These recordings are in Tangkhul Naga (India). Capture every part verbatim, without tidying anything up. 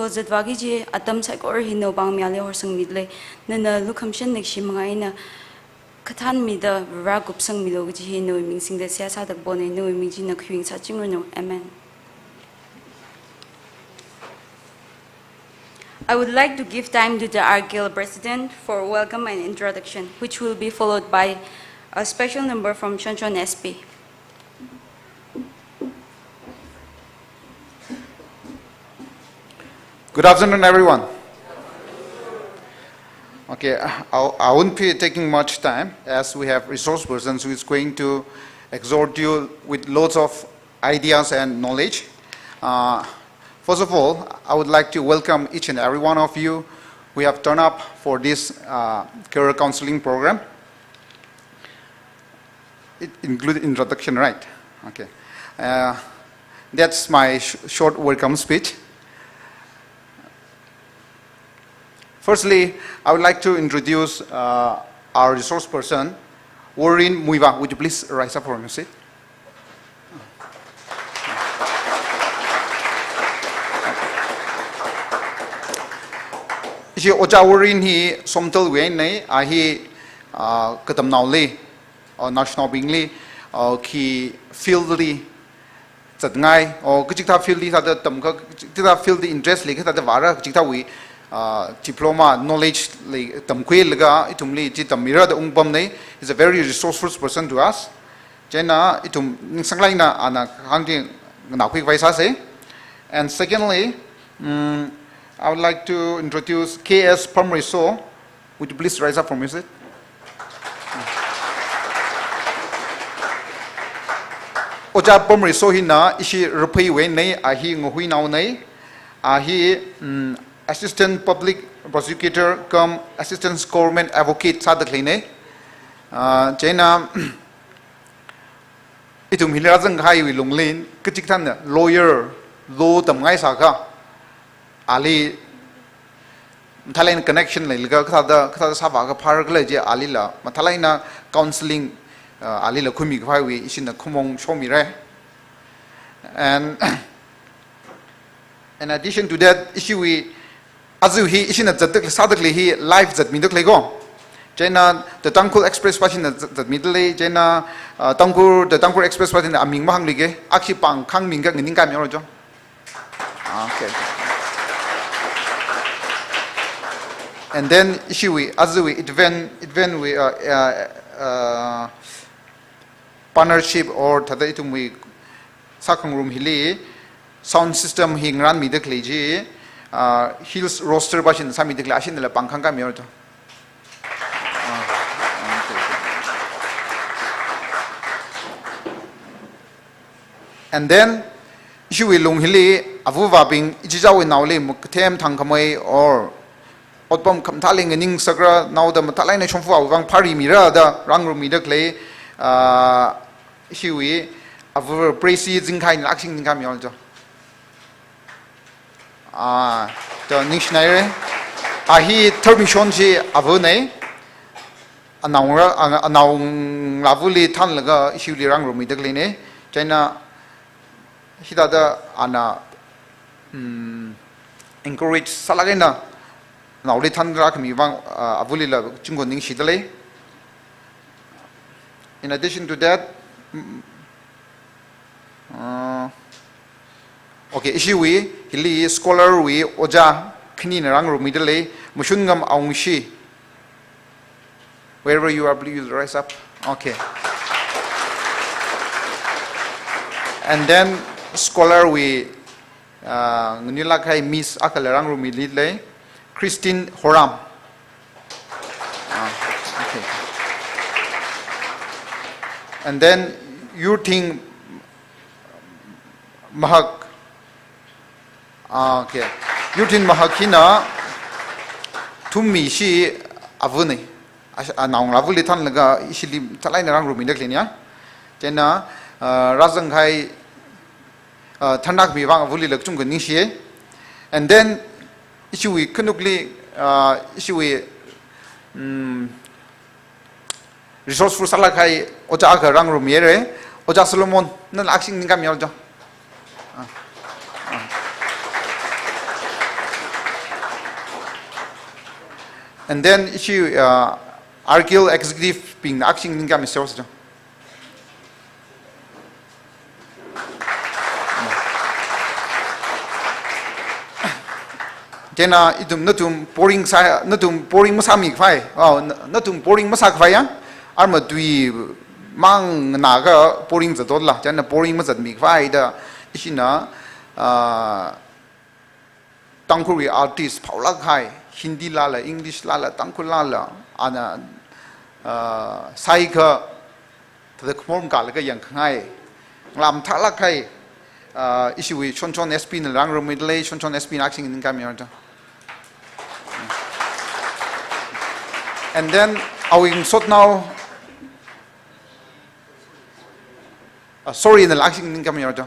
Zatvāki kaji atam saikora hi nawui pāngmiya eina horsangmidalei. Nana lukhamashan leikashi manga eina kathānmida Vare kupsangmilu kaji hi nawui ming singda seihā sāda kapona, nawui ming china khuiwui eina sāchingranu. Amen. I would like to give time to the R K L President for welcome and introduction, which will be followed by a special number from Shonshon S P. Good afternoon, everyone. Okay, I, I won't be taking much time as we have resource persons who is going to exhort you with lots of ideas and knowledge. Uh, first of all, I would like to welcome each and every one of you who have turned up for this, uh, career counseling program. It include introduction, right? Okay. Uh, that's my sh-, short welcome speech. Firstly, I would like to introduce, uh, our resource person, Warren Muivah. Would you please rise up from your seat? Ishi Ojā Warren hi Somdalwui einei, a hi, ah, katamnaoli, or national bingli, or khi field li zatngai, or kachikathā field li sāda tamkha, kachikathā field li interest lei, kathāda vāra, kachikathāwui, ah, diploma, knowledge lei tamkhuilaga ithumli chi tammira da ungpamnei. He's a very resourceful person to us. Chieina ithum ningsanglāk eina ana kahāng chi nganākhui khavai sāsei. And secondly, mm, I would like to introduce K S Pamreiso. Would you please rise up from your seat? Ojā Pamreiso hina ishi Rapheiwui einei, a hi Ngahuinaonei, a hi, mm, Assistant Public Prosecutor cum Assistant Government Advocate sāda khaleinei. Ah, chieina ithum hili rāzangkahaiwui lungli, kachikathāna lawyer, law tamngai sākha, ali mathālāk eina connection leilaga, kathāda, kathāda sāvākha phāra khala chi, alila mathālāk eina counseling, uh, alila khuimi kaphaiwui ishina khamong shomira. And in addition to that, ishiwui, aja hi ishina zatda khalei, sāda khalei hi live zatmida khalei ko. Chieina The Tangkhul Express pāshina zat-, zatmidalei, chieina, uh, Tangkhul, The Tangkhul Express pāshina aming mahāngluike, akhashi pāng khangming kha nganingkāmihaoro cho. Okay. And then ishiwui, ajawui event, event wui, uh, uh, uh, partnership or thāda ithumwui sākhangarum hili sound system hi ngarānmida khalei chi, uh, Hills Roaster pāshina sāmida khalei, ashinala pāng khangkāmihaoro cho. Ah, okay, okay. And then, ishiwui lung hili, avāvabing, ichichāwui naoli, mukathem thangkhamei, or, otpam khamathāli nganingsakra, naoda mathālāk eina shongfa awui vang phārimira da, rāngarummida khalei, ah, ishiwui, avā Praise Zingkhai eina akhashi nganingkāmihaoro cho. Ah, to ningshinaire. A hi tharmishon chi avānei. Anaongra, ana-, anaongalāvali thanlaga ishili rāngarummida khaleinei. Chieina hithāda ana, mm, encourage sālāk eina anaoli thanrākhami vang, ah, avālila chungko ningshidalei. In addition to that, mm, Uh, okay, ishiwui, hili scholar wui ojā khanina rāngarummida lei, Mashungam Awungshi. Wherever you are, please rise up. Okay. And then scholar wui, uh, nganuilāk kahai Miss akhala rāngarummida lei, Christine Horam. Ah, okay. And then Yurthing Mahak. Ah, okay. Yurthing Mahak hina Thummishi avānei. Ash-, anaongalāvali thanlaga ishili mathālāk eina rāngarummida khaleinei. Chieina, ah, rāzangkahai, ah, thanrākhami vang avālila kachungkha ningshiye. And then, ishiwui khanukli, ah, ishiwui, mm, resourceful sālāk kahai ojā akha rāngarummihaire, Ojā Solomon, nana akhashi nganingkāmihaoro cho. Ah, ah. And then ishi, uh, R K L executive bingna action ningkami sales jo. Chieina ithum nathum boring sā, nathum boring masāmikhavai. Oh, na-, nathum boring masākhavai ya. Arma tui mang nganākha boring zatdotla. Chieina boring mazatmikhavai da ishina, ah, Tangkhulwui artist phaolāk kahai, Hindi lala, English lala, Tangkhul lala, ana, ah, sāikha, thāda khamor makālaga yangkhangai, ngalā mathālāk kahai, ah, ishiwui Chonchon S P na rāngarummi dalei, Chonchon S P na action ningkami jo. And then, awui ngasotnao, ah, sorry, nala action ningkami jo.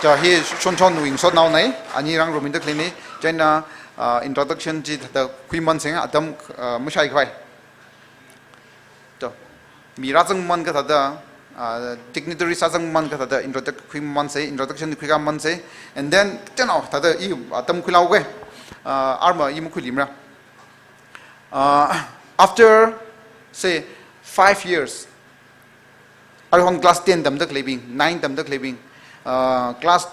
Jo, hi Chonchonwui ngasotnaonei, ani rāngarummi dalei ni, chieina, ah, introduction chi thāda khuimansei, atam, ah, mashaikhavai. Jo, mi rāzangmankha thāda, ah, dignitary rāzangmankha thāda introduct khuimansei, introduction khuikāmansei, and then, chieina thāda i atam khuilaoke, ah, arma i makhuilimara. Uh, after, say, five years, aruihon class ten tamda khaleibing, nine tamda khaleibing, uh, class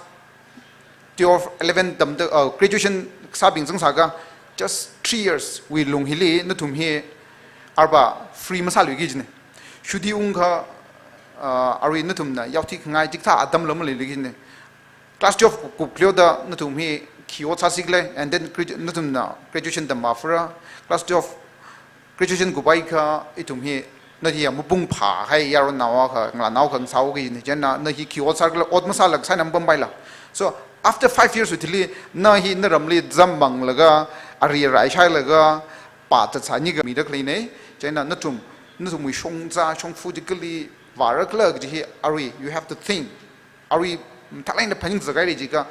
twelve, eleven tamda, uh, graduation sābing zangsākha, just three years wui lung hili nathum hi arva free masāluiki jine. Shuti ungkha, uh, arui nathumna yaothui khangai chikathā atamla maleiluiki jine. Class twelve kup, kupkhaleoda nathum hi khi ot sāsi khala, and then gradu-, nathumna graduation tamvāphara. Class twelve graduation kuphaikha ithum hi na hi mapung phāhai yaronnaokha, ngalānaokha ngasāuki jine, chieina na hi khi ot sākhala, ot masāla kasāna mapampaila. So, after five years wui thili, na hi naramli zammanglaga, ari arai shailaga, pā tatsani khamida khaleinei, chieina nathum, nathumwui shongzā, shongfa chi kali vārakhala kaji hi arui, you have to think. Arui, mm, mathālāk eina phaning zakaili jiakha,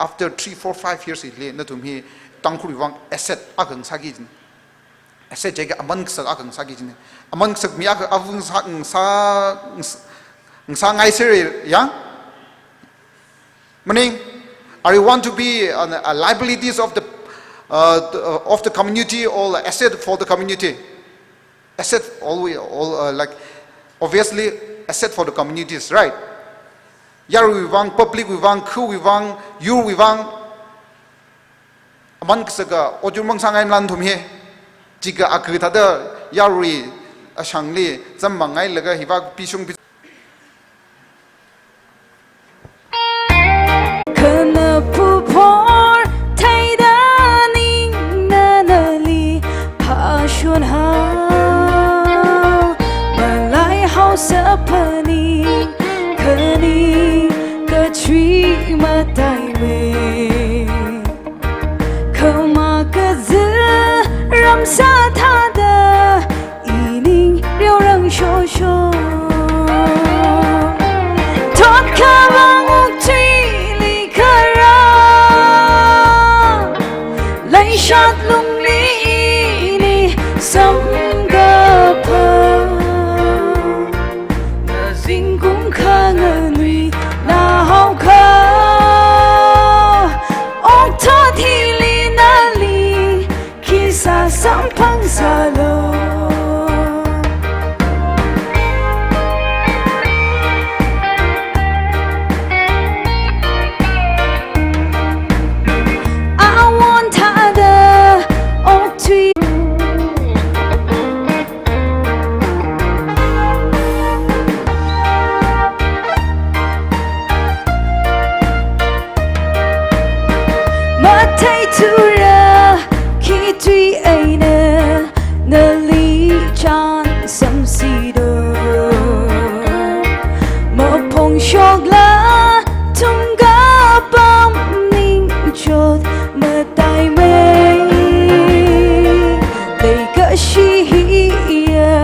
after three, four, five years hili, nathum hi Tangkhulwui vang asset akha ngasāki jine. Asset jiakha aman kasak akha ngasāki jine. Aman kasak mi akha avung sa, ngas-, ngasāngaisera ya. Meaning, are you want to be an, a liabilities of the, uh, the, uh, of the community or asset for the community? Asset always, all, uh, like, obviously, asset for the communities, right? Yaruiwui vang, public wui vang, khawui vang, yurwui vang, aman kasaka ot yur mang sāngai nathum hi, jiakha akha thāda yarui ashangli zammangngailaga hiva pishung pi- Khanaphu phor theida ningna nali phāshon haowa, malai haosa phaning, khaning kachui mataimei. Khamā kazā ramsā thāda, ining reorang shosho. Thot khavā okathuili kharā, leishat lungli ini samkaphā. Zingkum khanganui nahaokha, okathui hili nali khisā samphang sālu. Awon thāda okathui matheithura, khi tui eina nali chān samsido. Maphongshokla thumkapam ningchot mataimei. Leikashi hiya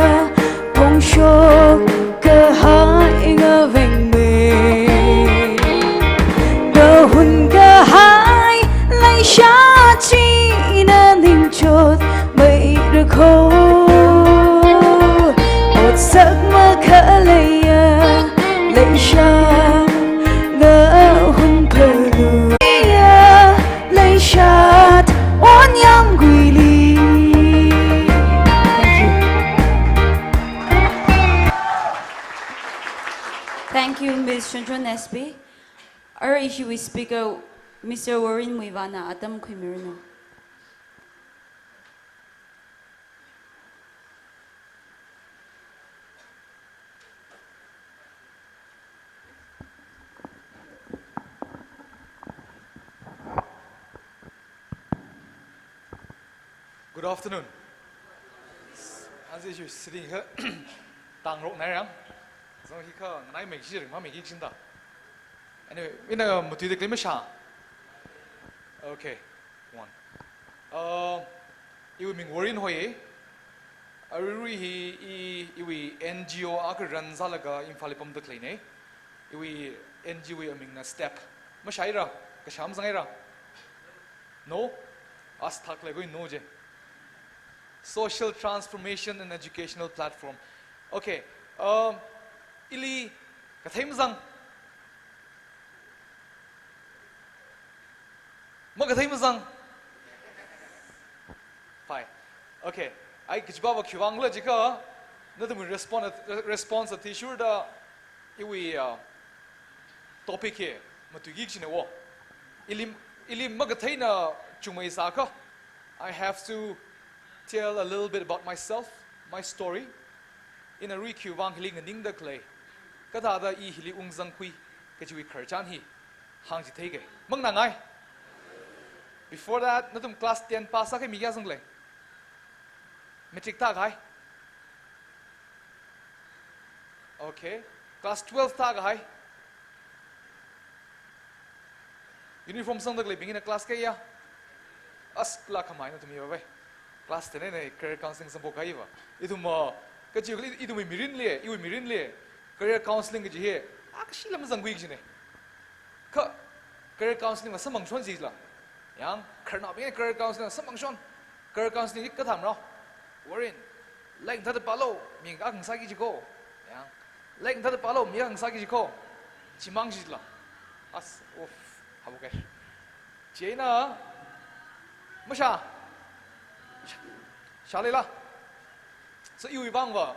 phongshok kahai ngavengmei. Ngahun kahai leishat china ningchotmei rakho. Otsak makhaleiya leishat ngahun phalu. Leishat onyam John S B, arui hiwui speaker Mister Warren Muivahna atam khuimiranu. Good afternoon. As you sitting here, tangrok nairang. So hi kha nganai mek shi ring ma mek shi da. Anyway, ina matuida claim sha. Okay, one. Uh, iwui ming Warren hoi. Aruirui hi i, iwui N G O akha run sālaga Imphal li pamda khaleina. Iwui N G O wui amingna STEP. Mashaira, kasham zangaira. No? As thak le gui no je. Social Transformation and Educational Platform. Okay. Um, ili kathei mazang. Makathei mazang. Fine. Okay. Ai, kachipa va khiwuivang la jiakha, nathum response, response athishurda iwui, uh, topic hi matuiki kajina wo. Ili, ili makatheina chungmei sākha, I have to tell a little bit about myself, my story. Ina arui khiwuivang hili nganingda khalei, kathāda i hili ungzangkhui kajiwui khararchan hi hāngchitheike. Manganāngai. Before that, nathum class ten pass sākahai mi kayā zanglei? Matric thākahai? Okay. Class twelve thākahai? Uniform sangda khaleibing ina class kayā? As la khamai nathum iva vai. Class ten eina career counseling samphok kahai va. Ithum, uh, kaji ithum mirinli, iwui mirinli career counseling kaji hi, ah, kashi lam zangkhui kajina. Kha career counseling va samphangshon jila. Yang, khararnaobing career counseling samphangshon. Career counseling hi kathā mara? Warren, lairik mathāda pālu, mi akha ngasāki jiko. Yang, lairik mathāda pālu, mi akha ngasāki jiko. Chimang jila. As, uff, habu kai. Chieina, masha. Sha, sha leila. So iwuivang va,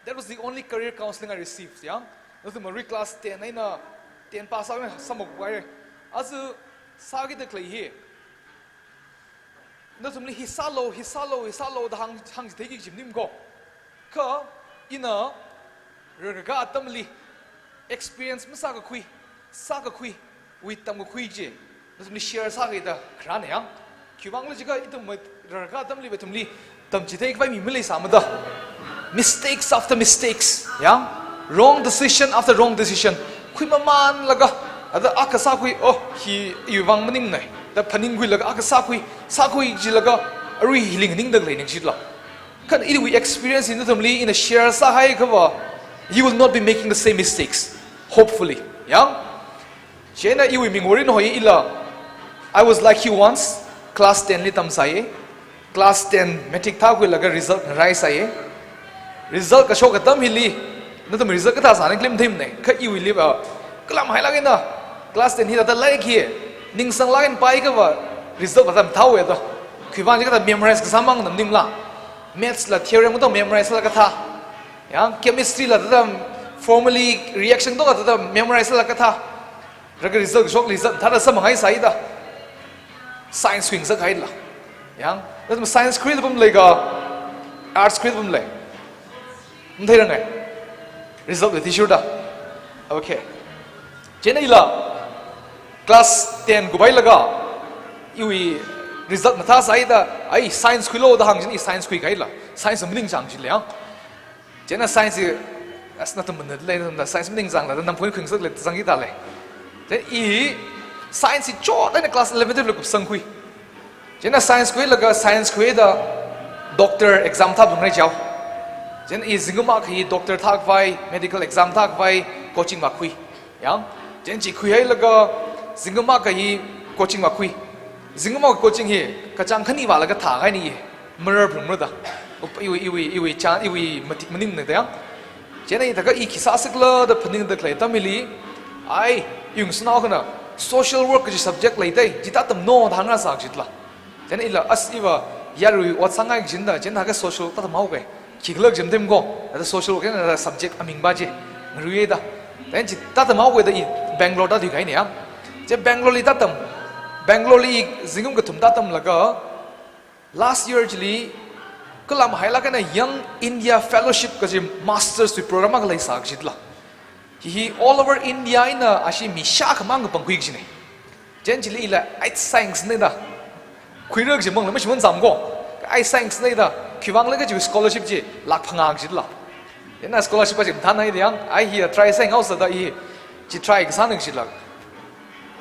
that was the only career counseling I received, yeah? Nathum arui class ten eina ten pass sāwui samphok vai. Aja sākida khalei hi. Nathumli hi sālu, hi sālu, hi sālu da hāng, hāngchitheiki kaji maning ko. Kha ina rarkakā atamli experience masākakhui, sākakhui, wui tamkakhui chi nathumli share sāki da kharāna yang. Khiwuivang la jiakha ithum rarkakā atamli va ithumli tamchithei khavai mi maleisāmada. Mistakes after mistakes, yang. Wrong decision after wrong decision. Khuimamānlaga, ada akha sākhui, oh, hi iwuivang maningna da phaningkhuilaga akha sākhui, sākhui jilaga arui hili nganingda khalei ning jila. Kha iwui experience hi nathumli ina share sāhaiakha va, you will not be making the same mistakes, hopefully. Yang? Chieina iwui ming Warren hoi ila, I was like you once, class ten li tamsai, class ten matric thākhuilaga result ngaraisai. Result kashok atam hili, nathum result kathā sāning claim theimana, kha iwuili va, kalam hailāk eina, class ten hi thāda lairik hi ningsanglāk eina pāakha va, result va tam thāhaowa da. Khiwuivang jiakha thāda memorize kasā mang nam ningla. Maths la theorem kathā memorize sālaga thā. Yang, chemistry la thāda formally reaction kathā thāda memorize sālaga thā. Rākha result shok, result thāda samphanghaisai da. Science khuingasakhaila. Yang, nathum science khuida pamlei ka, arts khuida pamlei? Matheirangai. Result la athishurda. Okay. Chieina ila class ten kuphailaga, iwui result mathāsai da, ai science khuilu da hāng kajina, i science khuikahaila. Science maning chang jila yang. Chieina science hi, as nathum manat lei, nathum science maning chang la, namkhui khuingasak lei, zangki da lei. Chieina i science hi chothaina class eleven twelve la kupsangkhui. Chieina science khuilaga science khuida doctor exam thāphalungra jihaowa. Chieina i zingkum akha hi doctor thākhavai, medical exam thākhavai, coaching vākhui. Yang, chieina chi khuihailaga zingkum akha hi coaching vākhui. Zingkum akha coaching hi kachāng khani vālaga thākahaina i. Marar phalungra da. Up, iwui, iwui, iwui chān, iwui mati-, maningna da yang. Chieina i thākha i khi sāsakla da phaningda khalei atam hili, ai, i ungsanao akhana social work kaji subject leidai, chithā tamlu da hāngrāsā kajila. Chieina ila as iva yarui ot sāngai kajina da, chieina thākha social thāda tamhaoke. Khikhala kajina theimiko, thāda social work eina thāda subject aming va chi ngaruiya da. Then chi tatam haoda i Bangalore da tui kahaina ya. Chi Bangalore li tatam, Bangalore li zingkum kathum tatamlaga last year chili kala mahailāk eina Young India Fellowship kaji masters wui program akha leisā kajila. Hi hi all over India eina ashi mi shākhamang kapangkhui kajina. Chieina chili ila ai science na da. Khuirak chi mangla mashiman zam ko. Ai science na da. Khiwuivang laka chi scholarship chi lakh phangā kajila. Chieina scholarship chi mathānai da yang. Ai hi try sāngaosa da i chi try kasāna kajila.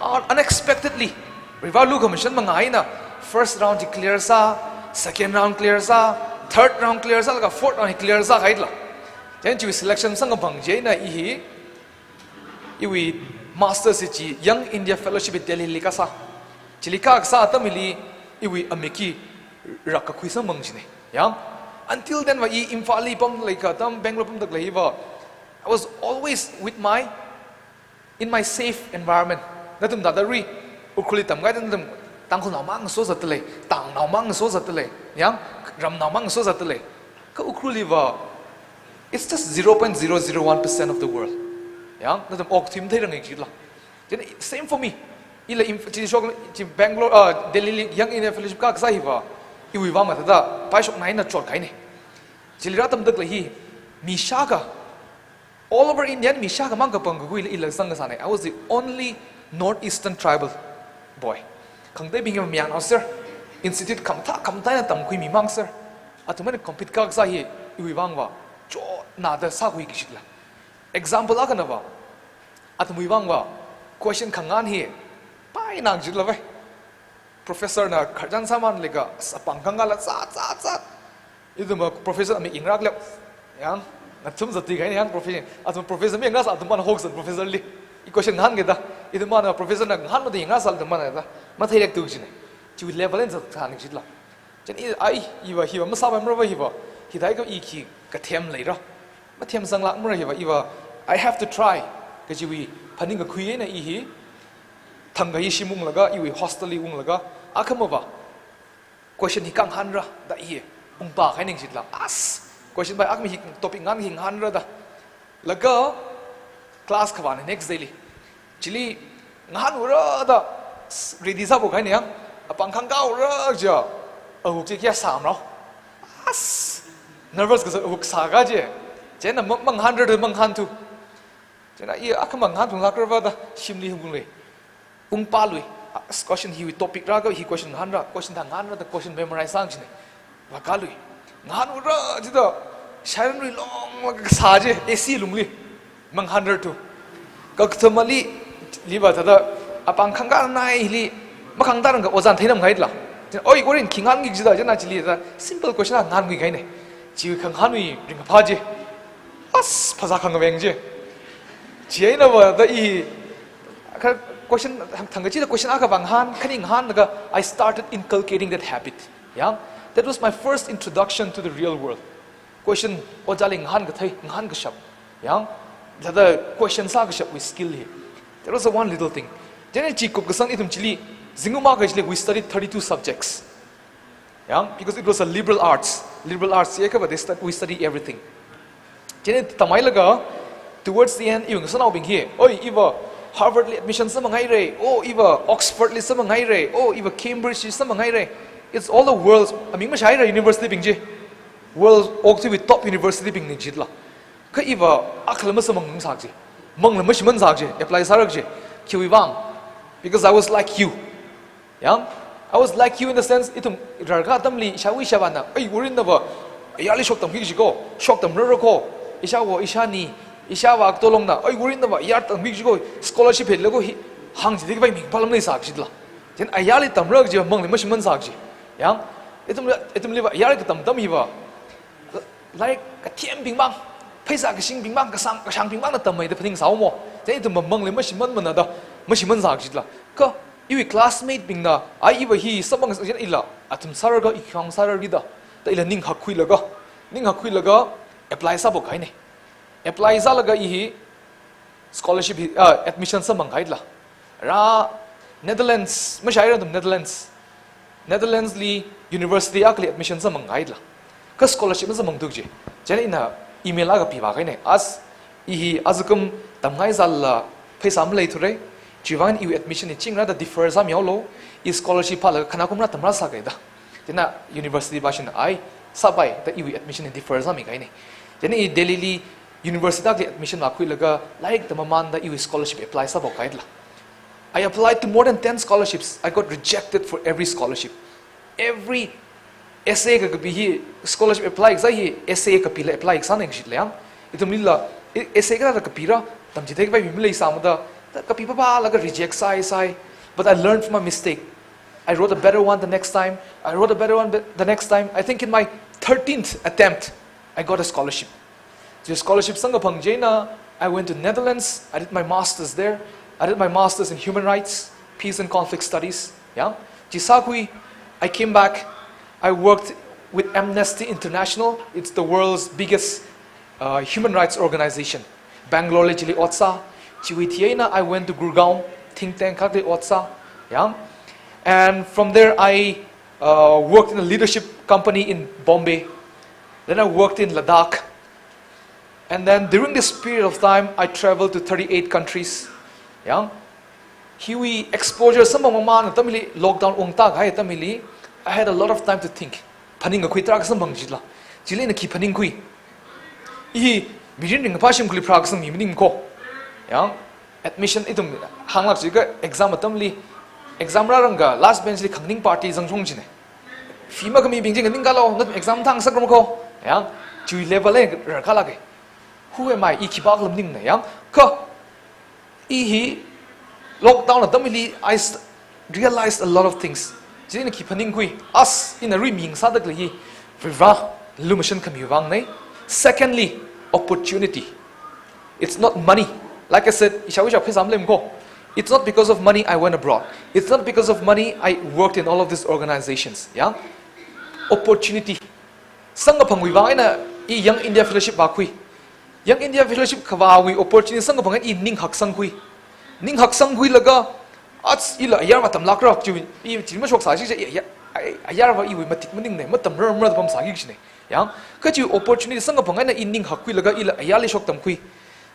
Un-, unexpectedly, Revival Commission mangā eina first round chi clear sā, second round clear sā, third round clear sālaga fourth round clear sākahaila. Chieina chi selection sangkapang chieina i hi, iwui masters chi Young India Fellowship Delhi li kasā. Chili kasā atam hili iwui amik hi rakkakhui samphang kajina. Yang, until then va i Imphal li pamlei katam, Bangalore pamda khalei va, I was always with my, in my safe environment. Nathum thāda rui, Ukhrul li tamkahai nathum Tangkhulnao mang sozatda lei, Tangnao mang sozatda lei, yang, ramnao mang sozatda lei. Kha Ukhrul li va, it's just zero point zero zero one percent of the world. Yang, nathum okathui matheiranga kajila. Then same for me. Ila Imp-, chi shok, chi Bangalore, uh, Delhi li Young India Fellowship kasā hi va, iwuivang va thāda paishokna eina chotkahaina. Chili rātamda khalei hi, mi shākha, all over India mi shākhamang kapangkakhuila ila zang kasāna. I was the only North Eastern tribal boy. Khangateibing hi mayarnao sir, institute khamathā khamathā eina tamkhui mi mang sir. Athum eina compete kasā hi iwuivang va chotnada sākhui kajila. Example akhana va, athumwuivang va question khangahān hi paina kajila vai. Professor na khararchan sāman leika, apāng khangahānla zat zat zat. Ithum va professor amik yangrak leo. Yang, ngathum zat tui kahaina yang professor. Athum professor mi yangrasa athum man hoksan professor li. I question ngahānki da. Ithum man professor na ngahānmada yangrasa athum man da. Matheilektu kajina. Chiwui level eina zatkahān kajila. Chieina i, ai, i va hi va masāpaimara va hi va. Hithākha i khi kathem leira. Mathemsanglākmara hi va, i va, I have to try. Kajiwui phaningkakhui eina i hi, thangkha hi shim unglaga, iwui hostel li unglaga, akhama va question hi kangahānra da i hi, ungpā kahaina kajila. As, question va akhama hi topic ngahān hi ngahānra da. Laga class khavāna next day li. Chili ngahānura da s-, ready sāphokahaina yang, apāng khangahānura ja, ahuk chi kayā sāmrao. As, nervous kasā ahuk sāka je. Chieina ma-, mangahānra da mangahānthu. Chieina i akhama ngahānthunglākra va da shimli hung lei. Ungpālui, as question hiwui topic rāka hi question ngahānra, question thā ngahānra da question memorize sāngasakhane. Vākalui. Ngahānura jida, shairanrui longlaga kasā je, A C lungli. Mangahānrarthu. Kakathumali, li va thāda, apāng khangahānnaili, makhangahānranga ojāna theinamkahaila. Chieina, oi, Warren, khi ngahānki jida, chieina chili thāda, simple question akha ngahānkahaina. Chi khangahānwui ringkaphā je. As, phasā khangaveng je. Chieina va da i, kha question, thang-, thangkachida question akha vāngahān, khani ngahānlaga, I started inculcating that habit. Yang, that was my first introduction to the real world. Question, ojāli ngahānkathei, ngahānkashap. Yang, thāda question sākashapwui skill hi. That was the one little thing. Chieina chi kupkasang ithum chili, zingkum akha chili, we studied thirty-two subjects. Yang, because it was a liberal arts. Liberal arts, yeah, but they stud-, we study everything. Chieina tamhailaga, towards the end, iwui ngasānaobing hi, oi, iva Harvard li admission samphanghaira, oh, iva Oxford li samphanghaira, oh, iva Cambridge li samphanghaira. It's all the world's, aming mashaihaira university bing chi. World okathuiwui top university bingna jila. Kha iva akhala masamphang ngasā chi. Mangla mashiman sā chi, apply sāra chi. Khiwuivang? Because I was like you. Yang, I was like you in the sense, ithum rarkahai atamli ishāwui ishāvāna, ai, Warren nava, ayarli shoktamki jiko, shoktamrara ko, ishāwo, ishāni, ishāvā katolongna, ai, Warren nava, ayar tamki jiko, scholarship hela ko hi, hāngchithei khavai ming palam leisā kajila. Chieina ayarli tamra kaji, mangli mashiman sā kaji. Yang, ithum, ithumli va, ayarli katam atam hi va, lairik kathembing mang, pheisā kashingbing mang, kasang, kashāngbing mangna tammeida phaningsāhaomo. Chieina ithum va mangli mashimanmana da, mashiman sā kajila. Kha, iwui classmate bingna, ai iva hi samphang sāchina ila, athum sāra kha i khang sāra rida, da ila ning hakkhuilaga, ning hakkhuilaga, apply sāphokahaina. Apply sālaga i hi scholarship hi, ah, admission samphangkahaila. Rā Netherlands, mashaihaira athum Netherlands. Netherlands li university akhali admission samphangkahaila. Kha scholarship masamphangthu kaji. Chieina ina email akha pivākahaina. As I hi ajakum tamngai zalla pheisā maleithura. Chiwuivang iwui admission hi chingra da defer sāmihaolu. I scholarship phālaga khanakumra tamra sākaida. Chieina university vāshina ai sāpai da iwui admission hi defer sāmikahaina. Chieina i Delhi li university akhali admission vākhuilaga lairik tammamanda iwui scholarship apply sāphokhai dala. I applied to more than ten scholarships. I got rejected for every scholarship. Every essay kakapi hi, scholarship apply kasā hi essay kapila apply kasāna kashit leiya. Ithumlila e-, essay kathāda kapira, tamchitheikhavai mi maleisāmada, da kapi papālaga reject sāi sāi. But I learned from my mistake. I wrote a better one the next time. I wrote a better one the, the next time. I think in my thirteenth attempt, I got a scholarship. Chi scholarship samkaphang chieina, I went to Netherlands. I did my master's there. I did my master's in human rights, peace and conflict studies. Yeah. Chi sākhui, I came back. I worked with Amnesty International. It's the world's biggest, uh, human rights organization. Bangalore li chili ot sā. Chiwui thieina, I went to Gurgaon, think tank akhali ot sā. Yeah. And from there, I, uh, worked in a leadership company in Bombay. Then I worked in Ladakh. And then during this period of time, I traveled to thirty-eight countries. Yeah. Hiwui exposure samphang mamān atam hili, lockdown ungta kahai atam hili, I had a lot of time to think. Phaningkakhui tarākha samphang jila. Chili ina khi phaningkhui. I mirin ringphā shimkhurli pharākasang mi maning ko. Yeah. Admission ithum hānglāk jiakha exam atamli, exam rāranga last bench li khanganing party zangshong jina. Fee makhamibing chi nganingkalo, nathum exam thang sākra ko. Yeah. Chiwui level eina rarkhalāka. Who am I? I khipākhala maningna, yeah? Kha, i hi lockdown atam hili, I s-, realized a lot of things. Chieina khi phaningkhui, as ina arui mi ngasādalei hi, Varivara lumashan khamiwui vangna. Secondly, opportunity. It's not money. Like I said, ishāwui ishāva pheisā malei ko. It's not because of money I went abroad. It's not because of money I worked in all of these organizations. Yeah? Opportunity. Samkaphangwui vang eina i Young India Fellowship vākhui. Young India Fellowship khavāwui opportunity samkaphang eina i ning haksangkhui. Ning haksangkhuilaga, ats ila ayarva tamlākra, chi, i chi mashoksā chi, i, i, ayarva iwui matik maningna, matamrarmara da pamsāki kashina. Yeah? Kha chi opportunity samkaphang eina i ning hakkhuilaga ila ayarli shoktamkhui.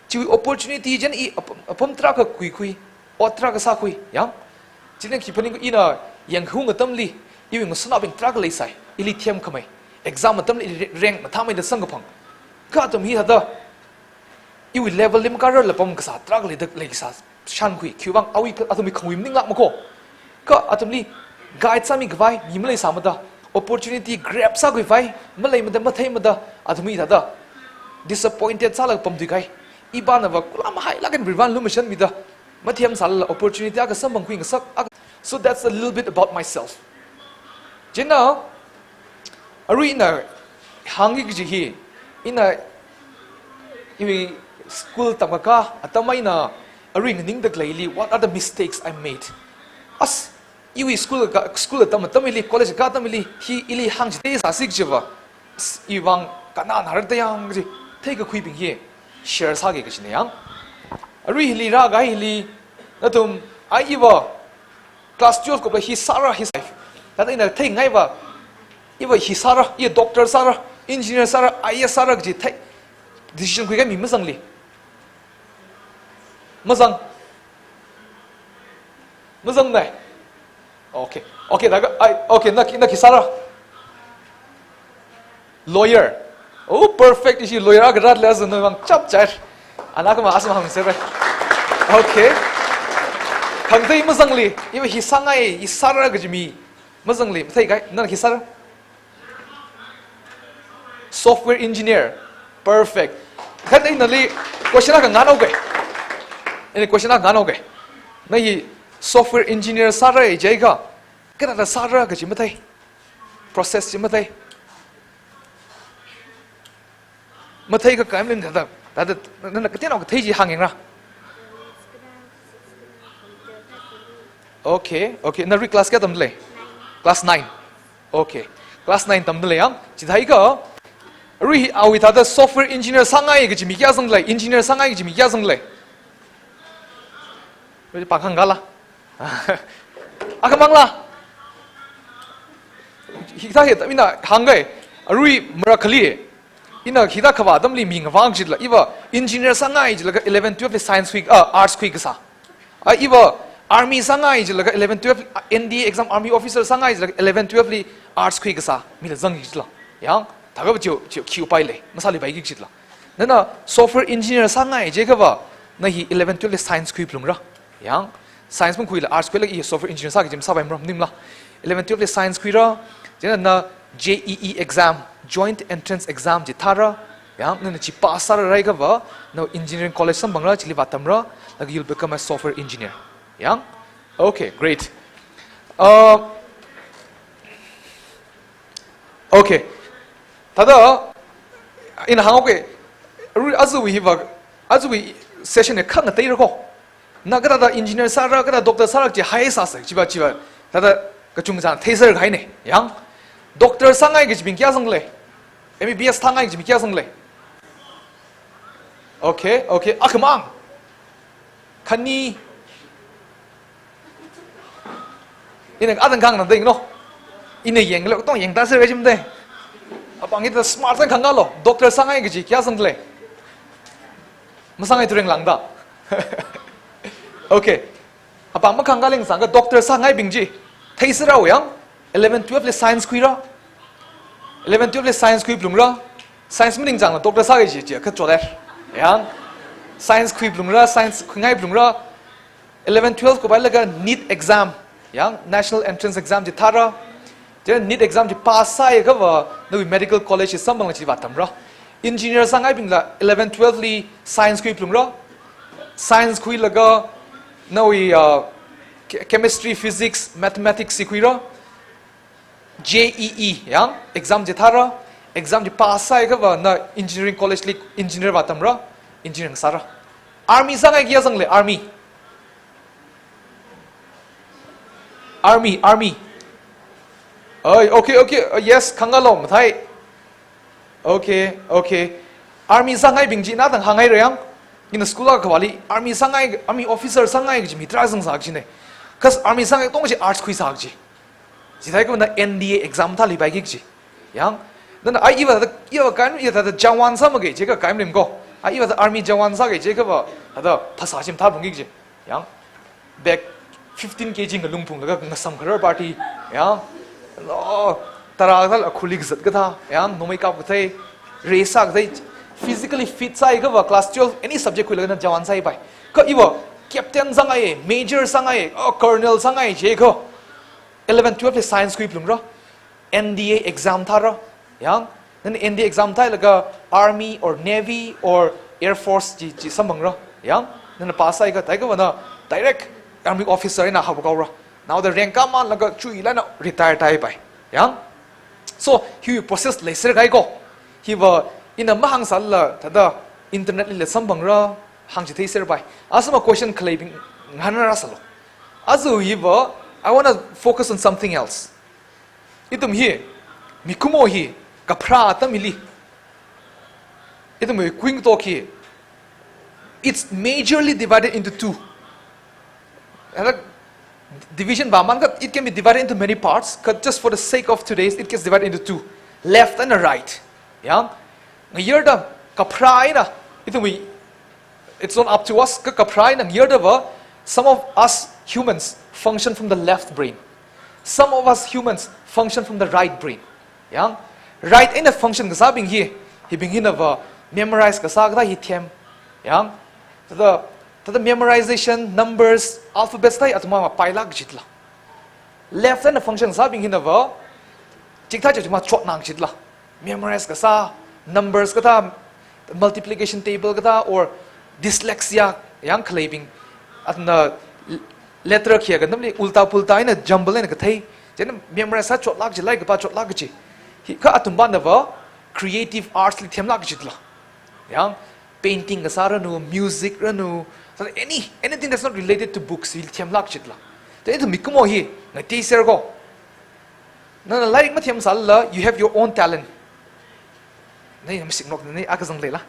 Chi opportunity chieina i apam, apam tarākha khuikhui, ot tarākha sākhui, yeah? Chieina khi phaning ina yanghung atamli, iwui ngasotnaobing tarākha leisai, ili themkhamei. Exam atamli re-, rank mathāmeida samkaphang. Kha atam hithāda, iwui level li makārarla pam kasā tarākha leida, leikasā shānkhui, khiwuivang awui atamwui khangui maninglākma ko. Kha atamli guide sāmikhavai mi maleisāmada, opportunity grab sākhuikhavai maleimada, matheimada, atam hithāda disappointed sālaga pamthui kahai. Ipānava kula mahailāk eina Varivara lumashanmida, mathem sālala opportunity akha samphangkhui ngasak akha. So that's a little bit about myself. Chieina, arui ina hāngki kaji hi, ina iwui school tamkakā atam eina arui nganingdaleili, what are the mistakes I made? As iwui school ka, school atam atam hili, college ka atam hili, hi ili hāngchithei sāsi kajiva, s-, iwui vang kananharar da yang kaji theikakhuibing hi share sāki kajina yang. Arui hili rākahai hili, nathum, ai iva class twelve kupla hi sāra, hi sāra. Thāda ina theingaiva, iva hi sāra, i doctor sāra, engineer sāra, I A S sāra kaji thei, decision khuikahai mi mazangli. Mazang. Mazangna. Okay. Okay, laga, ai, okay, na khi, na khi sāra? Lawyer. Oh, perfect, ishi lawyer akha rālei, aja nawui vang chapchai. Ana kama asam hāngserra. Okay. Khangatei mazangli, iva hi sāngai, hi sāra kaji mi mazangli, matheikahai, na khi sāra? Software engineer. Perfect. Kha ina nali question akha ngahānhaoga. Ina question akha ngahānhaoga. Na hi software engineer sāra jiakha, kathāda sāra kaji mathei. Process chi mathei. Matheikakā maning thāda, thāda, nana kateonao kathei chi hāngyangra. Okay, okay. Na arui class kayā tamdalei? Class nine. Okay. Class nine tamdalei yang. Chithākha, arui hi awui thāda software engineer sāngai kaji mi kayā zangdalei, engineer sāngai kaji mi kayā zangdalei? Arui pāng hāngkhala. Akhamangla. Hithā hi, ina hāngga. Arui marakhali Ina hithā khavā atamli mi ngavang jitla, iva engineer sāngai jilaga eleven twelve li science khui, ah, arts khui kasā. Ah, iva army sāngai jilaga eleven twelve, ah, N D A exam, army officer sāngai jilaga eleven twelve li arts khui kasā mila zang jitla. Yang, thākha chi, chi, khi upai lei, masāluipaiki jitla. Nana software engineer sāngai jiakhava, na hi eleven twelve li science khui phalungra. Yang, science pung khuila arts khuilaga i software engineer sāki kaji masāpai maram nimla. Eleven twelve li science khuira, chieina na J E E exam, joint entrance exam chi thāra. Yang, nana chi pass sāra raikhava, na engineering college samphangra, chili vātamra, laga you'll become a software engineer. Yang? Okay, great. Uh, okay. Thāda, ina hāng, okay. Ru-, aja hiva, aja session hi kha ngateira ko. Na kathāda engineer sāra, kathāda doctor sāra chi haisāsa, chiva, chiva. Thāda kachungchang theiser kahaina. Yang, doctor sāngai kajibing kayā zangkhala? M B B S thāngai kajibing kayā zangkhala? Okay, okay. Akhamang. Khani. Ina adang kang na ding no. Ina yanglo, tong yangtāser kaji mate. Apāng hithāda smart sāng khangalu, doctor sāngai kaji kayā zangkhala? Masāngai thuring langda. Okay. Apāng makhangkhaling sāngkha doctor sāngaibing chi. Theiserra yang, eleven twelve li science khuira. Eleven twelve li science khui phalungra. Science maningchangla doctor sāki kaji chi, kachot lei. Yang, science khui phalungra, science khuingai phalungra. Eleven twelve kuphailaga NEET exam, yang, National Entrance Exam chi thāra. Chieina NEET exam chi pass sāhaiakhava, nawui medical college chi samphanglaga chi vātamra. Engineer sāngaibingla eleven twelve li science khui phalungra. Science khuilaga nawui, uh, che-, chemistry, physics, mathematics chi khuira. J E E, yang, exam chi thāra. Exam chi pass sāhaiakhava na engineering college li engineer vātamra. Engineering sāra. Army sāngai kayā zangkhala, army? Army, army. Oi, okay, okay, uh, yes, khangalu, mathei. Okay, okay. Army sāngaibing chi na tang hānghaira yang. Ina school akha khavāli army sāngai, army officer sāngai kaji mi tarākha zangsā kajina. Kha army sāngai tong chi arts khuisā kaji. Chithākha na N D A exam thāluipaiki kaji. Yang, nana ai iva thāda, iva kaim, iva thāda jawan sāmaki jiakha kaim rim ko. Ai iva thāda army jawan sāki jiakhava, thāda phasā chi mathāphungki kaji. Yang, bag fifteen K G ngalung phunglaga ngasam kharar party. Yang, lo, tarā kathā, khuli kazat kathā. Yang, numei kap kathei, race sā kathei, physically fit sāhaiakhava class twelve any subject khuilaga na jawan sāhaipai. Kha iva captain sāngai, major sāngai, oh, colonel sāngai jiakha, eleven twelve li science khui phalungra. N D A exam thāra. Yang, nana N D A exam thāhailaga army or navy or air force chi, chi samphangra. Yang, nana pass sāhaiakha, thāhaiakhava na direct army officer eina haokaora. Naoda rank kāmanlaga chuila na retire tāhaipai. Yang. So, hi process leiser kahai ko. Hiva ina mahāngsālala, thāda internet lila samphangra, hāngchitheiser pai. Asama question khaleibing ngahānrāsālu. Aja hiva, I wanna focus on something else. Ithum hi, mikumo hi, kapharā atam hili, ithum hi kuingatok hi, it's majorly divided into two. And that division vāmān kha, it can be divided into many parts, kha just for the sake of today's, it gets divided into two. Left and a right. Yang, ngayurda kapharā eina, ithum hi, it's not up to us, kha kapharā eina ngayurdava, some of us humans function from the left brain. Some of us humans function from the right brain. Yang, right eina function kasābing hi, hibing hinava memorize kasā kathā hi them. Yang, thāda, thāda memorization, numbers, alphabets thāda athumva mapailāk kajila. Left eina function kasābing hinava, chikathā chi athumva chotnā kajila. Memorize kasā, numbers kathā, multiplication table kathā, or dyslexia yang khaleibing, athumna letter khayā atamli ulta pulta eina jumble eina kathei, chieina memorize sā chotlāk kaji, lairikva chotlāk kaji. Hi, kha athumva nava creative arts li themlāk kajila. Yang, painting kasā ranu, music ranu, so any, anything that's not related to books, hili themlāk kajila. Chieina ithum mikumo hi, ngateiser ko. Nana lairik mathemsālala, you have your own talent. Nana masiknok nana akha zangleila.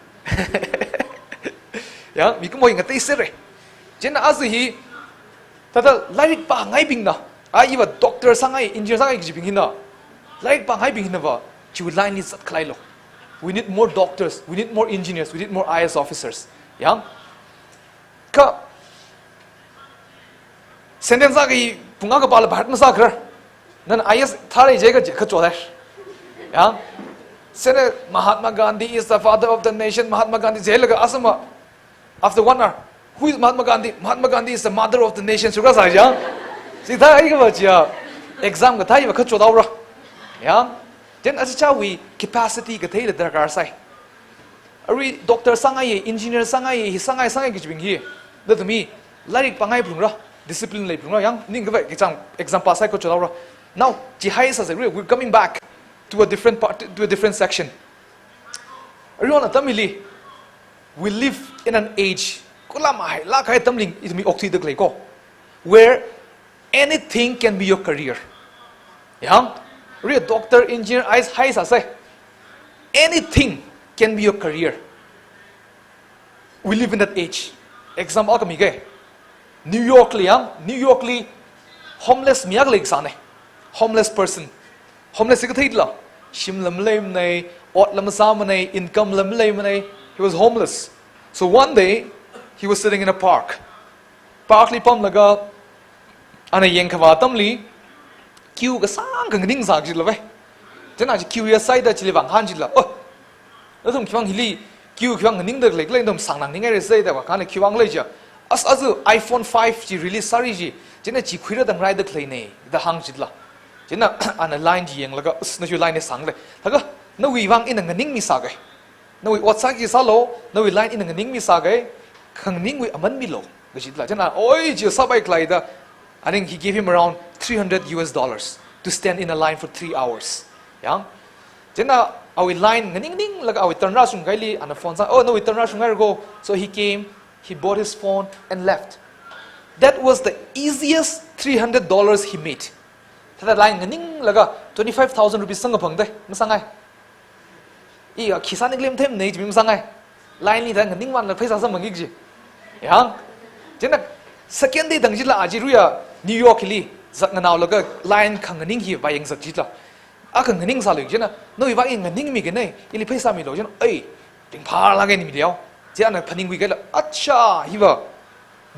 Yang, mikumo hi ngateisera. Chieina aja hi, thāda lairik pāngaibingna, a iva doctor sāngai, engineer sāngai kajibing hina, lairik pāngaibing hinava, chiwui line li zatkhaleilo. We need more doctors, we need more engineers, we need more I A S officers. Yang? Kha sentence akha pung akha pāla bharat masākharar. Nana I A S thāra jiakha, jiakha chothaira. Yang? Sena Mahatma Gandhi is the father of the nation, Mahatma Gandhi jilaga asama. After one hour, who is Mahatma Gandhi? Mahatma Gandhi is the mother of the nation. Sukra sai jang. Sithā ai kava chia. Exam kathā iva kachot aura. Yang? Then achichāwui capacity kathei la darkar sai. Arui doctor sāngai, engineer sāngai, hi sāngai, sāngai kachibing hi. Nathumwui lairik pāngai phalungra, discipline leiphalungra, yang ning kava exam, exam pass sai kachot aura. Now, chi haisāsa, we're coming back to a different part, to a different section. Aruihon atam hili, we live in an age, kula mahai, lakhai tamling, ithumwui okthuida khalei ko, where anything can be your career. Yang, arui doctor, engineer, I A S, haisāsa. Anything can be your career. We live in that age. Example akha mige. New York li yang, New York li homeless mi akha leisāne. Homeless person. Homeless hi kathei la. Shimla maleimanei, otla masāmanei, income la maleimanei. He was homeless. So one day, he was sitting in a park. Park li pamlaga, ana yangkhavā atamli, queue kasāng khanganing sā jilava. Chieina chi queue ya sāda chili vānghan jila. Oh, nathum khiwuivang hili queue khiwuivang nganingda khalei, khalei nathum sāngnangngai re sāda vānghan queue vānglei jia. As, as iPhone five chi release sāri ji. Chieina chi khuira da ngaraida khaleine, da hāng jila. Chieina ana line chi yanglaga, as, nashi line ni sānglei. Laga, nawuivang ina nganingmi sāga. Nawui ot sāki sālu, nawui line ina nganingmi sāga, khanganingwui aman milu, kajila. Chieina, oi, chi sāpai khalei da, I think he gave him around three hundred U S dollars to stand in a line for three hours. Yang? Chieina, awui line nganingning laga awui turn rāshungkahaili, ana phone sā, oh, nawui turn rāshunghaira ko. So he came, he bought his phone and left. That was the easiest three hundred dollars he made. Thāda line nganinglaga twenty-five thousand rupees sāngkaphang da, masāngai. I a khisa ni claim them nei chi mi masāngai. Line li da nganingvānla pheisā sāmangki ji. Yang. Chieina second day tang jila aja aruiya New York hili zatnganaolaga line khanganing hi vāyangzat jila. Akha nganing sālu chieina, nawuivang i nganingmi kane, ili pheisā milu chieina, ai, ringphālāka ni miliao. Chieina phaningkhui kahaila, acha, hiva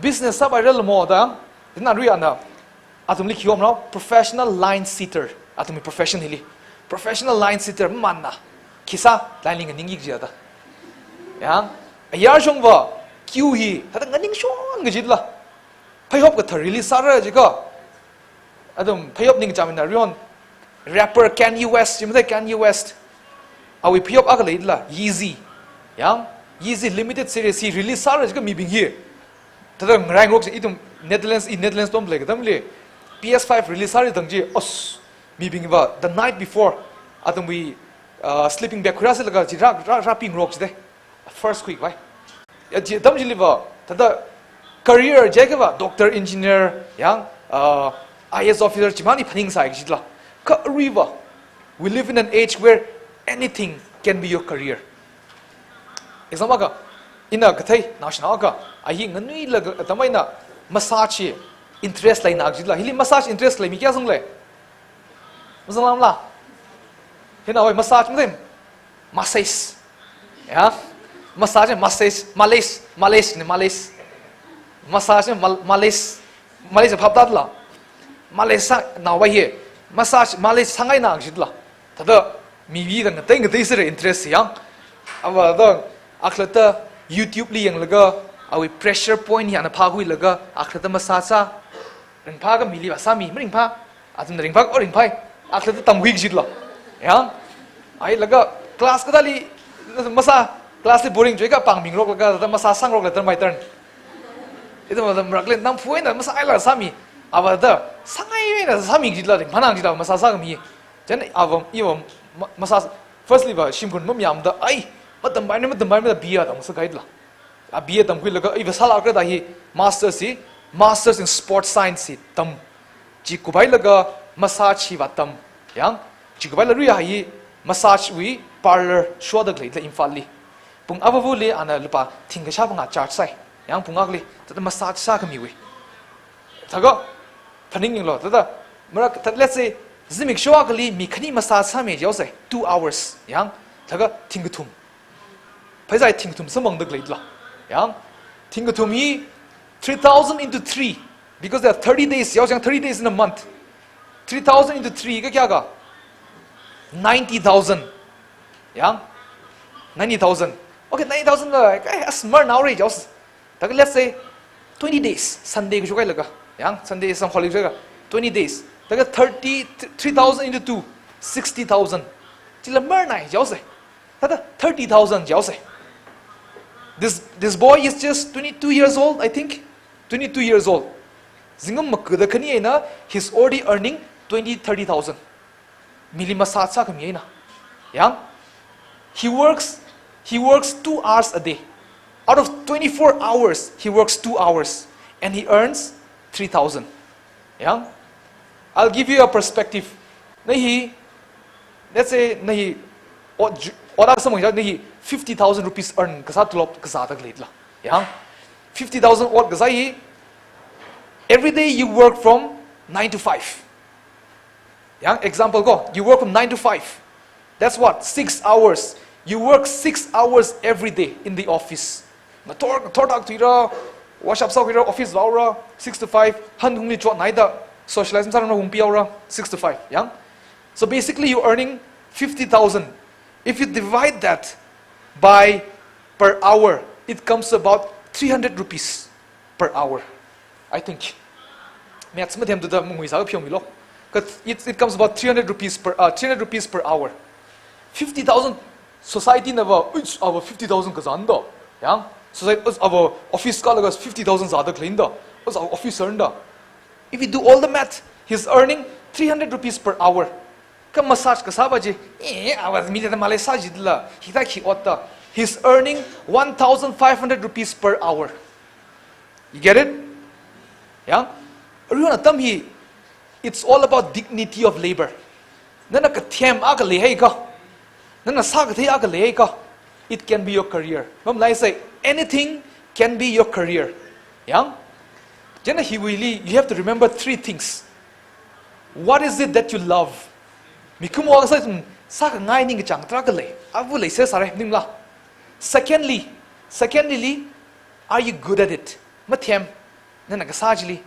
business sāpaira lamo da. Chieina aruiya ana, athumli khi om rao, professional line sitter, athumwui profession hili. Professional line sitter, mana. Khisa, line li nganingki jia da. Yang, ayar shongva, queue hi, thāda nganingshon kajila. Pheihop kathar release sāra jiakha. Athum pheihop ningchāmina aruihon. Rapper Kanye West, chi mathei Kanye West. Awui pheihop akha leila, Yeezy. Yang, Yeezy Limited Series hi release sāra jiakha mibing hi. Thāda ngarai ngarok chi ithum Netherlands, i Netherlands pamlei katamli. P S five release sāri tang chi, os, mibing va, the night before, athumwui, uh, sleeping bag khuirāsilaga chi rā, rā, rāpingarok jide. First quick vai. Ya, chi atam chiliva, thāda career jiakhava, doctor, engineer, yang, uh, I A S officer, chimang ni phaningsai kajila. Kha aruiva, we live in an age where anything can be your career. Example akha, ina kathei, naoshinao akha, a hi nganuilaga atam eina massage interest leina kajila. Hili massage interest leimi kayā zanglei? Mazanglamla? Hina oi massage mathei, massage. Ya? Massage, massage, malis, malis ni malis. Massage, mal-, malis. Malis phap tatla. Malis sā, naowai hi. Massage, malis sāngaina kajila. Thāda, mi mi da ngatei ngatei sāra interest yang. Ava da, akhalatta YouTube li yanglaga, awui pressure point hi ana phākhuilaga, akhalatta massage sā. Ringphākha mili vāsāmi, maringphā. Athumna ringphā, o ringphai. Akhalatta tamkhui kajila. Yang. Ai laga class kathāli, masa, class li boring chiakha pāngmingaroklaga, thāda massage sāngaroklaga turn by turn. Ithum maram rakli, namphu eina massage ai la sāmi. Ava da, sāngai eina sāmi kajila, ringphāna kajila, massage sākhami. Chieina ava, iva, ma-, massage, firstly va, shimkhur mamayāmada, ai, matampai ni, matampai ni da B A tamsā kahaila. A B A tamkhuilaga, iva sālākra da hi, masters hi, masters in sports science hi tam. Chi kuphailaga massage hiva tam. Yang, chi kuphailaga aruiya hi massage wui parlour shoda khalei la Imphal li. Pung avāvali ana lupā thingkha shāphangā charge sai. Yang pung akhali, thāda massage sākhamiwui. Thākha, phaningyanglu, thāda, marak, thāda, let's say, zimiksho akhali mi khani massage sāmi jihaosei, two hours, yang, Laga thingkathum. Pheisā thingkathum samphangda khaleila. Yang, thingkathum hi three thousand into three, because there are thirty days, yaosa yang thirty days in a month. Three thousand into three, ka kayākha? Ninety thousand. Yang, ninety thousand. Okay, ninety thousand la, eh, as mar nao re, yaosa. Taka let's say, twenty days, Sunday kashok hailaga. Yang, Sunday is some holiday kashok hailaga. Twenty days. Taka thirty, three thousand into two, sixty thousand. Chila mar nai, yaosa. Thāda thirty thousand yaosa. This, this boy is just twenty-two years old, I think. Twenty-two years old. Zingkum makada khani eina, he's already earning twenty, thirty thousand. Mili masāsā khami eina. Yang? He works, he works two hours a day. Out of twenty-four hours, he works two hours. And he earns three thousand. Yang? I'll give you a perspective. Na hi, let's say, na hi, ot ju-, ot akha samphang, na hi fifty thousand rupees earn kasā, tulop kasā tak leila. Yang? Fifty thousand ot kasā hi, every day you work from nine to five. Yang, example ko, you work from nine to five. That's what, six hours. You work six hours every day in the office. Ngathor, ngathor tak thuira, wash up sākhuira, office vāhaora, six to five, hanungli chotnaida, socialize masārangda hungpihaora, six to five, yang? So basically, you're earning fifty thousand. If you divide that by per hour, it comes to about three hundred rupees per hour, I think. Maths mathemda mangui sākha pheomilo. Ka it, it comes about three hundred rupees per, uh, three hundred rupees per hour. Fifty thousand society nava, "Uits, ava fifty thousand kazānda." Yang, society, us, ava office kālaga fifty thousand zāda khaleida. Us, ava officer da. If you do all the math, he's earning three hundred rupees per hour. Ka massage kasā va chi, eh, ava mi da malai sā jila, hithā khi ot da. He's earning one thousand five hundred rupees per hour. You get it? Yang? Aruihon atam hi, it's all about dignity of labor. Nana kathem akha leihaiakha, nana sākathei akha leihaiakha, it can be your career. Mamalai sāi, anything can be your career. Yang? Chieina hiwuili, you have to remember three things. What is it that you love? Mikumo akha sāi, sākhangai ningkachāng tarākha lei. Ava leisā sāra, maningla. Secondly, secondly, are you good at it? Mathem, nana kasā chili.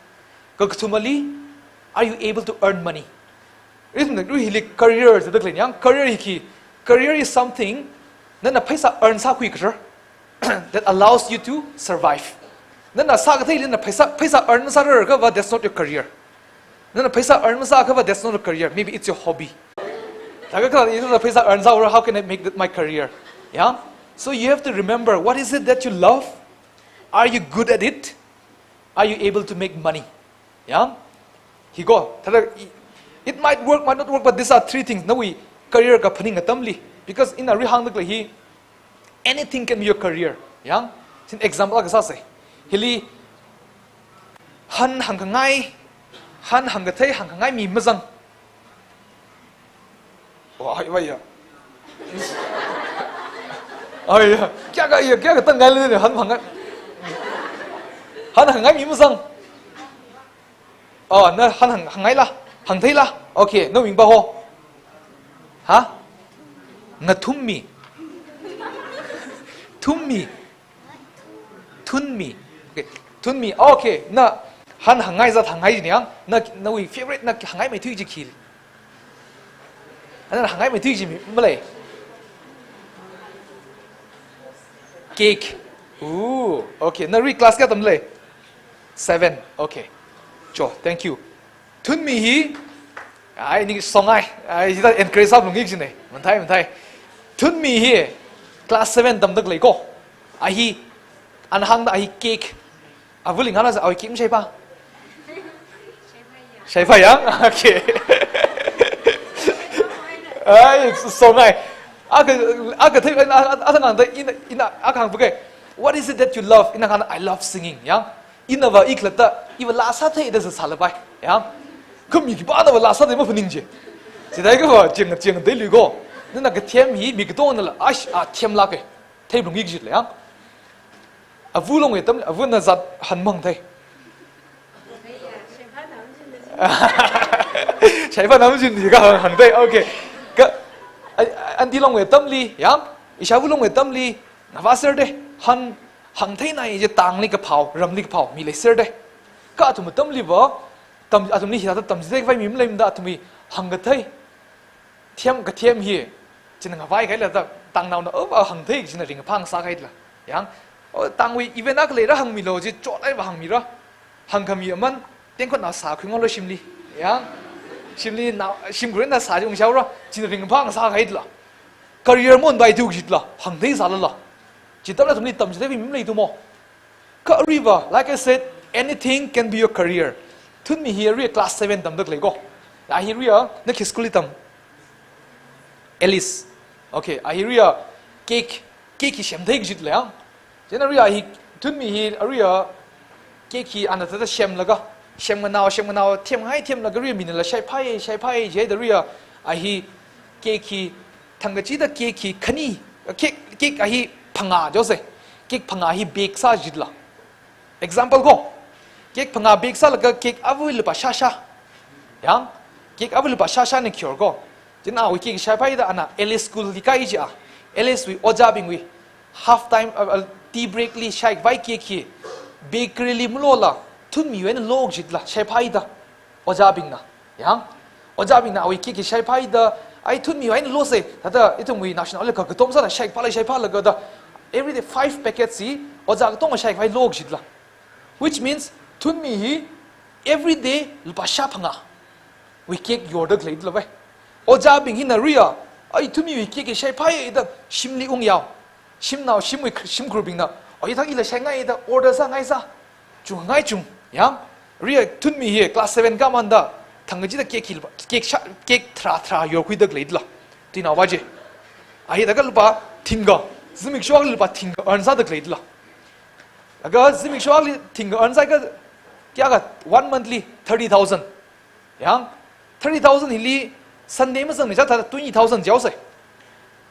Kakathumali, are you able to earn money? Ithumna aruihili career zada khalei yang, career hi khi, career is something nana pheisā earn sākhui kathar that allows you to survive. Nana sākatheili nana pheisā, pheisā earn masārar akhava, that's not your career. Nana pheisā earn masāakha va, that's not a career. Maybe it's your hobby. Taka kala, ina pheisā earn sāhaora, how can I make that my career? Yeah? So you have to remember, what is it that you love? Are you good at it? Are you able to make money? Yeah? Hi ko, thāda, it might work, might not work, but these are three things. Nawui career kaphaning atamli. Because ina aruihon hāngda khalei hi, anything can be your career. Yang? Chieina example akha sāsa. Hili han hāngkhangai, han hāngkathei, hāngkhangai mi mazang. Wah, hai, wah, ya. Ai ya, kayākha, ya, kayākha tangai le, han hāngngai. Han hāngngai mi mazang. Oh, na han hāng, hāngngaila, hāngtheila. Okay, nawui ming pa ho? Ha? Ngathummi. Thummi. Thunmi. Okay, thunmi. Okay, na han hāngngai zat hāngngai jini yang. Na, nawui favorite na hāngngai maithui chi khi. Ana hāngngai maithui chi mi, malei. Cake. Ooh, okay. Na arui class kayā tamlei? Seven. Okay. Cho, thank you. Thunmi hi, ai, ni songai. Ai, hithā encourage sāphalungki jine. Mathei, mathei. Thunmi hi class seven tamda khalei ko. A hi, ana hāngda a hi cake. Avali ngana sa, awui cake mashaipa. Shaipa yang? Okay. Ai, songai. Akha, akha thei, a, a, a, ina, ina, akha hāngpa ke. What is it that you love? Ina hāngda, "I love singing," yang. Ina va ikhalatta, iva laa sāthei da sālapai, yang. Kha mi khipāna va laa sāthei maphaning je. Chithākha va, ching, chingtheilui ko. Nana kathem hi mi katongnala, ash, a themlāka. Theiphalungki jilei, yang. Ava long e tam, avana zat han mahāngthei. Shaipa nam jin ni kahāng hāngthei, okay. Ka, A, a, aunty longwui atamli, yang, ishāvā longwui atamli, ngavā serde, hāng, hāngtheinai je tangli kaphao, ramli kaphao, mi leiserde. Kha athum atamliva, tam, athumli hithāda tamchitheikhavai mi maleimada athumwui hāngkathei, them kathem hi, china ngavai kahaila da, tangnaona, oh, va hāngthei, china ringphā ngasā kahaila. Yang, oh, tangwui event akha leira hāngmilu, chi chotlaiva hāngmira. Hāngkhami aman, tengkotnao sākhui ngalo shimli. Yang, shimli nao, shimkhurna sā chi ungshaora, china ringphā ngasā kahaila. Career mon bai tu jitla, hāngthei sālala. Chithāda athumli tamchitheiva mi maleithumo. Kha aruiva, like I said, anything can be your career. Thunmi hi aruiva class seven tamda khalei ko. A hi aruiva, na khi school li tam? Alice. Okay, a hi aruiva cake, cake hi semthei kajit lei yang. Chieina aruiva a hi, Thunmi hi aruiva cake hi ana thāda semlaga, semnganao, semnganao, themngai themlaga aruiva minala shaiphai, shaiphai, jida aruiva a hi cake hi, thangkachida cake hi khani, cake, cake a hi phangā jose. Cake phangā hi bake sā jitla. Example ko, cake phangā bake sālaga cake avāwui lupā shāshā. Yang, cake avāwui lupā shāshāna khior ko. Chieina awui cake shaiphaida ana Alice school li kai ji a. Alice wui ojābingwui half time, uh, uh, tea break li shaikhavai cake hi bakery li malola, Thunmiwui eina lo jitla, shaiphaida. Ojābingna. Yang, ojābingna awui cake hi shaiphaida, ai Thunmiwui eina lose, thāda ithumwui national level kakatom sāda shaiphālei shaiphālaga da, everyday five packets hi, ojā katonga shaikhavai lo jitla. Which means, Thunmi hi, everyday lupā shā phangā wui cake yorda khalei la vai. Ojābing hina aruiva, ai Thunmiwui cake hi shaiphaida, shimli ungyao. Shimnao, shimwui, shimkhurbingna, oh, hithāda ila shaingaida, order sāngaisa. Chungngai chung, yang, aruiva Thunmi hi class seven kāmanda, thangkachida cake hi, cake shā, cake tharā tharā yorkhuida khaleila. Tuinaova je. A hi thākha lupā thingkha, zimiksho akhali lupā thingkha earn sāda khaleila. Laga zimiksho akhali thingkha earn sāakha, kayākha one monthly thirty thousand. Yang, thirty thousand hili Sunday mazangmida thāda twenty thousand jihaose.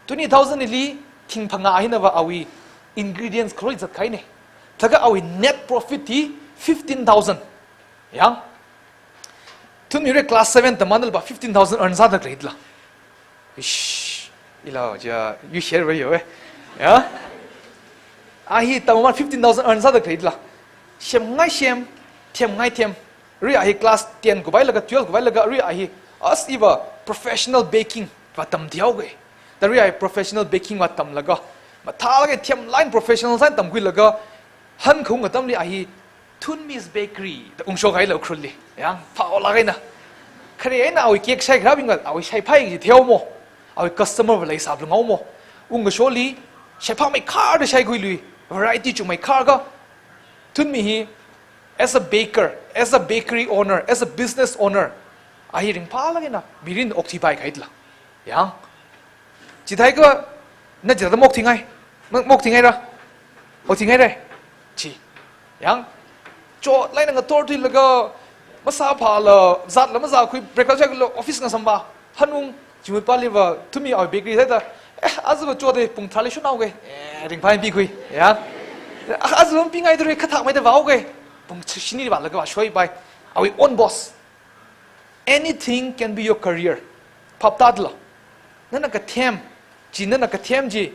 Twenty thousand hili thing phangā hinava awui ingredients kharoi zatkahaina. Thākha awui net profit hi fifteen thousand. Yang, Thunmi aruiva class seven tammanala lupā fifteen thousand earn sāda khaleila. Ish, ila ja, you share where you, eh? Ya? A hi tamman fifteen thousand earn sāda khaleila. Semngai sem, themngai them. Aruiva a hi class ten khavailaga, twelve khavailaga, aruiva a hi, as iva professional baking va tamthuihaoga. Da aruiva a hi professional baking va tamlaga, mathālāk eina themlāk eina professional sāda tamkhuilaga, hankhaung atamli a hi Thunmi's Bakery da ungshok haila Ukhrulli. Yang, phaolāk eina. Khare eina awui cake shaikharābingva, awui shaiphai kaji theomo. Awui customer va leisāphalungaomo. Ungkasholi, shaiphāmeikharda shaikhuilui, variety chungmeikharga. Thunmi hi, as a baker, as a bakery owner, as a business owner, a hi ringphālāk eina mirin okthuipai kahaila. Yang, chithākha, na chithāda maokthuingai, ma-, maokthuingaira, okthuingaira, chi. Yang, chotlāk eina ngathor thuilaga, masāphāla, zatla mazākhui, breakfast shākhuila, office ngasamva, hanung, jimut pāliva, Thunmi awui bakery thāda, eh, aja va chotda pung tharāli shunhaoga, eh, ringphāpikhui, yang. Ah, aja va pingaida re, khathak maida vāhaoga, pung shini vālaga vāshoipai, awui own boss. Anything can be your career. Phaptāda lo. Nana kathem, chi nana kathem chi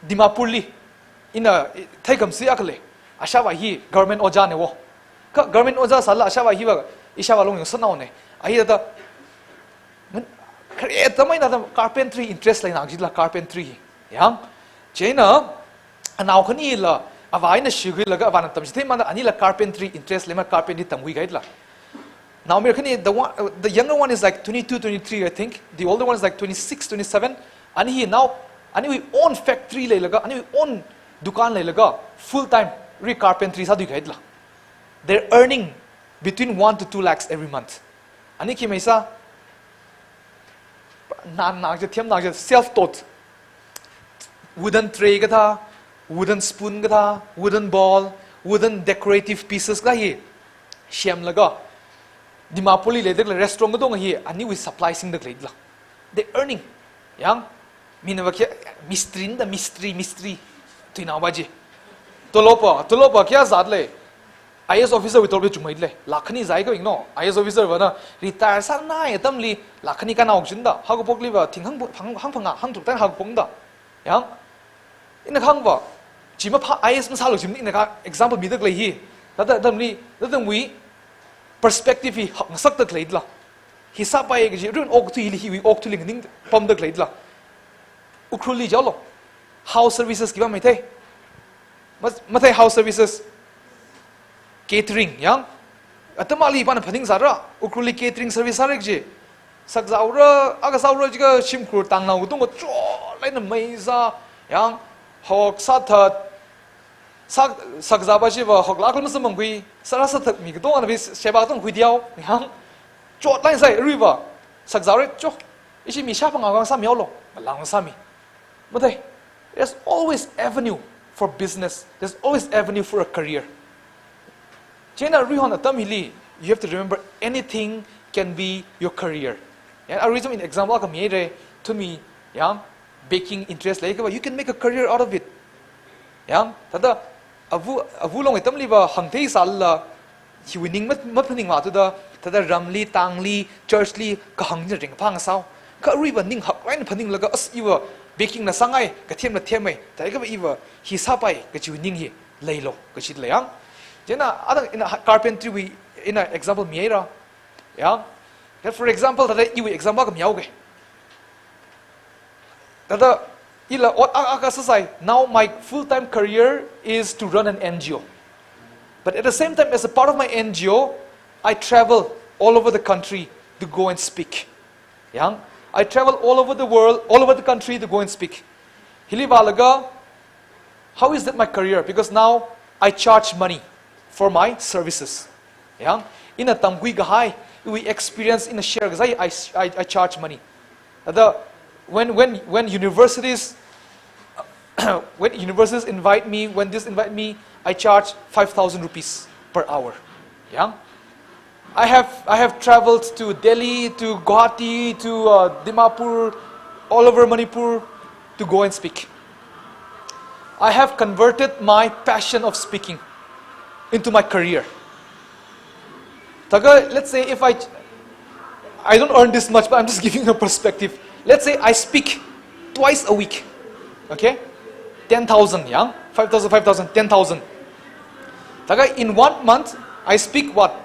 Dimapurli, ina, theikhamsi akha lei. Ashāvā hi government ojāna wo. Kha government ojā sālala ashāvā hiva, ishāvā long yangsannaona. A hi thāda, ngan, khare atam eina thāda carpentry interest leina jila carpentry hi. Yang, chieina, anao khanila, avā eina shikhuilaga avāna tamchitheimana, anila carpentry interest leimana carpentry tamkhui kahaila. Naomayara khani, the one, uh, the younger one is like twenty-two, twenty-three, I think. The older one is like twenty-six, twenty-seven. Ani hi now, aniwui own factory leilaga, aniwui own dukan leilaga, full time aruiva carpentry sāthui kahaila. They're earning between one to two lakhs every month. Ani khi maisa, nana je, themna je, self-taught. Wooden tray kathā, wooden spoon kathā, wooden bowl, wooden decorative pieces kathā hi semlaga, Dimapurli leida khalei restaurant katonga hi aniwui supply singda khaleila. They earning. Yang, minava kya, mistri nda, mistri, mistri. Tuinaova je. Tolopva, tolopva kayā zat lei? I A S officer wui tolopli chungmeida lei. Lakh khani zai kawing no. I A S officer vana retire sāngai atamli lakh khani kanao chinda. Haokaphokli va thing hang, hang, hangphangā, hangtharuk tan haokaphokda. Yang, ina kahāng va, chi maphā I A S masālu chi ina ka example mida khalei hi. Thāda, thāda mi, thāda mi perspective hi hak ngasakda khaleila. Hi sāpai kaji, run okathui hili hiwui okathuili ningpamda khaleila. Ukhrulli jaolo. House services khi va mathei. Mas-, mathei house services. Catering, yang. Atam ali pana phaningsāra, Ukhrulli catering service sāra kaji. Sakzāura, akha sāura jiakha shimkhur tangnao katonga chotlāk eina mei zā, yang, hok sāthat, sak, sakzāpa chiva hoklāk eina masamphangkhui, sāra sāthat mi katongana vis sheba katong khuidiao, yang. Chotlāk eina sāi, aruiva, sakzāura, cho, ishi mi shāphangā kang sāmihaolo, malang sāmi. Mathei, there's always avenue for business. There's always avenue for a career. Chieina aruihon atam hili, you have to remember anything can be your career. Yang, aruiva ina example akha mihaira, thāda mi, yang, baking interest lei kava, you can make a career out of it. Yang, thāda, avu, avu long atamli va hāngtheisālala, hiwui ning mat-, maphaningmatuda, thāda ramli, tangli, churchli, kahāng china ringphā ngasāo. Kha aruiva ning haklāk eina phaninglaga, as iva bakingna sāngai, kathemna themmei, thāda kava iva hi sāpai kajiwui ning hi leilo, kaji lei yang. Chieina, ada ina ha-, carpentry wui ina example mihaira. Yang. That for example, thāda iwui example akha mihaoga. Thāda ila ot a-, akha sāsai. Now my full-time career is to run an N G O. But at the same time, as a part of my N G O, I travel all over the country to go and speak. Yang, I travel all over the world, all over the country to go and speak. Hili vālaga, how is that my career? Because now I charge money for my services. Yang, ina tamkhui kahai, iwui experience ina share kasā, I, I, I charge money. Thāda, when, when, when universities, when universities invite me, when this invite me, I charge five thousand rupees per hour. Yang, I have, I have traveled to Delhi, to Guwahati, to, uh, Dimapur, all over Manipur to go and speak. I have converted my passion of speaking into my career. Thākha, let's say if I, I don't earn this much, but I'm just giving you a perspective. Let's say I speak twice a week. Okay? Ten thousand, yang? Five thousand, five thousand, ten thousand. Thākha, in one month, I speak what?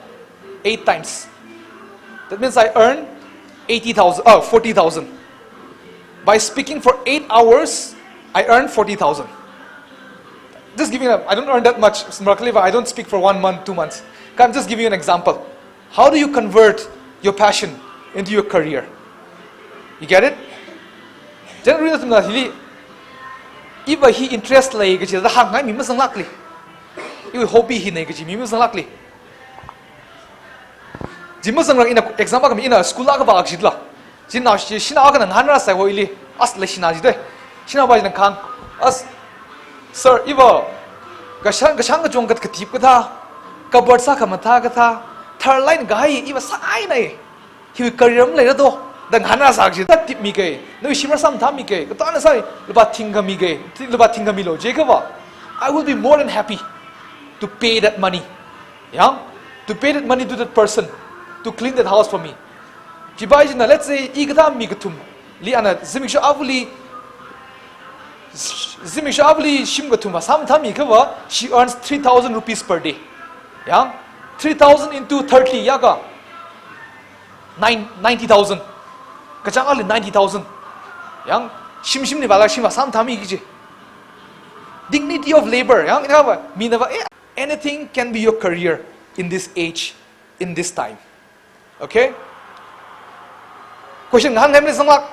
Eight times. That means I earn eighty thousand, oh, forty thousand. By speaking for eight hours, I earn forty thousand. Just giving up. I don't earn that much. Smartly, I don't speak for one month, two months. I'm just giving you an example. How do you convert your passion into your career? You get it? Generally, nathumna hili, iva hi interest lei kaji thāda hāngngai mi mazanglākli. Iva hobby hi nei kaji mi mazanglākli. Chi mazanglāk, ina example akha mi, ina school akha vā kajila. China, chi, shanao akhana ngahānrāsai hoili. As lei shanao chi dei. Shanaopa china kahāng. As, sir, iva, kashāng, kashāng kachong kat katip kathā, cupboard sākhamathā kathā, tharlāk eina kahai iva sāngainai. Hiwui career maleira do, da ngahānrāsā kaji, thāda tipmi kei, nawui shimrā sāmathāmi kei, katāna sāi, lupā thingkha mi kei, thi-, lupā thingkha milo, jiakha va, I will be more than happy to pay that money. Yang, to pay that money to that person to clean that house for me. Chipai china, let's say, i kathā mi kathumli ana zimiksho avali, zimiksho avali shim kathum va sāmathāmi kha va, she earns three thousand rupees per day. Yang, three thousand into thirty, yaka nine, ninety thousand. Kachāng ali ninety thousand. Yang, shim shimli vālāk shim va sāmathāmi kaji. Dignity of labor, yang, ina va, mina va, eh, anything can be your career in this age, in this time. Okay? Question ngahānngai mazanglāk.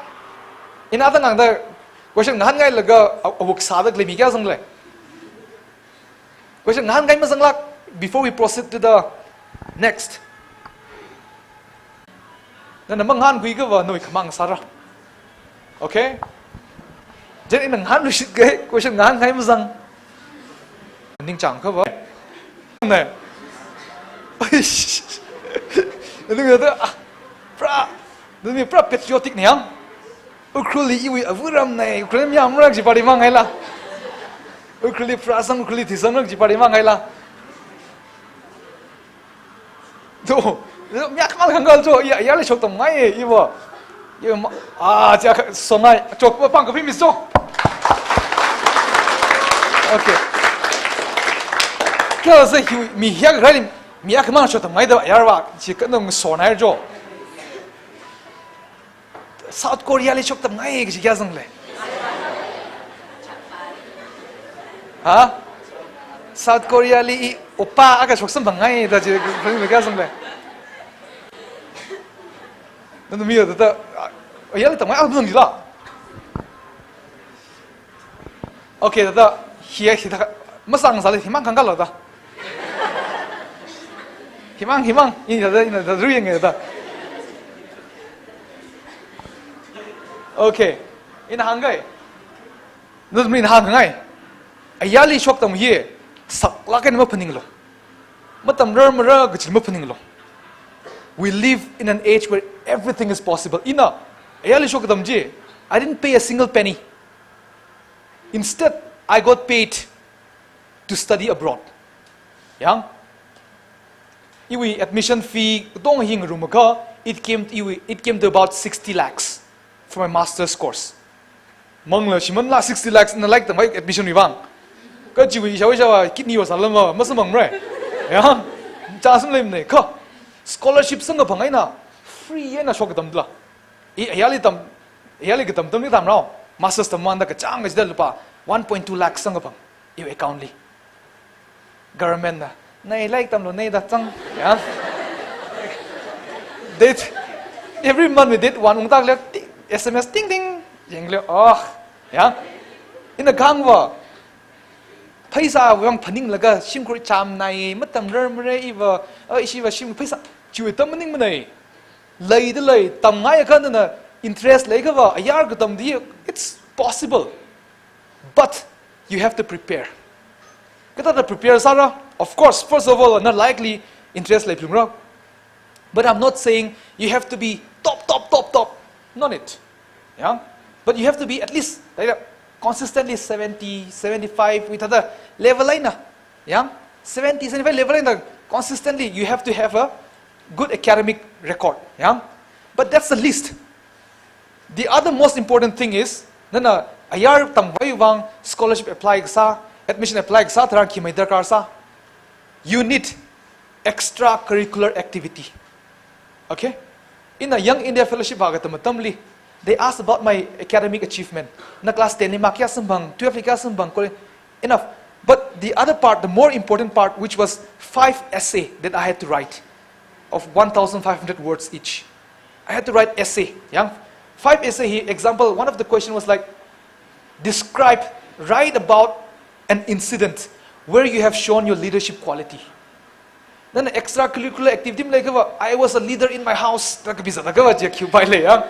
Ina thāda ngahānda question ngahānngai laga a-, awuk sāda khalei mi kayā zanglei? Question ngahānngai mazanglāk before we proceed to the next. Nana mangahānkhui kha va nawui khamang sāra. Okay? Chieina ina ngahānluishit kahai question ngahānngai mazang. Ningchāng kha va. Ne. Aish. Ningda, ah, pra. Nani pra patriotic ne yang. Ukhrulli iwui avu ram nei, Ukhrulli mi amrak ji pari mangaila. Ukhrulli pra sang, Ukhrulli thi sang rak ji pari mangaila. Oh, mi akhamang khangal cho, ya, ya le shoktam ngai, iva. Ya, ma, ah, ja, so ngai, chok, pang kapi mi so. Okay. Kya sa hi, mi hiya kharali, mi akhamang shoktam ngai da, ya wa, chi kanam so ngai cho. South Korea li shoktam ngai kaji kya zang le? Ha? South Korea li i oppa akha shoksamphang ngai da chi kya zang le? Nana mi da da, ya le tam ngai, ah, nang la. Okay, thāda, hi, hi, thāda, masāngasāli, himang khangalu da. Himang, himang, ina thāda, ina thāda, rui yang thāda. Okay, ina hāngkai. Nana mi ina hāngngai. Ayarli shoktam hi, saklāk eina maphaninglu. Matamrar mara kachi maphaninglu. We live in an age where everything is possible. Ina, ayarli shoktam chi, I didn't pay a single penny. Instead, I got paid to study abroad. Yang? Iwui admission fee dong hing rumaka, it came, iwui, it came to about sixty lakhs for my master's course. Mangla shimānla sixty lakhs na like tamai admission wui vang. Kachiwui shawa shawa kidney wa salama, masamang re. Yang? Chance leimana ka. Scholarship sangkaphang eina, free eina shoktam la. I, ayarli tam, ayarli katam tamli tamrao. Masters tamvāda kachāng kachida lupā one point two lakh sangkaphang. Iwui account li. Government na, "Nai like tamlu nai da chang." Ya. Date, every month we date one ungtak le, ting, S M S ting ting. Yang le, oh. Ya. Ina kahāngva. Pheisā vang phaninglaga shimkhur chām nai, matamrar mara iva, a, ishiva shim pheisā, chiwui tam maningmanei. Leida lei, tamngai kha nana interest leikhava, ayar katamdi, it's possible. But you have to prepare. Kathāda prepare sāra? Of course, first of all, na likely interest leiphalungra. But I'm not saying you have to be top, top, top, top. Not it. Yeah? But you have to be at least, like, consistently seventy, seventy-five, with other level eina. Yeah? Seventy, seventy-five level eina, consistently, you have to have a good academic record. Yeah? But that's the least. The other most important thing is, nana ayar tamvai vang scholarship apply kasā, admission apply kasā, tharan khi mai darkar sā. You need extracurricular activity. Okay? Ina Young India Fellowship vākatam atamli, they asked about my academic achievement. Na class ten li mark kayā samphang, twelve li kayā samphang, kole, enough. But the other part, the more important part, which was five essay that I had to write of one thousand five hundred words each. I had to write essay, yeah? Five essay hi, example, one of the question was like, describe, write about an incident where you have shown your leadership quality. Then extracurricular activity maleikava, "I was a leader in my house." Taka bisa taka va je kyu pai le, yeah?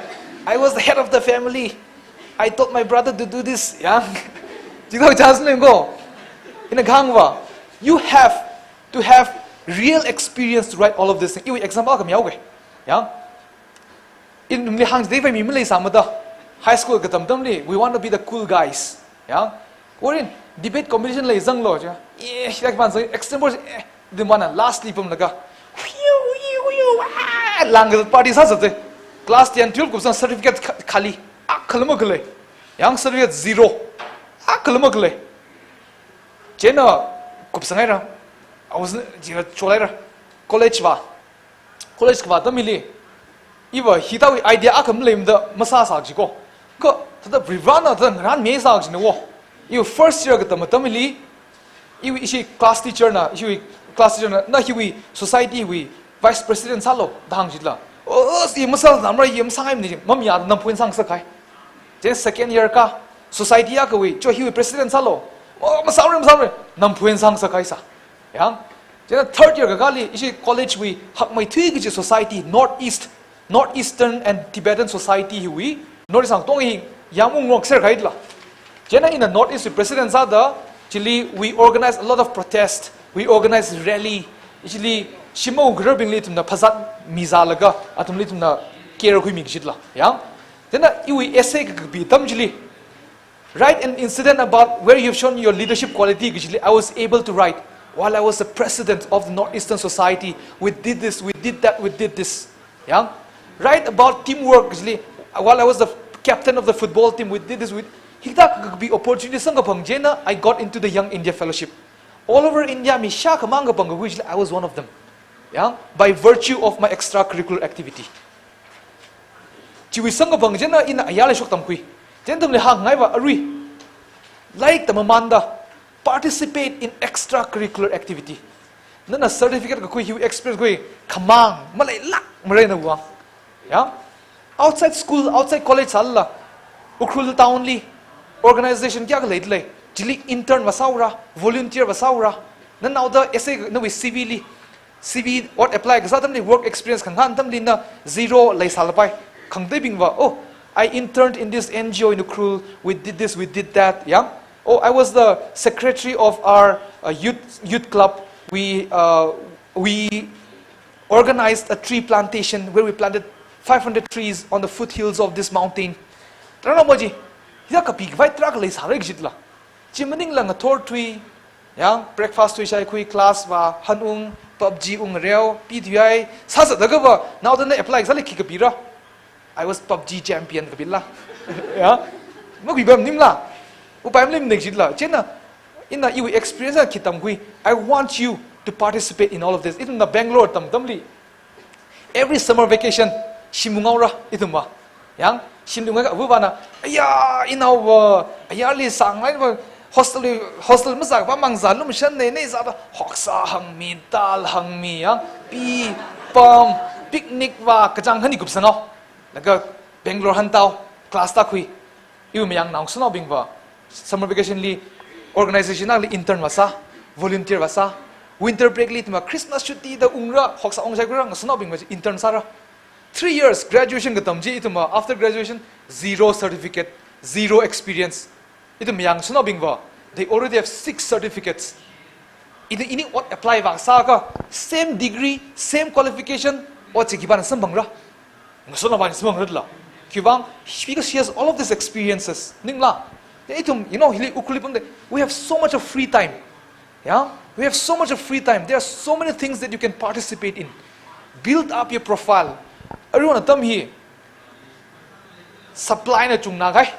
"I was the head of the family. I taught my brother to do this," yeah? Jikau chance le ngo. Ina kahāngva, you have to have real experience to write all of this thing. Iwui example kami yao ke. Yeah? Ina mli hāngdei vai mi maleisāmada. High school katam tamli, we want to be the cool guys. Yeah? Korin, debate competition lei zanglu ja. Eh, shilak ban zang, extempore, eh, di mana last li pamlaga. Huiu, huiu, huiu, ah, lang party sāsā te. Class ten, twelve kupsang certificate kha-, khali. Akhala makhalei. Yang certificate zero. Akhala makhalei. Chieina kupsang haira. I was, chieina cholaira. College va. College kavā atamli, iva hithāwui idea akha maleimada masāsā jiko. Kha, thāda Varivarana thāda ngarānmi sā jina wo. Iva first year katam atamli, iwui ishi class teacher na, ishiwui class teacher na, "Na hiwui society wui vice president sālu," da hāng jila. "Oh, si masāla namra yam sāngai mani," mamayā namphuin sāngasak hai. Then second year ka, society akhawui, "Cho hiwui president sālu." "Oh, masāra, masāra," namphuin sāngasak haisā. Yang, chieina third year kakāli, ishi college wui hakmeithui kaji society, North East, North Eastern and Tibetan Society hiwui, North East hangtong hi yāmungrok ser kahaila. Chieina ina North East wui president sāda, chili we organize a lot of protest, we organize rally, chili shimān khararbingli ithumna phazat mizālaga, athumli ithumna care khuimi kajila. Yang, chieina iwui essay kakapi atam chili, "Write an incident about where you've shown your leadership quality," kajili, I was able to write. While I was the president of the North Eastern Society, we did this, we did that, we did this. Yang? Right about teamwork, actually, while I was the captain of the football team, we did this, we, hikathā kapi opportunity samkaphang chieina, I got into the Young India Fellowship. All over India, mi shākhamang kapangkhui chili, I was one of them. Yang? By virtue of my extracurricular activity. Chiwui samkaphang chieina ina ayarli shoktamkhui. Chieina athumli hāngngaiva arui, lairik tammamanda, participate in extracurricular activity. Nana certificate kakhui, hiwui experience kakhui, khamang maleilāk mara nawui vang. Ya? Outside school, outside college sālala, Ukhrul town li organization kayākha leidalei. Chili intern vāsāura, volunteer vāsāura. Nanaoda essay nawui C V li, C V ot apply kasā atamli, work experience khangahān atamli na zero leisālapai. Khangateibingva, "Oh, I interned in this N G O in Ukhrul, we did this, we did that." Ya? "Oh, I was the secretary of our, uh, youth, youth club. We, uh, we organized a tree plantation where we planted five hundred trees on the foothills of this mountain." Tarākha moji, hikathā kapikhavai tarākha leisāra kajila. Chi maningla ngathor thui, yang, breakfast thuishai khui, class vāhānung, PUBG ungreo, pi thuihai, sāsāda kava, naoda na apply kasāli khi kapira. "I was PUBG champion," kapila. Ya? Makhuipamnimala. Upai maleimana kajila. Chieina, ina iwui experience akha khi tamkhui. I want you to participate in all of this. Ithumna Bangalore tam atamli, every summer vacation, shim unghaora ithumva. Yang, shimli unghaiakha avavana, "Aya, inaova, ayarli sānglaiva, hostel li, hostel mazākhavai mangzā lumashanna, na zāva, hoksā hāngmi, dal hāngmi, yang, pi, pam, picnic va, kachāng khani kupsanghao." Laga Bangalore hantao, class tākhui. Iwui mayarnao ngasotnaobingva, summer vacation li organization akhali intern vāsā, volunteer vāsā. Winter break li ithumva Christmas chutti da ungra, hoksā ungshaikhuira, ngasotnaobingva intern sāra. Three years graduation katam chi ithumva, after graduation, zero certificate, zero experience. Ithum mayarngasotnaobingva, they already have six certificates. Ithum ini ot apply vāsāakha, same degree, same qualification, ot chi khipāna samphangra? Ngasotnaobingna samphangra dala. Khiwuivang, because she has all of these experiences. Maningla. Then ithum, you know, hili Ukhrulli pamda, we have so much of free time. Yeah? We have so much of free time. There are so many things that you can participate in. Build up your profile. Aruihon atam hi, supply na chungna kahai,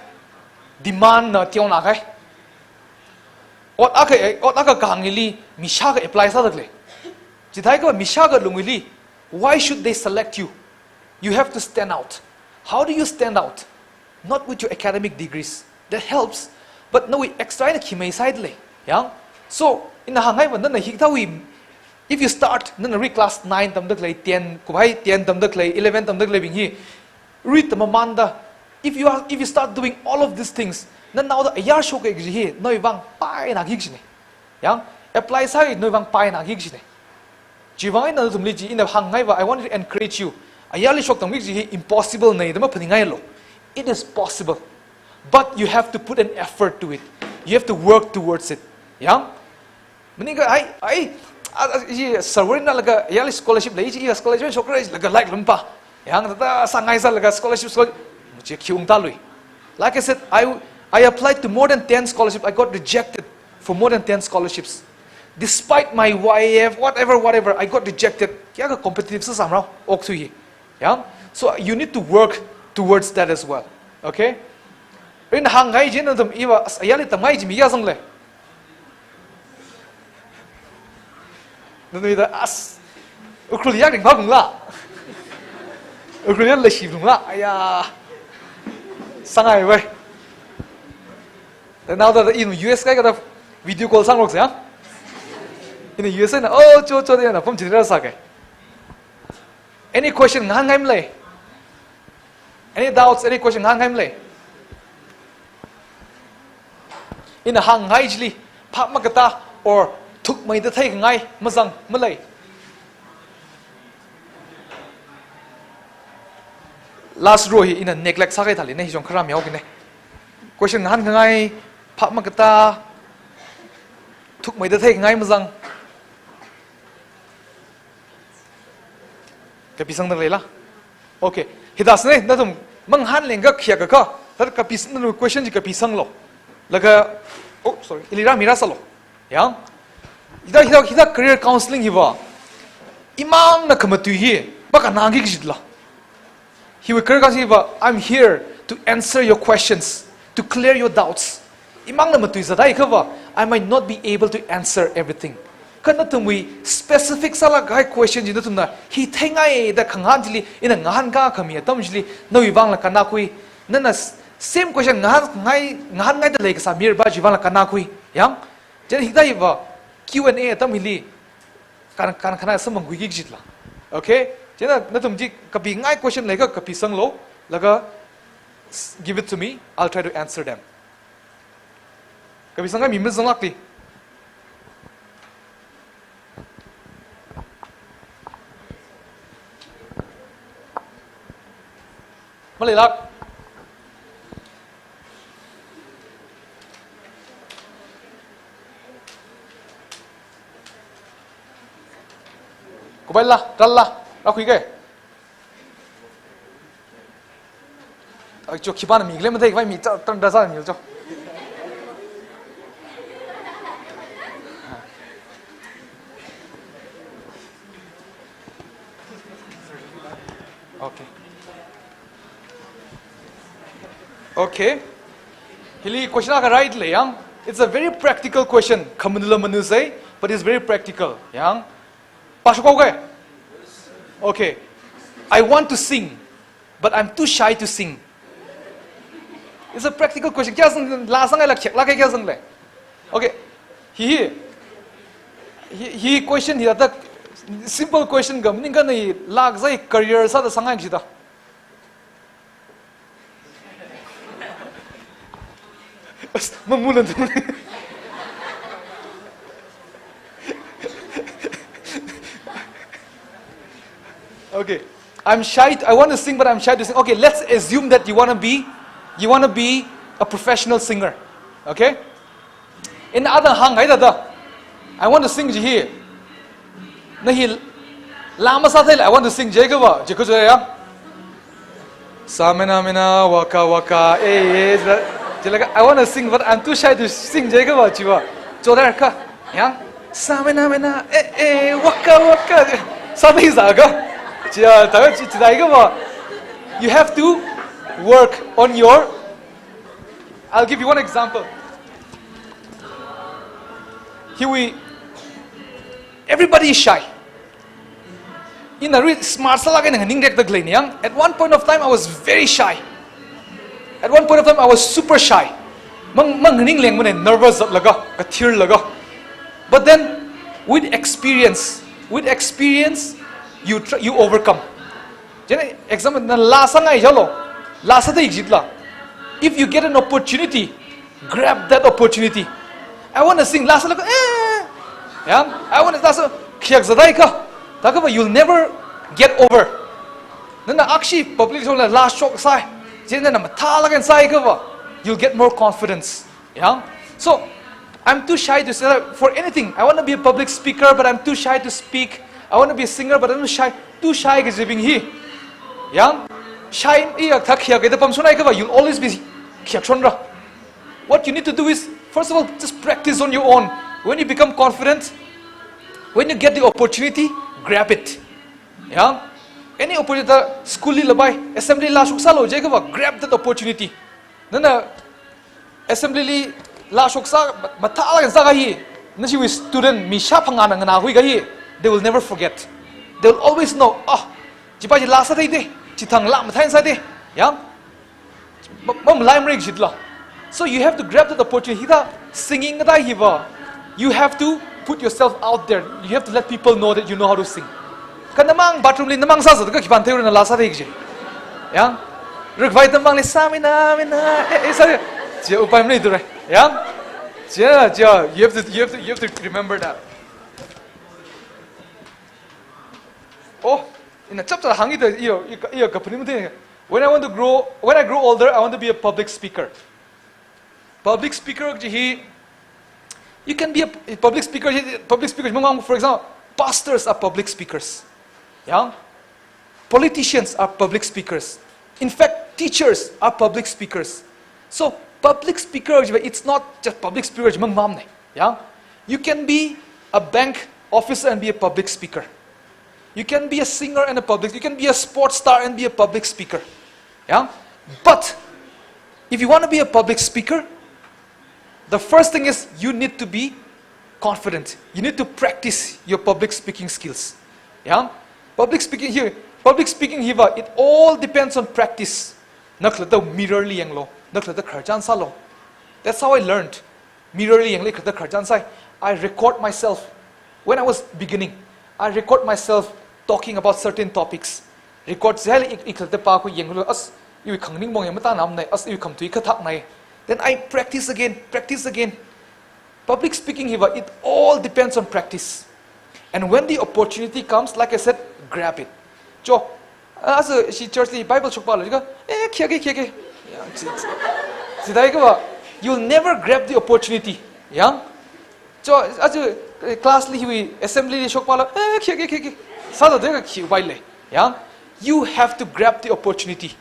demand na teona kahai. Ot akha, ot akha kahāng hili, mi shākha apply sādalei. Chithākha mi shākha lung hili, why should they select you? You have to stand out. How do you stand out? Not with your academic degrees. That helps. But nawui extra eina khi masāidalei. Yang? So, ina hāngngai va nana hikathāwui, if you start, nana arui class nine tamdalei, ten, kuphai ten tamdalei, eleven tamdaleibing hi, arui tammamanda, if you are, if you start doing all of these things, nanaoda ayar shokki kaji hi, nawui vang paina kajina. Yang, apply sāki nawui vang paina kajina. Chiwuivang eina nathumli chi ina hāngngai va, I want to encourage you. Ayarli shoktamki kaji hi impossible na da maphaningngailo. It is possible. But you have to put an effort to it. You have to work towards it. Yang? Maningakha, ai, ai, a, a, chi server eina laga, ayarli scholarship lei, chi scholarship shokra laga like lumpa. Yang, thāda sāngaisālaga scholarship, scholarship, chi khi ungtālui. Like I said, I, I applied to more than ten scholarships. I got rejected for more than ten scholarships. Despite my Y A F, whatever, whatever, I got rejected. Kayākha competitive sāsāmarao, okathui hi. Yang? So you need to work towards that as well. Okay? Ina hāngngai chi nathum iva, as, ayarli tamngai chi mi kayā zanglei? Nathum ida, as, Ukhrul yak ringphā phungla. Ukhrul yak leishi phungla. Aya. Sāngai vai. Then now that in U S kaikha da video call sāngaroksa ya. In U S na, oh, cho, cho, ya na, pam chidra sākai. Any question ngahānngai malei? Any doubts, any question ngahānngai malei? Ina hāngngai chili, phap makatā, or thukmeida theikhangai, mazang, malei? Last row hi ina neglect sākahai thāli ne, hi chong kharā miao kine. Question ngahānkhangai, phap makatā, thukmeida theikhangai, mazang. Kapisangda leila? Okay. Hithāsne, nathum mangahānleng kakhayākakha, thāda kapisang, nathum question chi kapisanglo. Laga, oh, sorry, ili rāmi rāsālo. Yang? Hithā, hithā, hithā career counseling hiva, imangna khamatui hi makhanangki kajila. Hiwui career counseling hiva, "I'm here to answer your questions, to clear your doubts." Imangna matui zādai khava, I might not be able to answer everything. Kha nathumwui specific sālāk kahai question chi nathumna hi theingaida khangahān chili, ina ngahānkā khami atam chili, nawui vangla kannakhui, nana s-, same question ngahānngai, ngahānngaida leikasā mirba chiwui vangla kannakhui. Yang, chieina hithā hiva Q and A atam hili, kan, kan, kan samphangkhuiki kajila. Okay? Chieina nathum chi kapingai question leiakha kapisanglu, laga s-, give it to me, I'll try to answer them. Kapisangkahai mi mazanglākli. Maleilāk. Kubai la, dal la, rākhuike. Ai, cho khipāna mi khalei matheikhavai mi cha, tan da sa mi cho. Okay. Okay. Hili question akha right lei yang. It's a very practical question. Khamanula manusei, but it's very practical. Yang. Pāshok haoke? Okay. I want to sing, but I'm too shy to sing. It's a practical question. Kayā zang, laa sāngailāk, kheklāk kayā zang lei? Okay. Hi, hi, hi, hi question hi atak simple question kha, maningkha nali laa kasā hi career sāda sāngai kajida. As, mamulan tu. Okay. I'm shy. I want to sing, but I'm shy to sing. Okay, let's assume that you wanna be, you wanna be a professional singer. Okay? Ina athang hānghaida da, "I want to sing," ji hi. Na hi laa masātheila, "I want to sing," ji khava, ji khuja ya. Sa mena mena, waka waka, eh, eh, ji la, ji la, "I want to sing, but I'm too shy to sing," ji khava, chiva. Chodar kha, yang, sa mena mena, eh, eh, waka waka. Sāthei sākha. Chiya, ta chi, chi dai khava. You have to work on your, I'll give you one example. Hiwui, everybody is shy. Ina ri smart sālāk eina nganingrekda khaleina yang. At one point of time, I was very shy. At one point of time, I was super shy. Mang, manganinglengmana, nervous zatlaga, kathirlaga. But then, with experience, with experience, you tr-, you overcome. Chieina example, na laa sāngai jalo, laa sāthei kajila. If you get an opportunity, grab that opportunity. "I wanna sing," laa sālaga, eh, yang, "I wanna," laa sā, khiyak zadai kha. Ta khava, you'll never get over. Nana akhashi public shongla laa shoksai, chieina nana mathālāk eina sāi khava, you'll get more confidence. Yeah? So, I'm too shy to say that for anything. I want to be a public speaker, but I'm too shy to speak. I want to be a singer, but I'm too shy. Too shy kajibing hi. Yeah? Shy, iya, thak hiya kaida pamshonnai khava, you'll always be khiyakshonra. What you need to do is, first of all, just practice on your own. When you become confident, when you get the opportunity, grab it. Yeah? Any opportunity, school li labai, assembly laa shoksālu ji khava, grab that opportunity. Nana assembly li laa shoksā, mathālāk eina sākahai, nashiwui student mi shāphangāna nganākhui kahai, they will never forget. They will always know, "Ah, chipa chi laa sāthei de, chithang laa mathāi sāde." Yang? Ma, mamalaimara kajila. So you have to grab that opportunity. Hithā singing kathā hiva, you have to put yourself out there. You have to let people know that you know how to sing. Kha namang bathroom li namang sāzat kha khipāna theira na laa sāthei kaji. Yang? Rikvai tamang li sa mina, mina, eh, eh, sa. Chiya upai maleithura. Yang? Chiya, chiya, you have to, you have to, you have to remember that. Oh, ina chapchā hāngkida, iyo, iyo, iyo, kaphaning mathei. When I want to grow, when I grow older, I want to be a public speaker. Public speaker kaji hi, you can be a, a public speaker, public speaker, for example, pastors are public speakers. Yeah? Politicians are public speakers. In fact, teachers are public speakers. So, public speaker, it's not just public speaker, mang mam ne. Yeah? You can be a bank officer and be a public speaker. You can be a singer and a public, you can be a sports star and be a public speaker. Yeah? But if you want to be a public speaker, the first thing is you need to be confident. You need to practice your public speaking skills. Yeah? Public speaking hi, public speaking hiva, it all depends on practice. Nakhalatta mirror li yanglu, nakhalatta khararchan sālu. That's how I learned. Mirror li yangli khalatta khararchan sāi. I record myself. When I was beginning, I record myself talking about certain topics. Record sāhaili i, i khalatta pākhui yanglu, as, iwui khanganing mong yang matānamnei, as, iwui khamatui kathaknei. Then I practice again, practice again. Public speaking hiva, it all depends on practice. And when the opportunity comes, like I said, grab it. Cho, aja shi church li Bible shokpālu jiakha, eh, khayākei, khayākei. Ya, chi, chi. Chithākha va, you'll never grab the opportunity. Yang? Cho, aja, eh, class li hiwui assembly li shokpālu, eh, khayākei, khayākei. Sāda deka khi upai lei. Yang? You have to grab the opportunity.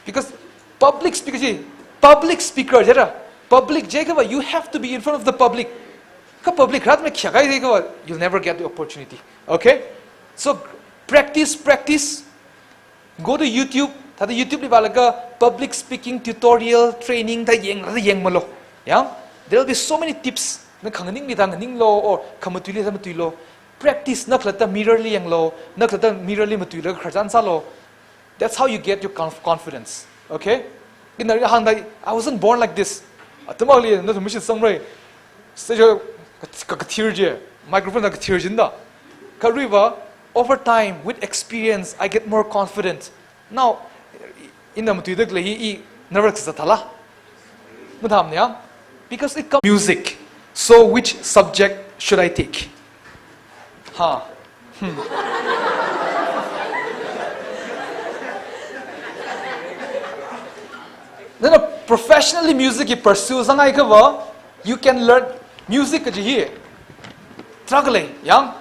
Because public speaker chi, public speaker jira, public jiakha va, you have to be in front of the public. Kha public rātmei khayākahai jiakha va, you'll never get the opportunity. Okay? So practice, practice. Go to YouTube. Thāda YouTube li vālaga public speaking tutorial training thāda yangda yangmalu. Yang? There will be so many tips. Na khanganingli thāda nganinglu, or khamatuili thāda matuilu. Practice, nakhalatta mirror li yanglu, nakhalatta mirror li matuilaga khararchan sālu. That's how you get your conf-, confidence. Okay? Ina hāngda, I wasn't born like this. Atam akhali nathum mashitsangmara. Stage ka, ka, kathir chi, microphone na kathir chi da. Kha aruiva, over time, with experience, I get more confident. Now, ina matuida khalei hi, i nervous sāthala. Mathāmana ya? Because it comes music. So which subject should I take? Ha. Hmm. Nana professionally music hi pursue sāngai kha va, you can learn music kaji hi. Track lei, yang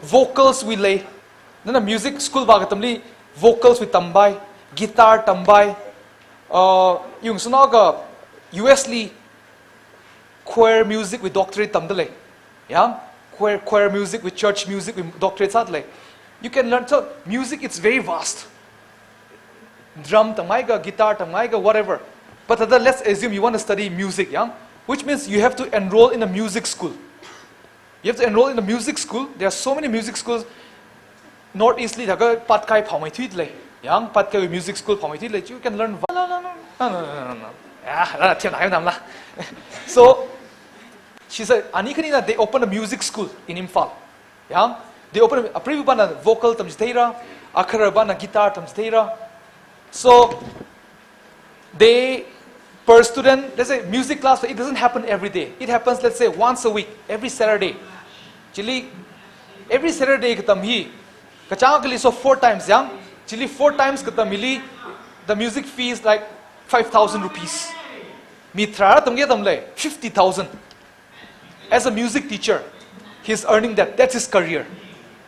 vocals wui lei. Nana music school vā katamli vocals wui tampai, guitar tampai, uh, yung suna ka U S li choir music wui doctorate tamda lei. Yang? Choir, choir music wui church music wui doctorate sāda lei. You can learn, so music, it's very vast. Drum tamngai kha, guitar tamngai kha, whatever. But thāda, let's assume you want to study music, yang? Which means you have to enroll in a music school. You have to enroll in a music school. There are so many music schools. Northeast li thākha Patkai phāmeithui lei. Yang Patkai music school phāmeithui lei. You can learn. No, no, no, no, no, no, no, no. Yeah, la, thiam hai namla. So, she said, ani khanina, they opened a music school in Imphal. Yang, they opened a, apreivabana vocal tamchitheira, akharabana guitar tamchitheira. So, they, per student, let's say music class, it doesn't happen every day. It happens, let's say, once a week, every Saturday. Chili, every Saturday katam hi, kachāng akhali so four times, yang, chili four times katam hili, the music fee is like five thousand rupees. Mi tharā tamki tamlei, fifty thousand. As a music teacher, he's earning that. That's his career.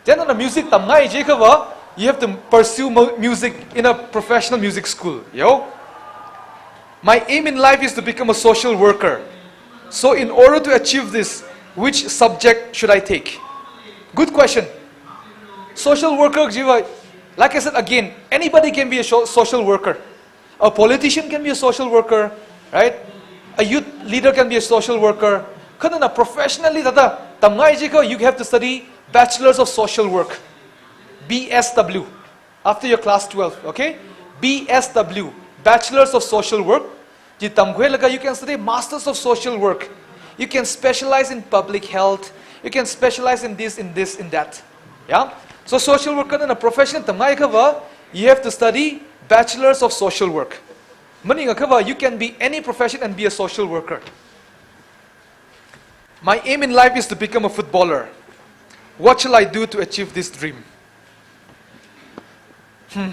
Then on a music tamngai jiakha va, you have to pursue mu-, music in a professional music school. Yo? My aim in life is to become a social worker. So in order to achieve this, which subject should I take? Good question. Social worker jiva, like I said again, anybody can be a sho-, social worker. A politician can be a social worker, right? A youth leader can be a social worker. Kha nana professionally thāda tamngai jiakha, you have to study Bachelors of Social Work, B S W, after your class twelve, okay? B S W, Bachelors of Social Work. Chi tamkhuilaga, you can study Masters of Social Work. You can specialize in public health. You can specialize in this, in this, in that. Yeah? So social worker nana profession tamngai kha va, you have to study Bachelors of Social Work. Maningakha va, you can be any profession and be a social worker. My aim in life is to become a footballer. What shall I do to achieve this dream? Hmm.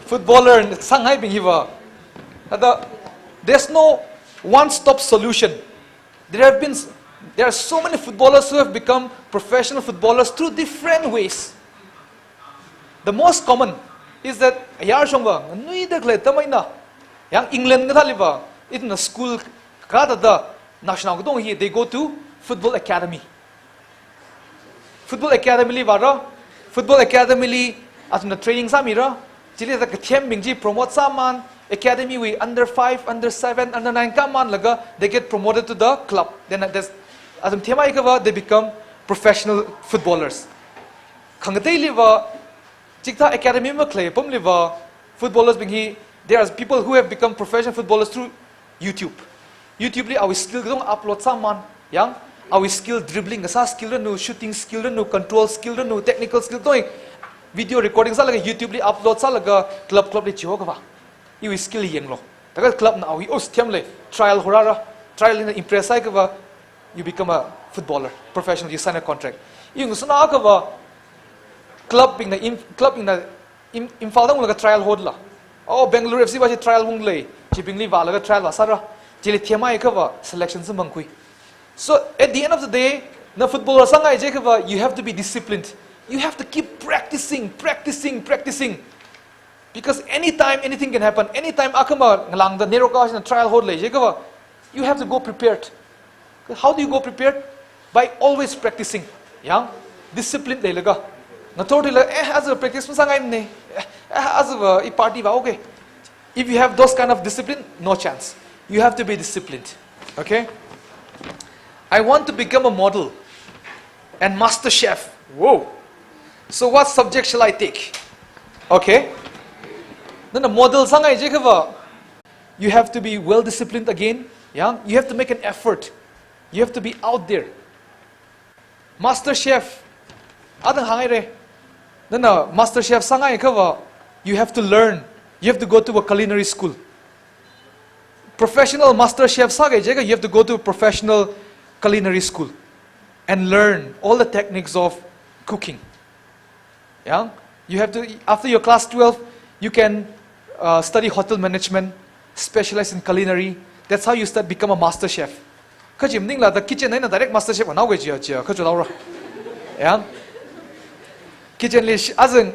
Footballer sāngaibing hiva. Thāda, there's no one-stop solution. There have been s-, there are so many footballers who have become professional footballers through different ways. The most common is that, ayar shongva, nganuida khalei atam eina, yang England kathāliva, ithumna school kathāda, Naoshinao katonga hi, they go to football academy. Football academy li vāra, football academy li athumna training sāmira, chili thāda kathembing chi promote sāman, academy wui under five, under seven, under nine kāmanlaga, they get promoted to the club. Then there's, athum themhaiakhava, they become professional footballers. Khangateiliva, chikathā academy makhalei apamliva, footballers bing hi, there are people who have become professional footballers through YouTube. YouTube li awui skill katonga upload sāman, yang, awui skill, dribbling kasā skill ranu, shooting skill ranu, control skill ranu, technical skill katonga video recording sālaga YouTube li upload sālaga club club li chihokhava, iwui skill yanglu. Thākha club na awui, oh, themlei, trial horāra, trial na impress sāhaiakhava, you become a footballer, professional, you sign a contract. Iwui ngasānāakhava, club bingna Im-, club bingna Im-, Imphal da unglaga trial hola. Oh, Bangalore F C va chi trial unglei. Chibingli vālaga trial vāsāra. Chili themhaiakhava selection samphangkhui. So at the end of the day, na footballer sāngai jiakhava, you have to be disciplined. You have to keep practicing, practicing, practicing. Because anytime, anything can happen. Anytime akhama ngalāngda neroka shina trial hotlei jiakhava, you have to go prepared. How do you go prepared? By always practicing. Yang, discipline leilaga. Ngathor thila, eh, aja practice masāngaimane. Eh, eh, aja va, i party va, okay. If you have those kind of discipline, no chance. You have to be disciplined. Okay? I want to become a model and master chef. Whoa. So what subject shall I take? Okay. Nana model sāngai jiakhava, you have to be well disciplined again. Yeah? You have to make an effort. You have to be out there. Master chef, adang hānghaira. Nana master chef sāngaiakhava, you have to learn. You have to go to a culinary school. Professional master chef sāki jiakha, you have to go to professional culinary school and learn all the techniques of cooking. Yeah? You have to, after your class twelve, you can, uh, study hotel management, specialize in culinary. That's how you start become a master chef. Kha chi maningla thāda kitchen eina direct master chef nganao kaji chi, chi, kha chulaora. Yeah? Kitchen li shi-, aja,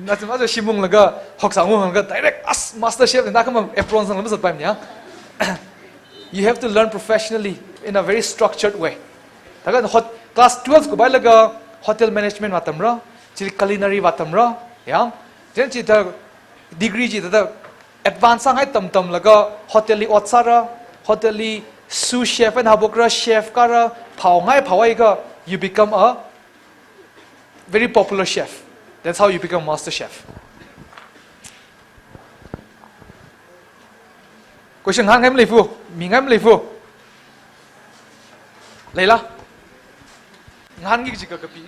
aja, aja shim unglaga, hoksang unglaga, direct as master chef na kama apron sangla masāpaimana, yeah? You have to learn professionally in a very structured way. Thākha hot-, class twelve kuphailaga hotel management vātamra, chili culinary vātamra, yeah? Then chithāda degree chithāda advance sāngai tamtamlaga hotel li ot sāra, hotel li sous chef eina haophokkra, chef kāra, phaongai phaohaiakha, you become a very popular chef. That's how you become master chef. Question hāngngai maleifa, mingai maleifa. Leila? Ngahānki kaji kakapi.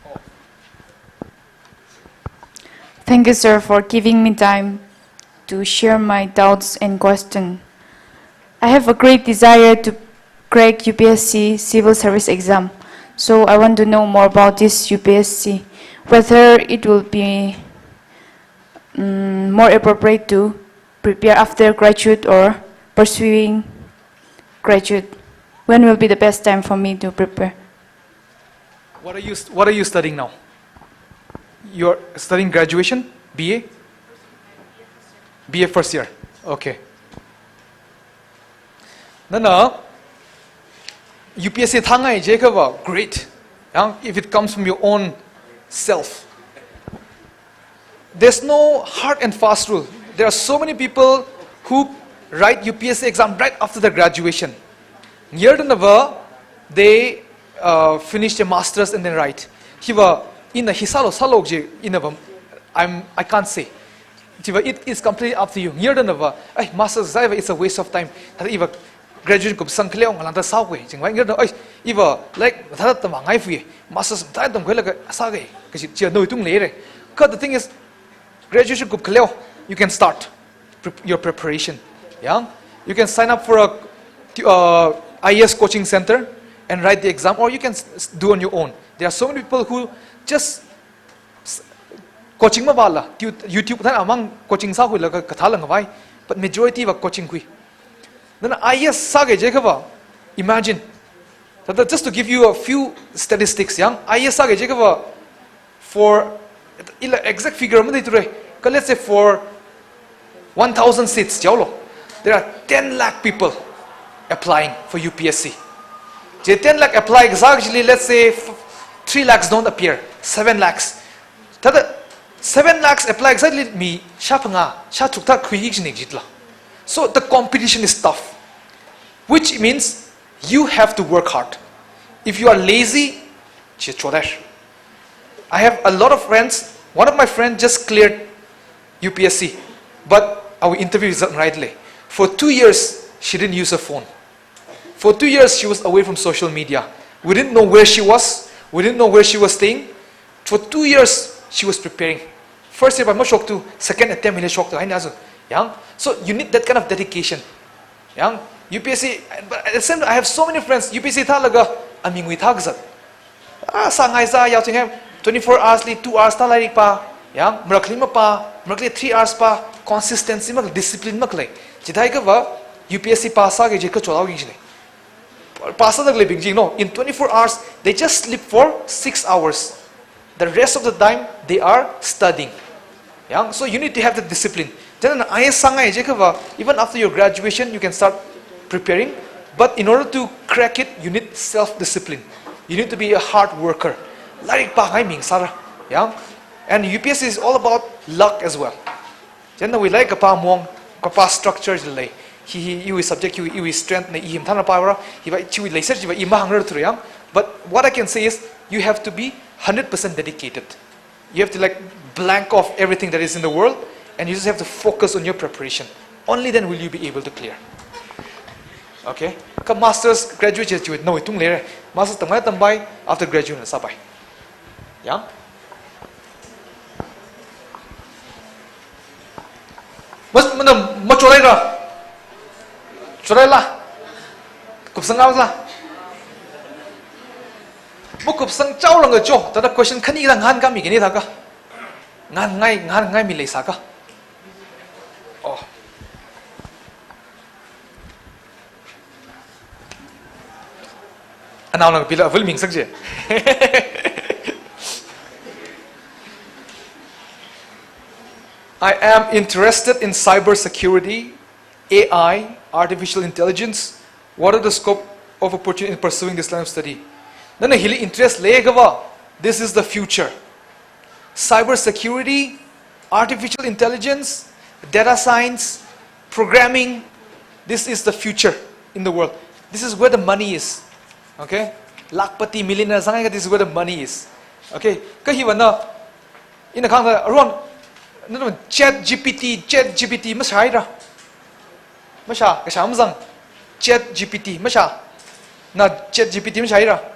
Oh. Thank you, sir, for giving me time to share my doubts and question. I have a great desire to crack U P S C civil service exam. So I want to know more about this U P S C, whether it will be, mm, more appropriate to prepare after graduate or pursuing graduate. When will be the best time for me to prepare? What are you st-, what are you studying now? You're studying graduation, B A? B A first year. Okay. Nana, U P S C thāngai jiakhava, great. Yang, if it comes from your own self. There's no hard and fast rule. There are so many people who write U P S C exam right after the graduation. Ngayurdanava, they, uh, finish their masters and then write. Hiva, ina hi sālu sālu kaji, inava, I'm, I can't say. Chiva, it is completely up to you. Ngayurdanava, ai, masters sāhaiva, it's a waste of time. Thāda iva graduation kupsang khaleo, ngalāngda sāhaoki. Chingvai ngayurda, ai, iva, like, thāda tamngai fui. Masters thāda tamkhuilaga sāki. Kaji, chia noi tung leira. Kha the thing is, graduation kup khaleo, you can start pre-, your preparation. Yeah? You can sign up for a, uh, I A S coaching center and write the exam, or you can s-, s-, do on your own. There are so many people who just s-, coaching mavāla, tu-, YouTube thāda amang coaching sākhuilaga kathāla ngavai, but majority va coaching khui. Nana I A S sāki jiakhava, imagine. Thāda, just to give you a few statistics, yang, I A S sāki jiakhava, for, ila exact figure matheithura, kha let's say for one thousand seats, jihaolu, there are ten lakh people. applying for U P S C. Chi ten lakh apply kasā chili, let's say, f-, three lakhs don't appear, seven lakhs. Thāda seven lakhs apply kasā chili mi shāphangā, shātharuk thā khuiki kajina jitla. So the competition is tough, which means you have to work hard. If you are lazy, chi choder. I have a lot of friends. One of my friends just cleared U P S C, but our interview result right lei. For two years, she didn't use her phone. For two years, she was away from social media. We didn't know where she was. We didn't know where she was staying. For two years, she was preparing. First year pa mashoktu, second attempt hili shoktu, haina azu. Yang, so you need that kind of dedication. Yang, U P S C, but at the same time, I have so many friends, U P S C thālaga, amingwui thā kazat. Ah, sāngai sā, yao ching hai, twenty-four hours li two hours thā lairik pā, yang, marakli mapā, marakli three hours pā, consistency mak, discipline maklei. Chithākha va, U P S C pass sāki kaji kachot haoki kajina. Pass sāda khaleibing chi, no, in twenty-four hours, they just sleep for six hours. The rest of the time, they are studying. Yang, so you need to have the discipline. Then, I S sāngai jiakha va, even after your graduation, you can start preparing. But in order to crack it, you need self-discipline. You need to be a hard worker. Lairik pāngai mi sāra. Yang, and U P S C is all about luck as well. Chieina nawui lairik kapā mong, kapā structure chi lei. Hi, hi, iwui subject, iwui, iwui strength na i hi mathāna pāra, hiva chiwui leiser chiva i mahāngrarthura yang. But what I can say is, you have to be hundred percent dedicated. You have to, like, blank off everything that is in the world, and you just have to focus on your preparation. Only then will you be able to clear. Okay? Kha masters graduate chi chiwui nawui tung leira. Masters tamngai tampai, after graduation sāpai. Yang? Mas, mana, machoraira? Choraila? Kupsang haola? Makupsang chaoranga cho, thāda question khani la ngahānkāmi kajina thākha. Ngahānngai, ngahānngaimi leisākha. Oh. Anaona kapila avul ming sāki je. I am interested in cyber security, A I, artificial intelligence. What are the scope of opportunity in pursuing this line of study? Nana hili interest leiakha va, this is the future. Cyber security, artificial intelligence, data science, programming, this is the future in the world. This is where the money is. Okay? Lakhpati, millionaire sāngaikha, this is where the money is. Okay? Kha hiva na, ina kahāng da, aruihon, na, na, ChatGPT, ChatGPT mashāhaira. Mashā, kashā mazang. ChatGPT mashā. Na ChatGPT mashāhaira.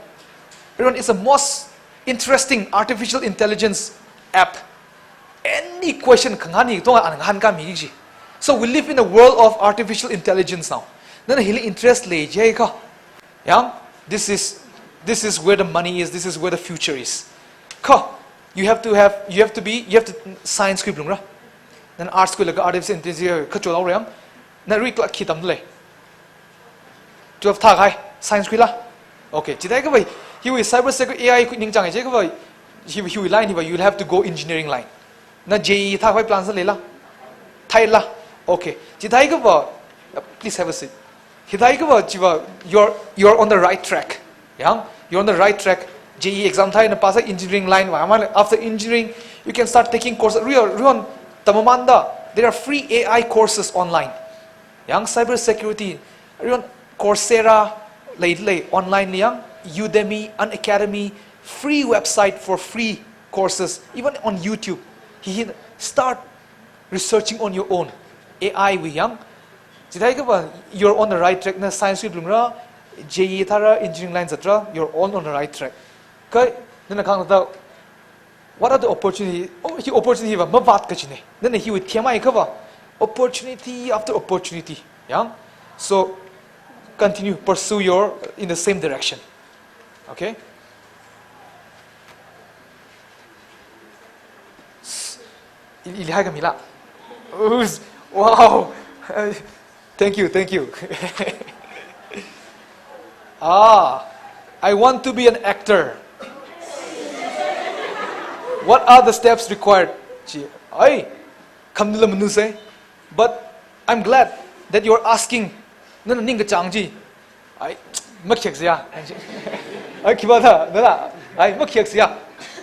Aruihon, it's the most interesting artificial intelligence app. Any question khangahān hi katonga ana ngahānkāmi kajina. So we live in a world of artificial intelligence now. Nana hili interest lei jiakha, yang, this is, this is where the money is, this is where the future is. Kha, you have to have, you have to be, you have to science khuiphalungra. Nana arts khuilaga artificial intelligence kachot haora yang. Na rik la khi tamlei? Twelve thākahai, science khuila? Okay, chithākha va, hiwui cyber security A I khui ningchānga jiakha va, hi, hiwui line hiva, you'll have to go engineering line. Na JEE thākhavai plan sāleila? Thāhaila? Okay, chithākha va, uh, please have a seat. Hithākha va, chiva, you're, you're on the right track. Yang, you're on the right track. JEE exam thāhaina pass sā engineering line va, amala after engineering, you can start taking courses. Aruihon, aruihon, tamamānda, there are free A I courses online. Yang, cyber security, aruihon, Coursera, lei, lei, online li yang, Udemy, Unacademy, free website for free courses, even on YouTube. Hi, hi, start researching on your own. A I wui yang. Chithākha va, you're on the right track, na science khuiphalungra, JEE thāra, engineering line zatra, you're all on the right track. Kha, nana kahāng da, what are the opportunity? Oh, hi opportunity va mavāt kajina. Nana hiwui themhaiakha va, opportunity after opportunity. Yang? So, continue, pursue your, in the same direction. Okay? S-, ili, ili hai kamila. Us-, wow. Thank you, thank you. Ah, I want to be an actor. What are the steps required? Chi, ai, khamnila manusei. But I'm glad that you're asking. Nana ningkachāng chi, Ai, makhek siya. Ai, khiba da, da, da. Ai, makhek siya.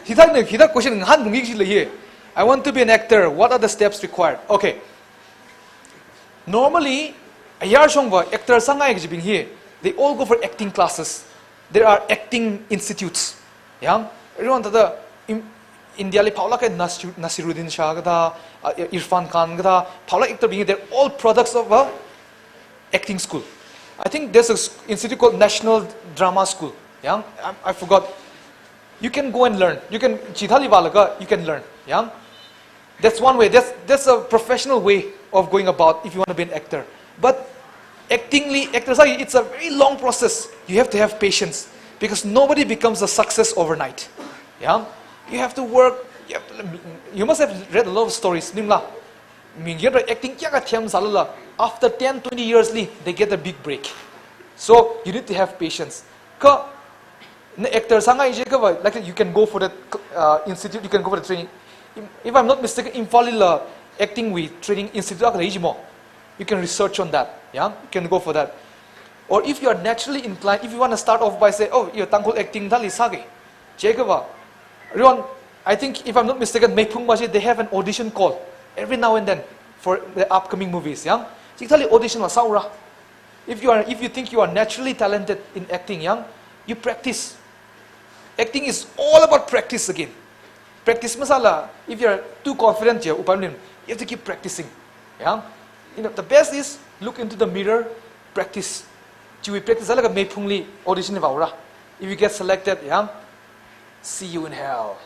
Hithākna, hithākna question ngahān bungik si lei hi. I want to be an actor. What are the steps required? Okay. Normally, ayar shongva actor sāngai kajibing hi, they all go for acting classes. There are acting institutes. Yang, everyone thāda, in, India li phaolāk kahai Nasir-, Naseeruddin Shah kathā, uh, Irrfan Khan kathā, phaolāk actor bing, they're all products of a acting school. I think there's a s-, institute called National Drama School. Yang, I, I forgot. You can go and learn. You can, chithāli vālaga, you can learn. Yang, that's one way. That's, that's a professional way of going about if you want to be an actor. But acting li, actor sāki, it's a very long process. You have to have patience because nobody becomes a success overnight. Yeah? You have to work. You have to, you must have read a lot of stories. Ningla, mi ngayinra acting kayākha themsālala, after ten, twenty years li, they get a big break. So you need to have patience. Kha, na actor sāngai jiakhava, like, you can go for the, uh, institute, you can go for the training. If, if I'm not mistaken, Imphal lila acting wui training institute akha lei jimo. You can research on that. Yeah, you can go for that. Or if you are naturally inclined, if you want to start off by say, "Oh, you're Tangkhul acting thāli sāki," jiakhava, Rion, I think if I'm not mistaken, Meiphung bashi, they have an audition call every now and then for the upcoming movies. Yeah, chikathāli audition la sāura. If you are, if you think you are naturally talented in acting, yang, you practice. Acting is all about practice again. Practice masāla, if you are too confident, ya, upai maning, you have to keep practicing. Yang, you know, the best is look into the mirror, practice. Chiwui practice sālaga Meiphung li audition vāura. If you get selected, yang, see you in hell.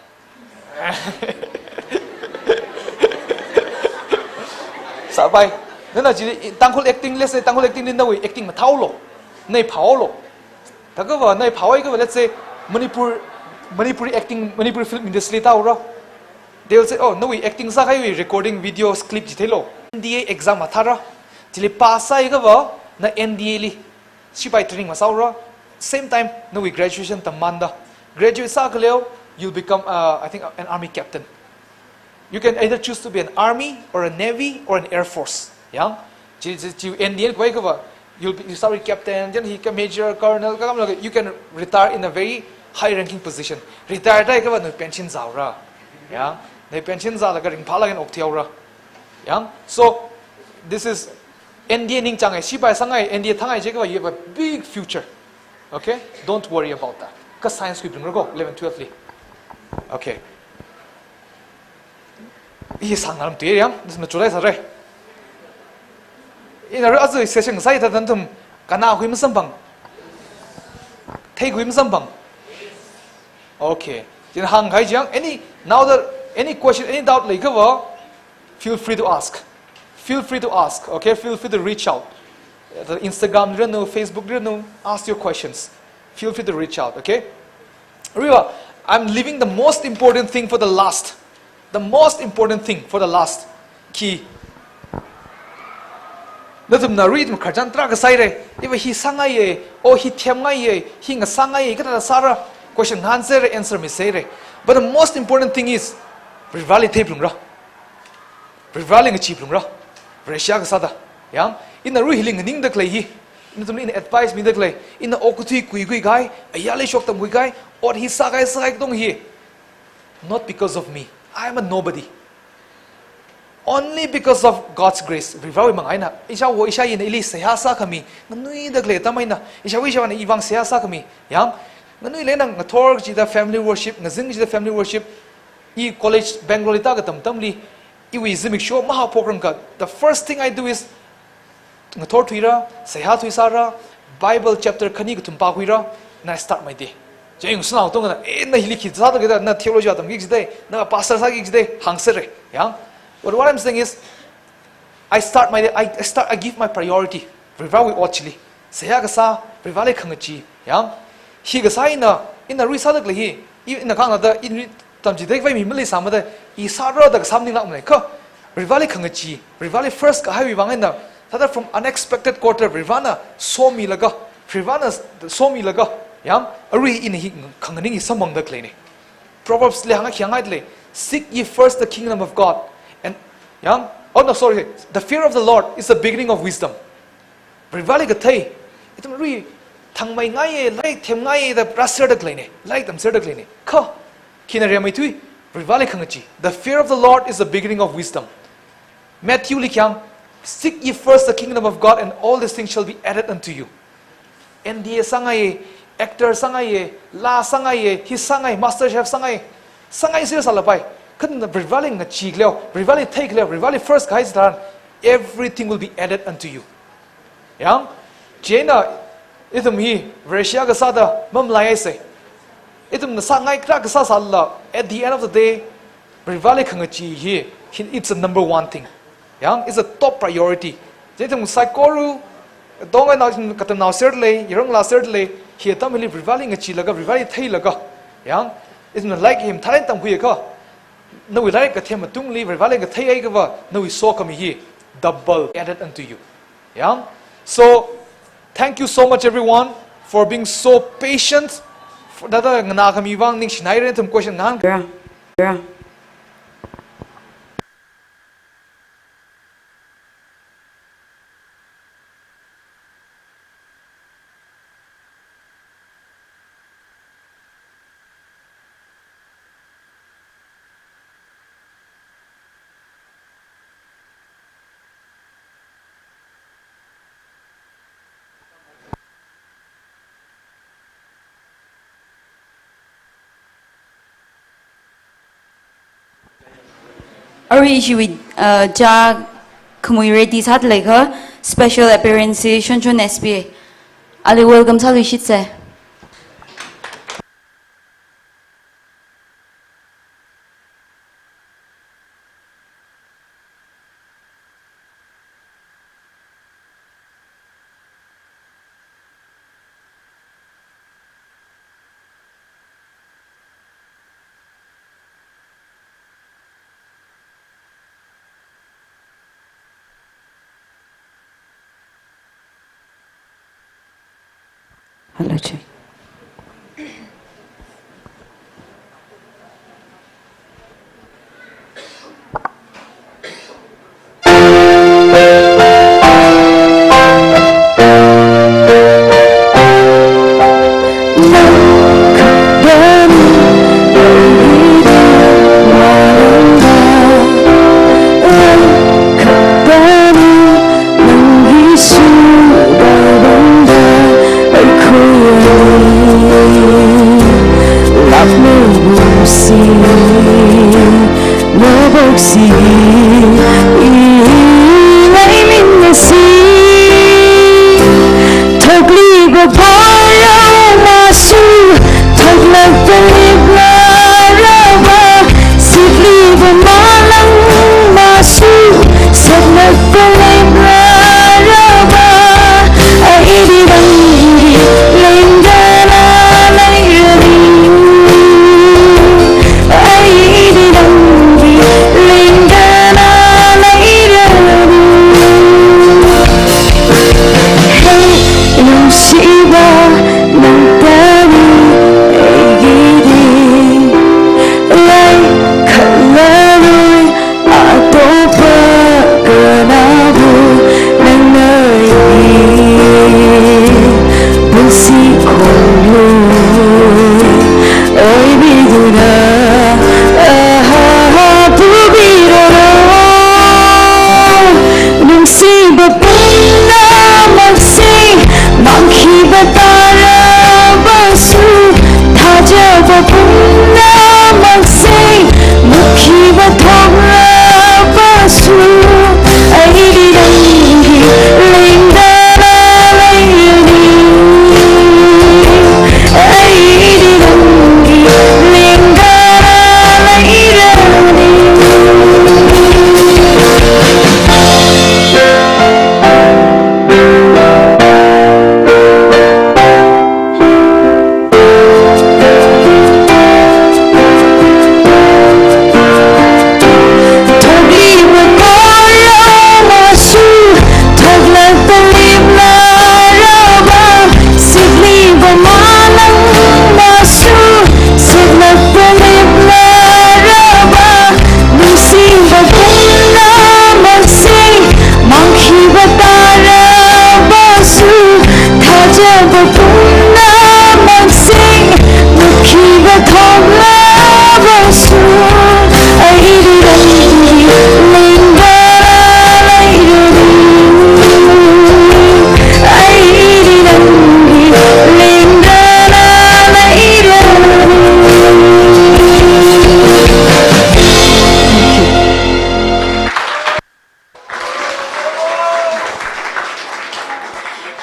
Sāpai. Nana chili, Tangkhul acting, let's say, Tangkhul acting li nawui acting mathāhaolu. Nai phāhaolu. Thākhava, nai phāhaiakhava, let's say, Manipur, Manipuri acting, Manipuri film industry tāhaora. They will say, "Oh, nawui acting sākahaiwui recording videos clip chi theilu. N D A exam mathāra. Chili pass sāhaiakhava, na N D A li sipai training masāhaora. Same time, nawui graduation tammanda. Graduate sākhaleo, you'll become, uh, I think, an army captain. You can either choose to be an army or a navy or an air force." Yang, chi, chi, chi, N D A li khuihaiakhava, you'll be, you start with captain, then hikha major, colonel, kakam laga, you can retire in a very high ranking position. Retire tāhaiakhava nawui pension zāhaora. Yang, nawui pension zālaga ringphālaga eina okthuihaora. Yang, so, this is N D A ningchāngai, sipai sāngai, N D A thāngai jiakhava, you have a big future. Okay? Don't worry about that. Kha science khuibing rako, eleven, twelve li. Okay. Hi sāngarum tui yang, this mature sāra. Ina ra azu session sāi thāda nathum, kanā hui masamphang. Thei hui masamphang. Okay. Chieina hāngkahai chang, any, now that, any question, any doubt leiakhava, feel free to ask. Feel free to ask, okay? Feel free to reach out. The Instagram li ranu, Facebook li ranu, ask your questions. Feel free to reach out, okay? Remember, I'm leaving the most important thing for the last. The most important thing for the last. Khi? Nathumna ri ithum khararchan tarākha sāhaira. Iva hi sāngaiya, o hi themngaiya, hi ngasāngaiya, kathāda sāra. Question ngahānserra, answer miserra. But the most important thing is, Varivarāli theiphalungra. Varivarāli ngacheephalungra. Vareshi kasāda. Yang, ina ru hili nganingda khalei hi. Nathumli ina advice mida khalei. Ina okathui khuikhui kahai, ayarli shoktam khuikahai, ot hi sākahai sākahai katonga hi. Not because of me. I am a nobody. Only because of God's grace. Varivarāwui manga eina. Ishāwo ishāyina ili seihā sākhami. Nganuida khalei atam eina. Ishāwo ishāvāna ivang seihā sākhami. Yang, nganuilei eina ngathor kachida family worship, ngazin kachida family worship. I college Bangalore li tākha atam atamli, iwui zimiksho mahāphokrangkha, the first thing I do is ngathor thuira, seihā thuisāra, Bible chapter khani kathum pākhuira, and I start my day. Chieina shanao katongana, "Eh, na hili khi sāda kida, na theology atamki kajida, na pastor sāki kajida," hāngserra. Yang? But what I'm saying is, I start my day, I, I start, I give my priority. Varivarāwui ot chili. Seihā kasā, Varivarāli khangachee. Yang, hi kasā ina, ina ri sāda khalei hi, i-, ina kahāngda, i ri tamchithei khavai mi maleisāmada, i sāra da kasā maninglākmana. Kha, Varivarāli khangachee, Varivarāli first kahaiwui vang eina, thāda from unexpected quarter, Varivarāna somilaga, Varivarāna somilaga, yang, arui ina hi khanganing hi samphangda khaleina. Proverbs li hāngkahai lei, "Seek ye first the kingdom of God." And, yang, oh no, sorry, "The fear of the Lord is the beginning of wisdom." Varivarāli kathei, ithum ri, thangmei ngaiye, lairik themngaiye da rāserda khaleine, lairik tamserda khaleine. Kha, khina rimeithui, Vareli khangachee. The fear of the Lord is the beginning of wisdom. Matthew li kayang, "Seek ye first the kingdom of God and all these things shall be added unto you." N D A sāngaiye, actor sāngaiye, laa sāngaiye, hi sāngai, master chef sāngai, sāngai sir sālapai. Kha ithumna Vareli ngacheekhaleo, Vareli theikhaleo, Vareli first kahai chitharan, everything will be added unto you. Yang, chieina, ithum hi Vareshi akha sāda mamalaiaisa. Ithumna sāngai kharā kasā sālala, at the end of the day, Vareli khangachee hi, hi, it's the number one thing. Yang, it's a top priority. Chieina ithum saikora, tongai nao, katamnao serlei, yaronla serlei, hi atam hili Vareli ngacheelaga, Vareli theilaga. Yang, ithumna lairik hi mathālāk eina tamkhuiakha, nawui lairik kathem matungli, Vareli kathei akha va, nawui sokhami hi double added unto you. Yang. So, thank you so much, everyone, for being so patient. Thāda nganākhami vang ningshinaire. Ithum question ngahān. Ra, ra. Arui ishiwui, uh, chā khamui ready sāda leikha, special appearance Shonchon S P A. Ali welcome sāluishitsa. Hello, check.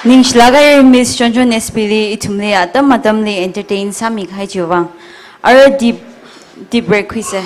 Ningshilāk haira Miss Chonchon S P li ithumli atam atamli entertain sāmikahai chiwui vang. Ara deep, deep break khuisa.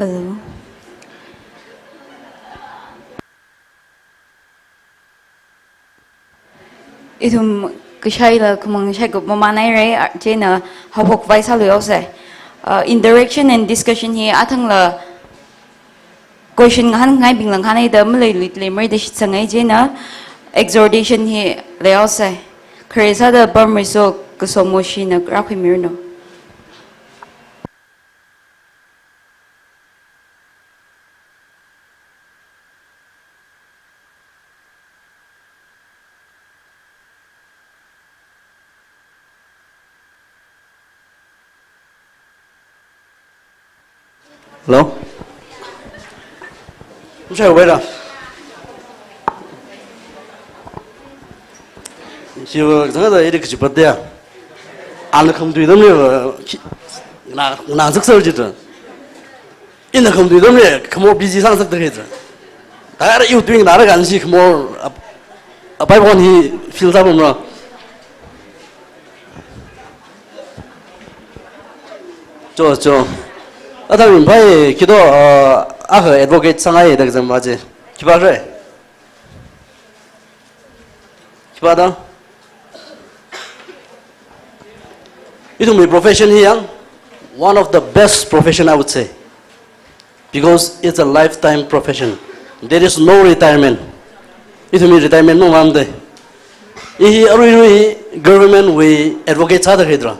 Hello. Ithum kashaila khamang shaikup mamanhaira, chieina haophok vai sāluihaosa. Uh, interaction and discussion hi athangla question ngahānngaibingla ngahānhaida maleiluilei marida shitsangai, chieina exhortation hi leihaosa. Khare sāda pamriso, kaso moshina rākhuimiranu. Hello? Mashai wera. Shiva zangda iri kachi patea. Ana khamtui damle, na, na zaksa jita. Ina khamtui damle, khamor busy sāngasakta khaitra. Thāda iwui tuingana rākān chi khamor ap-, apai bon hi feel sāpamra. Cho, cho. Athang ringphai, khi to, uh, akha advocate sāngai da kazang ba chi. Khipākhala? Khipā da? Ithumwui profession hi yang, one of the best profession, I would say, because it's a lifetime profession. There is no retirement. Ithumwui retirement maungmamda. I hi aruirui government wui advocate sāda khalei dra.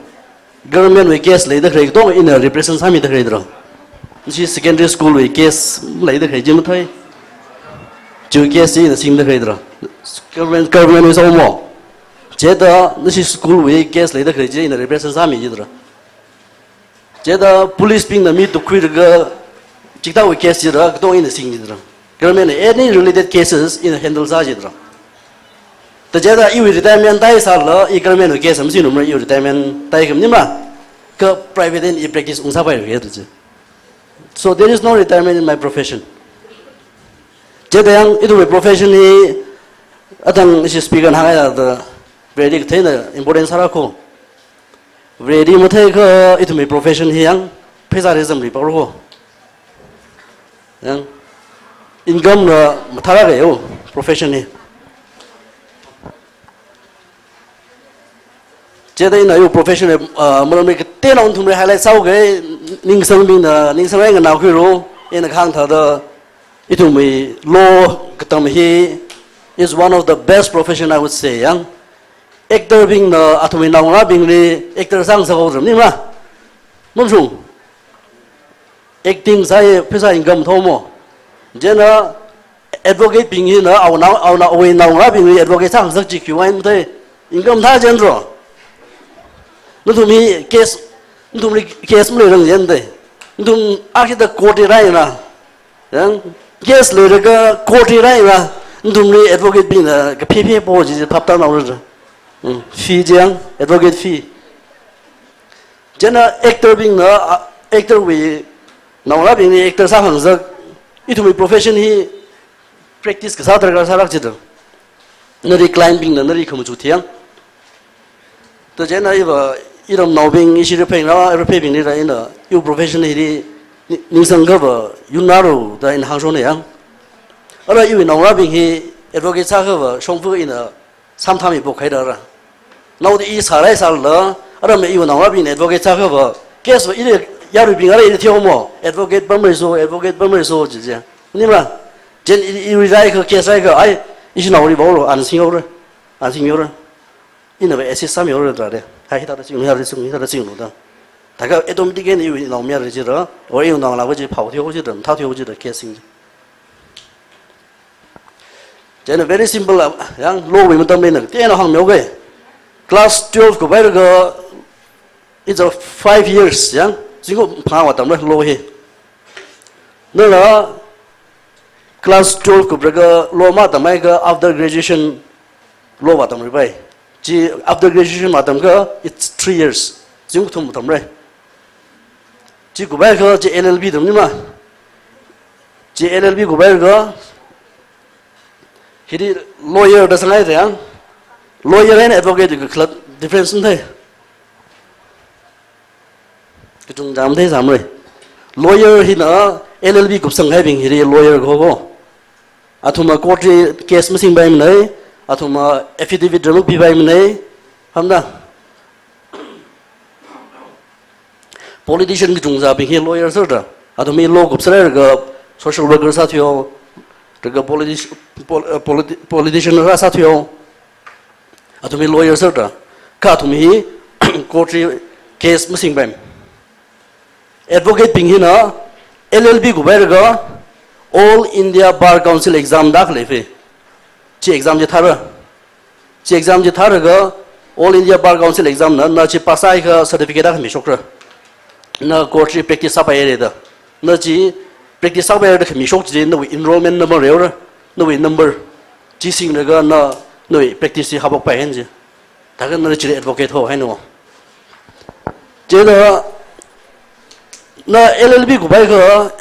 Government wui case leida khalei katonga ina represent sāmida khalei dra. Nashi secondary school wui case leida khalei chi mathei. Chiwui case chi ina singda khalei dra. Government, government wui sāmo. Chithāda nashi school wui case leida khalei chi ina represent sāmi jidra. Chithāda police bingna mi tukkhuilaga chithāwui case chira katonga ina sing jidra. Government na any related cases ina handle sā jidra. Thāda chithāda iwui retirement tāhaisālala, i government wui case masingnumra, iwui retirement tāhai khamaningmara, kha private eina i practice ungsāpaira kha thāda chi. So there is no retirement in my profession. Chithāda yang ithumwui profession hi athang ishi speaker na hānghaida very katheina important sāra kho. Very mathei kha ithumwui profession hi yang pheisā rizam ri paro kho. Yang income na mathāra kha yo profession hi. Chithāda ina yo profession, uh, maram hi kateonao nathumli highlight sāhaoga, ningsangbingna ningsangngai nganākhuilu, ina kahāng thāda ithumwui law katam hi is one of the best profession, I would say, yang. Actor bingna athumwui naongarābingli actor sāngasak haoda maningmara. Mamashung. Acting sāi pheisā income thomo. Chieina advocate bing hina awui nao, awui nao, awui naongarābingli advocate sāngasak chi khiwui vang mathei, income thā chieina ro. Nathum hi case, nathumli case maleirang chieina thei. Nathum akhida court li rāina. Yang, case leilakha court li rāina, nathumli advocate bingna kaphephe po chi phap tānaora. Hmm, fee chi yang, advocate fee. Chieina actor bingna, ah, actor wui naongarābingli actor sāngasak, ithumwui profession hi practice kasā darkar sālāk jida. Nali client bingna nali khamachuk thei yang. Thāda chieina iva, iramnaobing, ishi repheingarā, repheibingli rāina, iwui profession hili ni-, ningsang kava yunnalu da ina hāngshona yang. Ara iwui naongarābing hi advocate sākha va shongfa ina samthami pok khaida ra. Naoda i sārai sālala, ara me iwui naongarābingna advocate sākha va, case va ili yaruibing ara ili theomo, advocate pamriso, advocate pamriso chi chi. Maningmara, chieina i, i rai kha, case rai kha, ai, ishinaoli vaolo, ana singhaora, ana singhaora. Ina va assist sāmihaora da re. Hai, hithāda sing, hithāda sing, hithāda singlu da. Thākha automatic eina iwui naomayara chira, or iwui naongalāva chi phao theihaowa chira, mathā theihaowa chira, case sing. Chieina very simple, ah, yang law wui matamli ina, kateonao hāngmihaoga. Class twelve kuphailaga, it's a five years, yang, zingkum phangā vātamra law hi. Nala class twelve kuphailaga law matamhaiakha after graduation law vātamripai. Chi after graduation vātamkha, it's three years. Zingkum kathum vātamra. Chi kuphaiakha chi L L B da maningmara. Chi L L B kuphaiakha, hili lawyer da sāngai thei yang. Lawyer eina advocate kakhalat difference mathei. Kachungkha matheisāmara. Lawyer hina L L B kupsanghaibing hili lawyer ko ko. Athumva court li case masingpaimanei, athumva affidavit rāmakpipaimanei, hamda. Politician kachungkha bing hi lawyer sāra, athum hi law kupsālaga social worker sāthuihaowa, laga politi-, pol-, uh, politi-, politician rā sāthuihaowa. Athum hi lawyer sāra, kha athum hi court li case masingpaimana. Advocate bing hina L L B kuphailaga All India Bar Council exam da khalei phi. Chi exam chi thāra. Chi exam chi thālaga All India Bar Council exam na, na chi pass sāhaiakha certificate akha mishokra. Na court li practice sāpaira da. Na chi practice sāpaira da khamishok chi nawui enrollment number reora. Nawui number. Chi singlaga na, nawui practice chi haophokpai hen chi. Thākha na chili advocate hohaina. Chieina na L L B kuphaiakha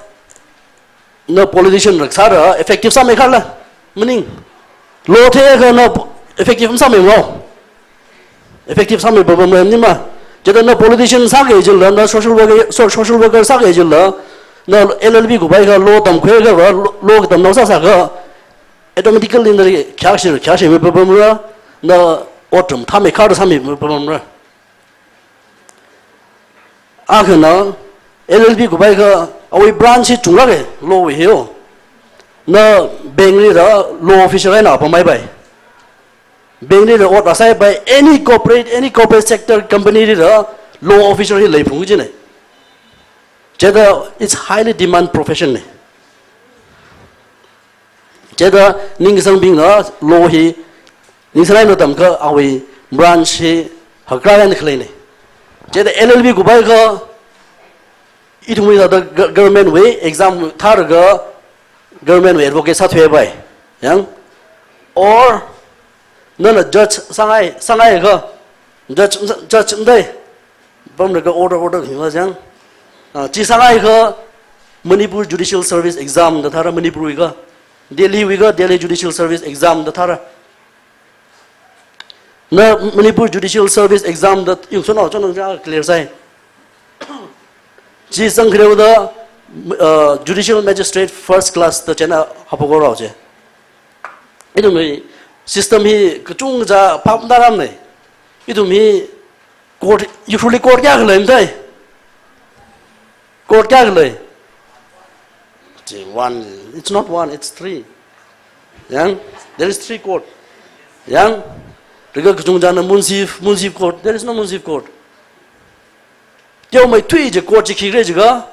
na politician rāsāra effective sāmeikhala, maning. Law theiakha na effective masāmeimara. Effective sāmei problem leimana. Chieina na politician sāki jilala, na social worker, so-, social worker sāki jilala, na L L B kuphaiakha law tamkhuiakhava, law, law katamnao sāsāakha, automatically na khayākshi, khayākshimei problem ra, na otram thāmeikhala sāmei problem ra. Akhana L L B kuphaiakha awui branch hi chunglāka, law wui hi o. Na bank lila law officer eina pamhaipai. Bank lila ot rāsāpai, any corporate, any corporate sector company lila law officer hi leiphung jina. Chieina it's highly demand profession na. Chieina ningsangbingna law hi ningsanglāk eina tamkha awui branch hi hakrā eina khaleina. Chieina L L B kuphaiakha ithumwui thāda go-, government wui exam thālaga government wui advocate sāthuipai. Yang? Or nana judge sāngai, sāngaiakha, judge, judge mathei, pamlaga order, order khami majang. Ah, chi sāngaiakha Manipur Judicial Service Exam da thāra, Manipur wuikha. Delhi wuikha, Delhi Judicial Service Exam da thāra. Na Manipur Judicial Service Exam da yungson au chonang ja clear sāi. Chi sangkhareo da, uh, Judicial Magistrate First Class da chieina haophok haora chi. Ithumwui system hi kachungkha phap matāramna. Ithum hi court, Ukhrulli court kayākha lei mathei? Court kayākha lei? Chi one, it's not one, it's three. Yang, there is three court. Yang, laga kachungkhana munsif, munsif court, there is no munsif court. Teomeithui chi court chi khikhala jiakha,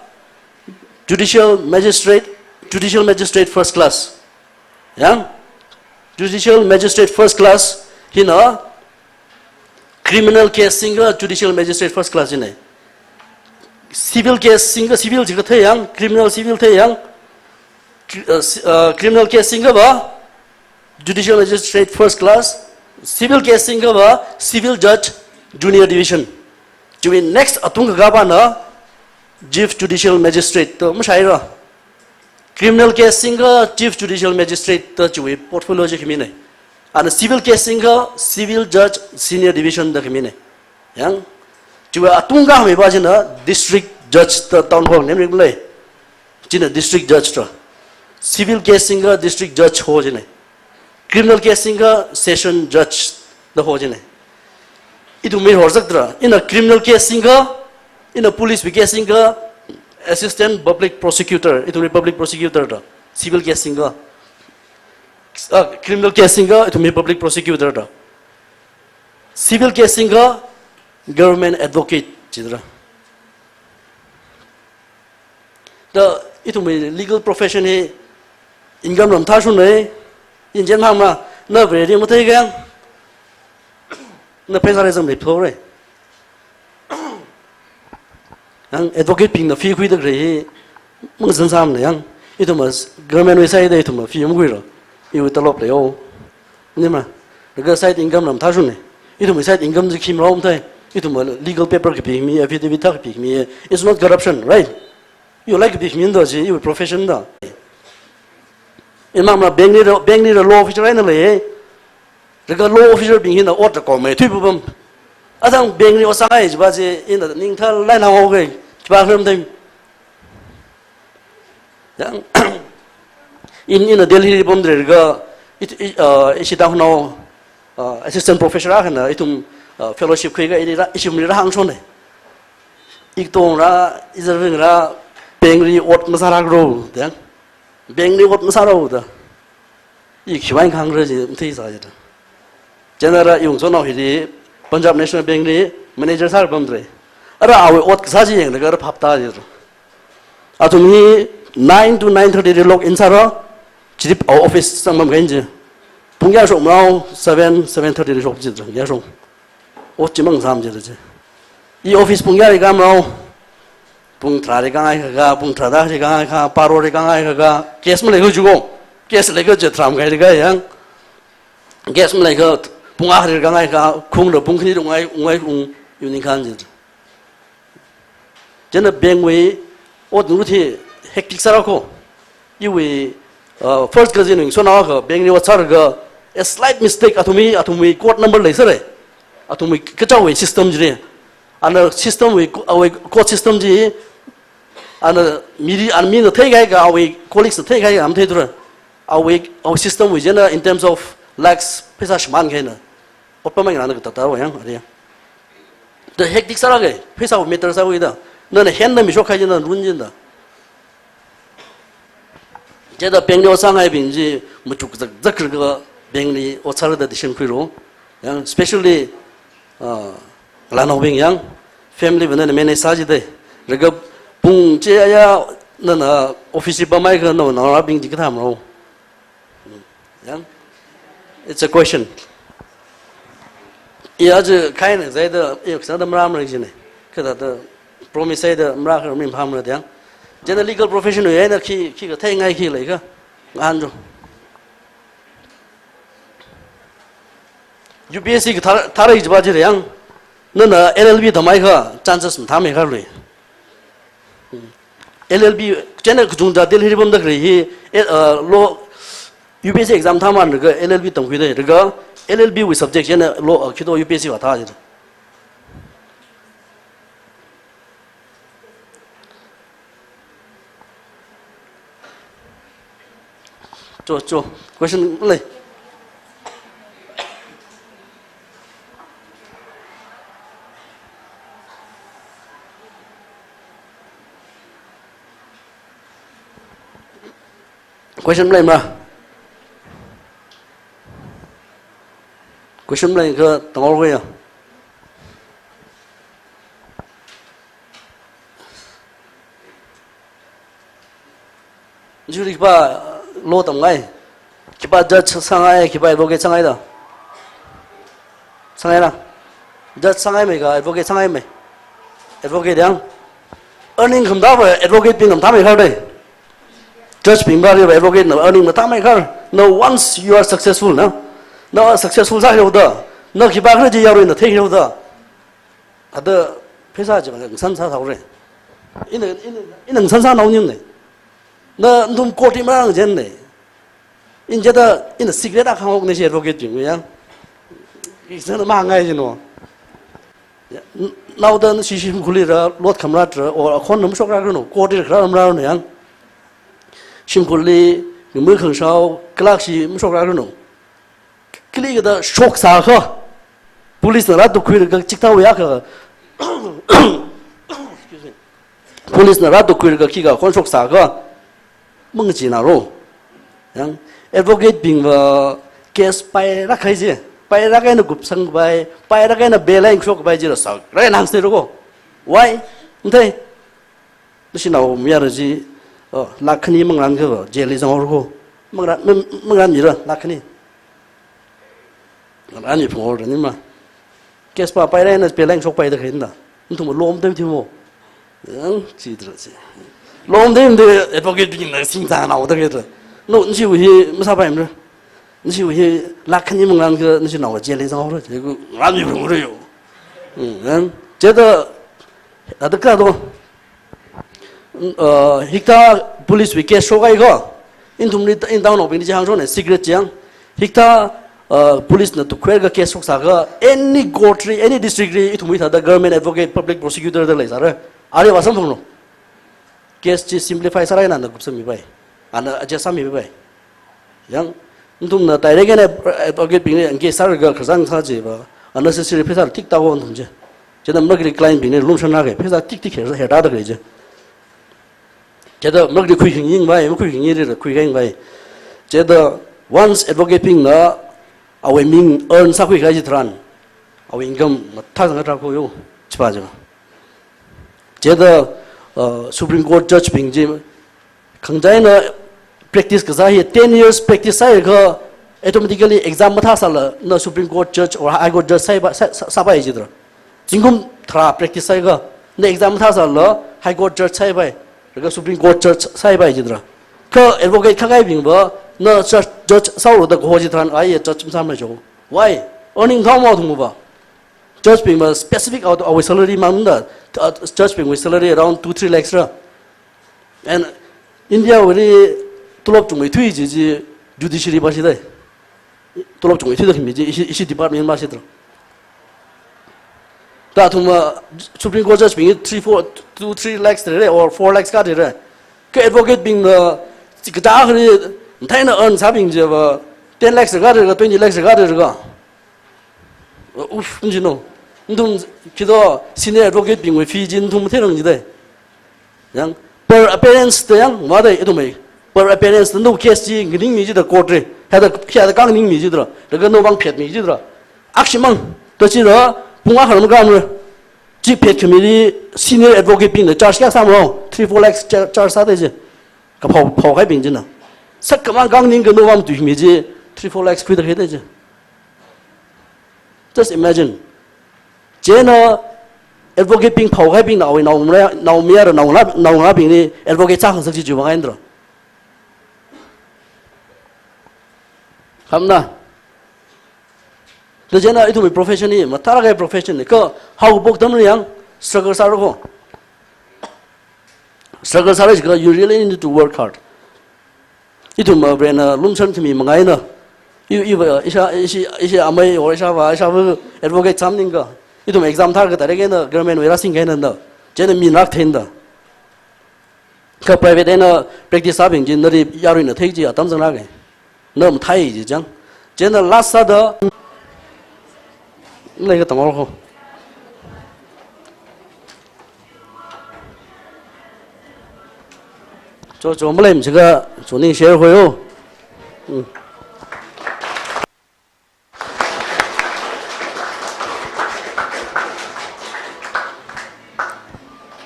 judicial magistrate, judicial magistrate first class. Yang, judicial magistrate first class hina criminal case singakha judicial magistrate first class jina. Civil case singakha, civil jiakha thei yang, criminal civil thei yang, cri-, uh, ci-, uh, criminal case singakha va judicial magistrate first class, civil case singakha va civil judge junior division. Chiwui next atung kakapana chief judicial magistrate da mashaira. Criminal case singakha chief judicial magistrate da chiwui portfolio chi khamina. Ana civil case singakha civil judge senior division da khamina. Yang, chiwui atung kakhamei va china district judge da town hall nem rik lei. China district judge da. Civil case singakha district judge ho china. Criminal case singakha session judge da ho china. Ithumwui horzakda, ina criminal case singakha, ina police wui case singakha assistant public prosecutor, ithumwui public prosecutor da. Civil case singakha, ah, criminal case singakha ithumwui public prosecutor da. Civil case singakha government advocate jidara. Da ithumwui legal profession hi income ram thāshun lei, injen hāngma, na bredi mathei kang, na pheisā rei zam lei pho rei. Yang advocate bingna fee khuida khalei hi, mangazan sāmana yang, ithumva government wui side da ithumva fee makhuira, iwui talop lei o. Nima, laga side income ram thāshun lei. Ithumwui side income chi khi marao mathei. Ithumva legal paper kapikhami, affidavit thā kapikhami. It's not corruption, right? Iwui like kapikhami da chi, iwui profession da. Imamla bank lila, bank lila law officer eina lei. Laga law officer bing hina ot da komei thui pupam. Athang bank li ot sāngai chiva chi, ina ningthālāk eina haoki, chiva kharam thei. Yang, in, ina Delhi li pamda leilaga, it, it, uh, ishi tangnao, uh, assistant professor akhana, ithum, uh, fellowship khuilaga, ili rā, ishimli rāhāngshon lei. Iktongra, izarvingra, bankli ot masārāro, yang. Bankli ot masāro da. I khiwui eina hāngra chi, matheisa chida. Chieina ara iwungchonao hili Punjab National Bank li manager sāra pamda lei. Ara awui ot kasā chi yanglaga ara phapta chida. Athum hi nine to nine thirty li log in sāra, chili awui office zangpam kahaina chi. Pung kayā shokmarao, seven, seven thirty li shok chida, kayā shok. Ot chi mangasām chida chi. I office pung kayāli kāmarao, pung tharāli kāngai kaka, pung tharāda li kāngai kaka, paroli kāngai kaka, case maleikha chiko. Case leikha chi tharam kahaili kayang. Case maleikha pung akhali kāngai kaka, khungda pung khani ungwui, ungwui ung, evening kan chida. Chieina bank wui ot ngarut hi hectic sāra ko. Iwui, uh, first cousin wui sonao akha bank li ot sālaga, a slight mistake, athumwui, athumwui code number leisāra. Athumwui kachāwui system chili. Ana system wui, awui code system chi, ana mili, ana mina theikahai kha, awui colleagues na theikahai kha, matheithura. Awui, awui system wui chieina in terms of lakhs pheisā shimān kahaina. Ot pamai ngarāna katātā wa yang, ari. Da hectic sāra kei, pheisāwui matter sāwui da. Nana henda mishok kahai china run chida. Chida bank li ot sāngaibing chi machuk zakzak laga bank li ot sāra da decision khuiro. Yang, especially, uh, ngalānaobing yang, family bing nana manage sā chida. Laga pung chi aya nana office li pamhaiakha nana naobing chi kathā marao. Yang, it's a question. I aja kahaina zaida, i kasāda marāmara china. Kathāda promise sāda marākha ringphāmara yang. Chieina legal profession wui eina khi, khikha theingai khi leikha, ngahāncho. U P S C kathā, thāra jiva chili yang, nana L L B tamhaiakha chances mathāmeikharlui. L L B, chieina kachungkha Delhi li pamda khalei hi, eh, uh, law, U P S C exam thāmān laga L L B tamkhuida, laga L L B wui subject chieina law, uh, khi to U P S C va thā chida. Cho, cho. Question lei. Question leimara? Question leikha tangor khuiya. Juri khipā law tamngai. Khipā judge sāngai, khipā advocate sāngai da. Sāngaila. Judge sāngaimeikha advocate sāngaimei? Advocate yang. Earning khamathā va advocate bingna mathāmeikhar dei. Judge bing va advocate na earning mathāmeikhar. Now once you are successful na. Na successful sāhaoda. Na khipākhana chi yaruina theihaoda. Ada pheisā chi ngasān sāthaora. Ina, ina, ina ngasān sānao ning nei. Na nathum court li marāngachen nei. Ina chida, ina secret akha hāngngai chi advocate bing yang. Isana mangai chino. Ya, n-, naoda nashi shimkhurli rā, lot khamrat rā, o akhon na mashokrakranu, court li kharā marānu yang. Shimkhurli, mi khangsho, clerk shi mashokrakranu. Kali kada shoksākha, police na rātukkhuilaga chithāwui akha. Excuse me. Police na rātukkhuilaga khikha khon shoksākha, mangacheenāro. Yang advocate bing va case pairākahai chi, pairākahai eina kupsangpai, pairākahai eina bail eina shokpai chila sāra nang sāro ko. Why? Mathei. Nashi nao mayara chi, oh, lakh khani mangarānkha va, jail li zanghaora ko. Mangarān, mang-, mangarānmira, lakh khani. Ngarānmi phunghaora nima. Case pa pairā eina bail eina shokpaida khaina. Nathum law mathei matheimo. Yang, chithāra chi. Law mathei mathei advocate bingna singzānao da khaida. No, nashi hi masāpaimara. Nashi hi lakh khani mangarānkha nashi nao jail li zanghaora, chi ku ngarānmi phunghaora yo. Hmm, yang, chida, ada kha to. Uh, hikathā police wui case shokhai ko. Ithumli, in town naobingli chi hāngshon nei, secret chi yang. Hikathā, uh, police na tukkhuilaga case shoksākha, any court li, any district li, ithumwui thāda government advocate, public prosecutor da leisāra. Ali va samphanglu. case chi simplify sārai nana kupsamipai. Ana adjust sāmipai. Yang, nathumna direct eina advocate bingli engage sālaga kazang sā chiva, unnecessary pheisā tik tāhaowa nathum chi. Chieina marakhali client bingli lumshan rākahai, pheisā tik tik her, her tāda khalei chi. Chieina marakhali khuikhing ying vai, makhuikhing ying rila khuikahai vai. Chieina once advocate bingna awui ming earn sākhuikahai chitharan, awui income mathāsang kathā khuiyo, chipa chi. Chieina, uh, Supreme Court judge bing chi, khangachā eina practice kasā hi ten years practice sāhaiakha automatically exam mathāsālala na Supreme Court judge or High Court judge sāpai, sā, sā, sāpai chitra. Zingkum tharā practice sāhaiakha, na exam mathāsālala High Court judge sāpai, laga Supreme Court judge sāpai chitra. Kha advocate khakai bingva, na judge, judge sāhaoda kaho chitharan, ai judge masāmara jo. Why? Earning thao mao thung va. Judge bingva specific out awui salary mang da, uh, judge bingwui salary around two, three lakhs ra. And India wuili tulop chungmeithui chi chi judiciary pa shidai. Tulop chungmeithuida khami chi ishi, ishi department pa shidra. Thāda athumva Supreme Court judge bing three, four, two, three lakhs tere or four lakhs ka tere. Kha advocate bingna chi kathā khali matheina earn sābing chiva ten lakhs ka tere, twenty lakhs ka tere ka. Uf, njino. Nathum khi to senior advocate bingwui fee chi nathum theirang jidai. Yang, per appearance da yang, ma dai, ithumwui. Per appearance da no case chi nganingmi chida court li. Hithāda, hithāda kaningmi chidra. Laga no vang phetmi chidra. Akshimang, to chira, pung akha makamra. Chi phet khami li senior advocate bingna charge kayā sāmara, three, four lakhs char-, charge sāda chi. Kaphao, phaokahai bing china. Sākhamang khanganing ka no vang tuimi chi, three, four lakhs khuida khuida chi. Just imagine. Chieina advocate bing phaokahai bingna awui naomayara, naomayara, naongalā, naongalābingli advocate sākhangasak chi chiwui vang eina dro. Khamna. Kha chieina ithumwui profession hi mathālāk kahai profession ni. Kha haokaphok atamli yang struggle sāra ko. Struggle sāra jiakha you really need to work hard. Ithum, uh, Varena lumshan khami manga eina. I, i, uh, isha, ishi, ishi amei or ishāvā, ishāvā advocate sāmaningakha, ithum exam thāakha direct eina government wui rāsingkahai eina da. Chieina mi ngarākthei eina da. Kha private eina practice sābing chi nali yaruina thei chi atam zanglāka. Na mathei chi chang. Chieina last sāda, lei ka tamar ko. Cho, cho, maleimachikha, cho ning share khuiyo. Hmm.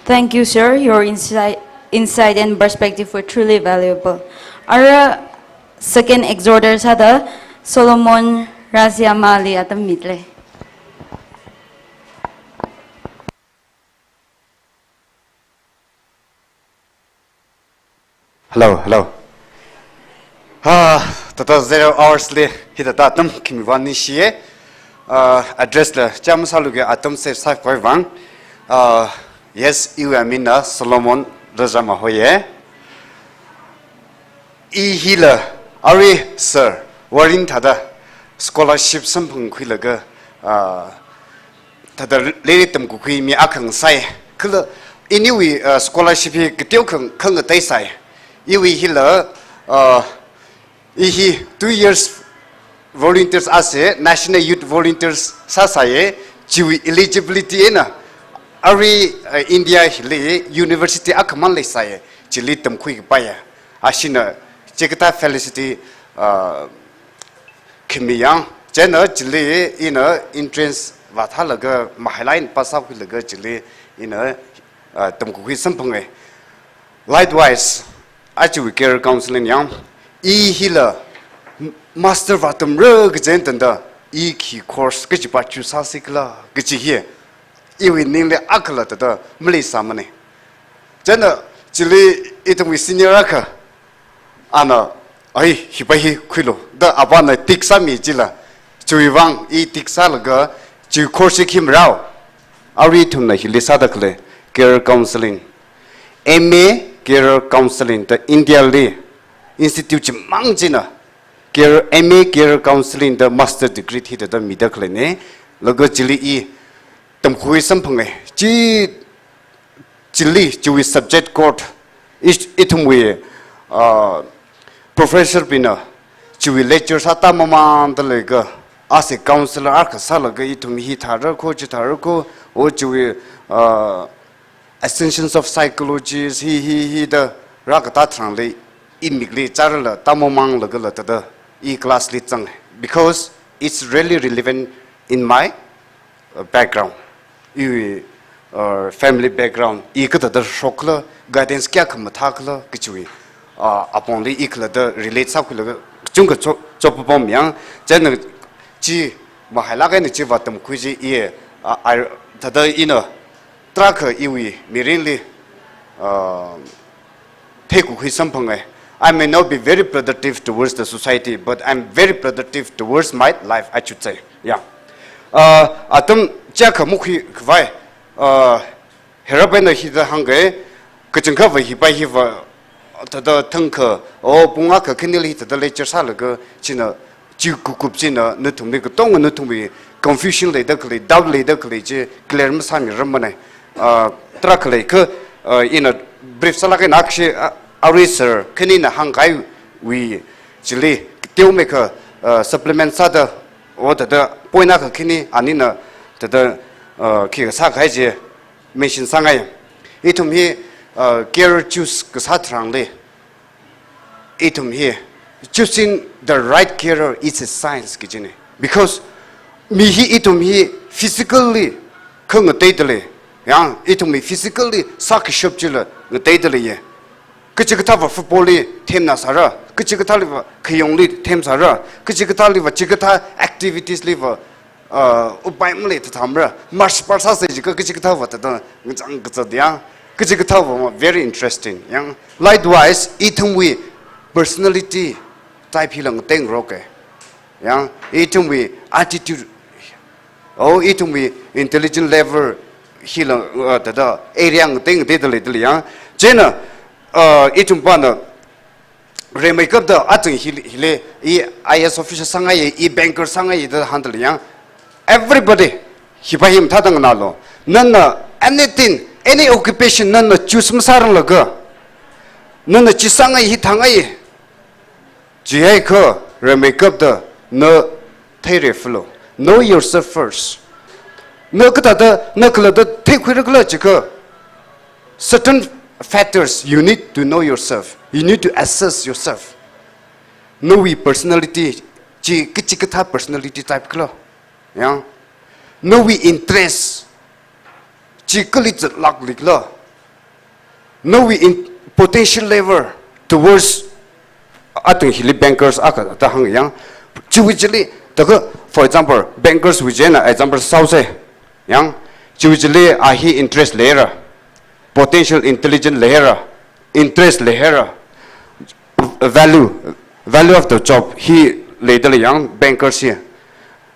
Thank you, sir. Your insight, insight and perspective were truly valuable. Ara second exhorter sāda Solomon Raziamali atam mida lei. Hello, hello. Ha, thāda zero hours li, hithāda atam khami vang ningshiya. Uh, address la chāmsāluga atam save sākhavai vang. Uh, yes, iwui aming na Solomon Raziama hoiya. I hila, arui sir, Warren thāda scholarship samphangkhuilaga, ah, thāda lairik tamkakhui mi akha ngasai. Kala iniwui, ah, scholarship hi kateokha khangatei sai. Iwui hila, ah, i hi two years volunteers ase, National Youth Volunteers sāsai, chiwui eligibility eina, arui, ah, India hili university akhamang leisai, chili tamkhui kapaiya. Ashina chikathā felicity, ah, khami yang, chieina chili ina entrance vāthālaga mahailāk eina pass sākhuilaga chili ina, ah, tamkakhui samphanga. Likewise, achiwui career counseling yang, i hila master vātamra kaji eina tangda, i khi course kachipa choose sāsi khala kaji hi, iwui ningli akhala thāda maleisāmana. Chieina chili ithumwui senior akha, ana, "Ai, hipa hi khuilu," da apāna tick sāmi chila, chiwui vang i tick sālaga, chiwui course hi khi marao. Arui ithumna hili sāda khalei career counseling, M A career counseling da India li institute chimang china career, M A career counseling da master degree hithāda mida khaleina. Laga chili i tamkhui samphanga. Chi chili, chiwui subject code Is-, ithumwui, uh, professor bingna chiwui lecture sāda mamangda leilaga, as a counselor akha sālaga ithum hi thāra kho, chi thāra kho, o chiwui, uh, essentials of psychology, hi, hi, hi da rākatā tharanli, i mikli chārala, da mamanglagala, thāda i class li zanga. Because it's really relevant in my, uh, background. Iwui, uh, family background. I kathāda shokla, guidance kayākha mathākhala, kachiwui, uh, apongli i khalatta relate sākhuilaga, kachungkha cho-, chotpapam yang, chieina chi mahailāk eina chi vātamkhui chi i, uh, I, thāda ina, tarākha iwui mirinli, uh, theikakhui samphanga. I may not be very productive towards the society, but I'm very productive towards my life, I should say. Yeah. Uh, atam chiyākha makhuikhavai, uh, Herap eina hithāda hāngga, kachangkhava hipa hiva, thāda thangkha, o, pung akha khanili thāda lecture sālaga, china, chi kukup china, nathumli katonga nathumli confusion leida khalei, doubt leida khalei chi clear masāmirammana. Ah, tarākha leikha, ah, ina brief sālāk eina akshi, ah, arui sir khanina hāngkahaiwui chili, teomeikha, ah, supplement sāda, o thāda point akha khani, anina thāda, ah, khi sākahai chi mention sāngai. Ithum hi, ah, career choose kasā tharanli, ithum hi, choosing the right career is a science kajina. Because mi hi, ithum hi physically kha ngateida lei. Yang, ithum hi physically sākashap chila ngateida leiya. Kachikathāva football li themna sāra, kachikathāliva khayongli them sāra, kachikathāliva chikathā activities liva, uh, upai maleithathamra, march par sāsa jiakha kachikathāva thāda ngachang kazat yang, kachikathāva very interesting. Yang, likewise, ithumwui personality type hila ngateirok e. Yang, ithumwui attitude, o, ithumwui intelligent level hila, uh, thāda area ngatei ngateida leida lei yang. Chieina, uh, ithumpana, rimeikapta achang hi, hili, i I A S officer sāngai, i banker sāngai da hāngda lei yang. Everybody, hipa hi mathāda nganālu. Nana anything, any occupation nana choose masāranglaga, nana chi sāngai, hi thāngai, jiakha, rimeikapta na theirefulu. Know yourself first. Na kathāda, na khalatta theikhuirakhala jiakha, certain factors, you need to know yourself. You need to assess yourself. Nawui personality chi kachikathā personality type khala. Yang. Nawui interest chi kali zatlāk leikhala. Nawui in-, potential level towards, atang hili bankers akha da hānga yang. Chiwui chili, thākha, for example, bankers wui chieina example sāsa. Yang, chiwui chili a hi interest leira, potential intelligent leira, interest leira, value, value of the job hi leida lei yang bankers hi.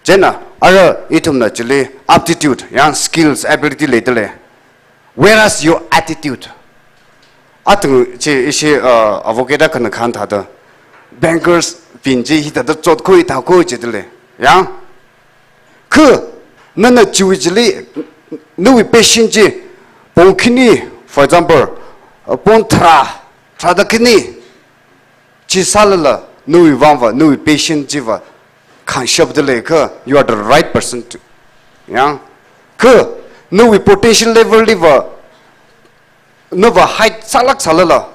Chieina, ara ithumna chili aptitude, yang skills, ability leida lei. Whereas your attitude, atang chi ishi, uh, avocado kana khan thāda, bankers bing chi hithāda chotkhui thākhui jida lei. Yang, kha, nana chiwui chili, nawui passion chi, pong khani, for example, uh, pong tharā, tharāda khani chi sālala, nawui vangva, nawui passion chiva khanshapda leiakha, you are the right person to. Yang, kha, nawui potential level liva, nava height sālāk sālala,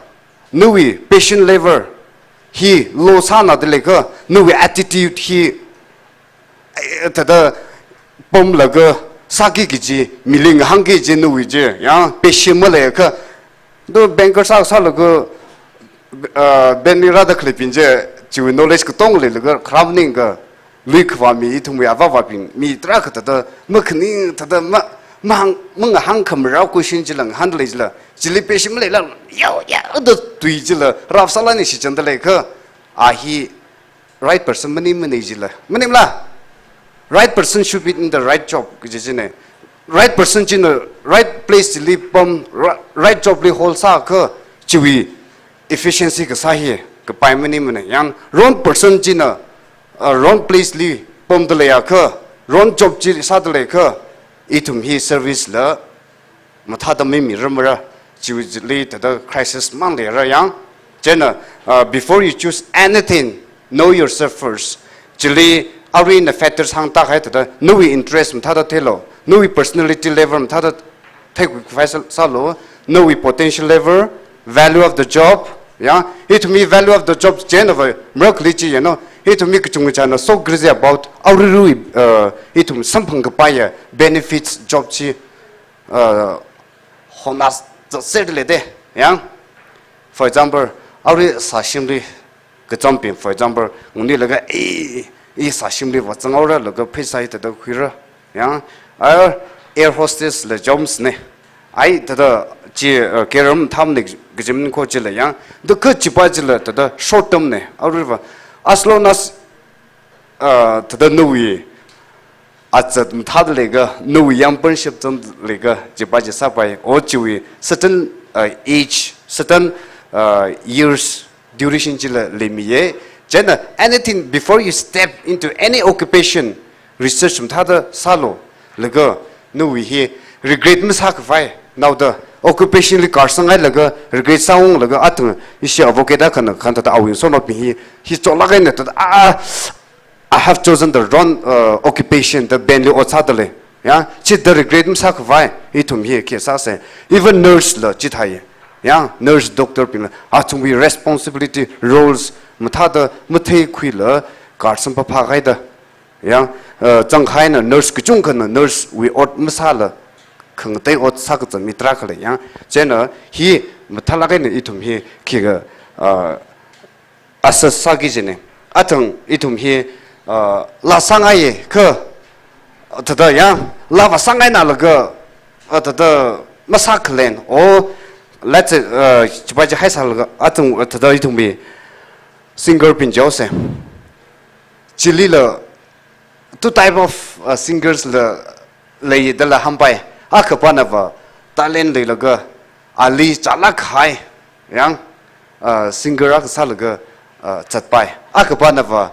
nawui passion level hi low sānada leiakha, nawui attitude hi, eh, thāda pamlaga sāki kaji, mili ngahānki kaji nawui chi, yang, passion maleiakha, do banker sā sālaga, uh, bank li rāda khaleibing chi, chiwui knowledge katonga leilaga, kharā maningakha, lui khavā mi, ithumwui avāva̱bing, mi tarākha thāda, makhaning thāda, ma, mahāng, mangahāng khamarao question chila ngahānda lei chila, chili passion maleila, yao, yao da tui chila, rāp sālani shichānda leiakha, a hi right person maningmana jila. Maningmala? Right person should be in the right job, kaji china. Right person china right place li pam, ri-, right job li hold sāakha, chiwui efficiency kasā hi kapai maningmana. Yang wrong person china, uh, wrong place li pamda leiakha, wrong job chi sāda leiakha, ithum hi service la mathāda mimiramara. Chiwui chili thāda crisis mang leira yang. Chieina, uh, before you choose anything, know yourself first. Chili aruina factors hāngda kahai thāda, nawui interest mathāda theilu, nawui personality level mathāda theikhui khavai sā-, sālu, nawui potential level, value of the job, ya, ithumwui value of the job chieina va, mrak li chi, you know, ithumwui kachungkhana so crazy about aruirui, uh, ithum samphang kapaiya benefits job chi, uh, hona zaser leide, ya. For example, arui sāshimli, kachāmping, for example, nguni laga, eh, i sāshimli va zanghaora laga pheisā hi thāda khuira, ya. Ai air hostess la jobs ne. Ai thāda chi, uh, career mathāmane kaji maningkho chila ya. Thākha chipa chila thāda short term ne. Aruiva, as long as, uh, thāda nawui azat mathāda leiakha, nawui yāmpanshap zangda leiakha, chipa chi sāpai. O chiwui certain, uh, age, certain, uh, years, duration chila leimiya. Chieina anything before you step into any occupation, research mathāda sālu. Laga nawui hi regret masā khavai, naoda occupation li karsang hailaga regret sāung laga atung ishi advocate akhana khanthāda awui sonaobing hi, hi chotlāk eina thāda, ah, I have chosen the wrong, uh, occupation, the benli ot sāda lei. Ya, chithāda regret masā khavai, ithum hi khi sāsa. Even nurse la chithāi. Ya, nurse doctor bingla, athumwui responsibility, roles mathāda matheikhuila, karsang phāphā haida. Ya, uh, zangkhaina nurse kachungkhana nurse wui ot masāla, khangatei ot sākazang mi tarākha lei ya. Chieina hi mathālāk eina ithum hi khikha, uh, assess sāki kajine. Atung ithum hi, uh, laa sāngaiya kha, thāda ya, laa va sāngaina laga, uh, thāda masākhalen. O, let's say, uh, chipa chi haisālaga, atung, uh, thāda ithumwui singer bing jihaosa. Chilila two type of, uh, singers la leida la hāngpai. Akhapana va talent leilaga ali chālāk kahai, yang, uh, singer akha sālaga, uh, zatpai. Akhapana va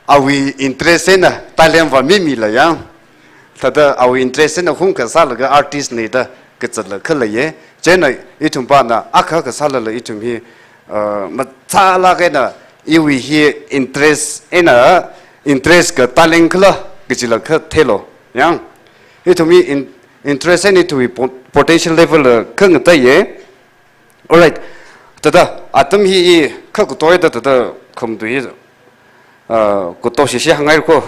awui interest eina talent va mimila yang, thāda awui interest eina hungkha sālaga artist ne da kazatla khaleiya. Chieina ithumpana akha akha sālala ithum hi, uh, mathālāk eina iwui hi interest eina, interest kha talent khala kajila kha theilu. Yang, ithumwui in-, interest eina ithumwui po-, potential level la khangateiya. Alright. Thāda atam hi i kha katoida thāda khamtui, uh, kato shishi hāngngaikho.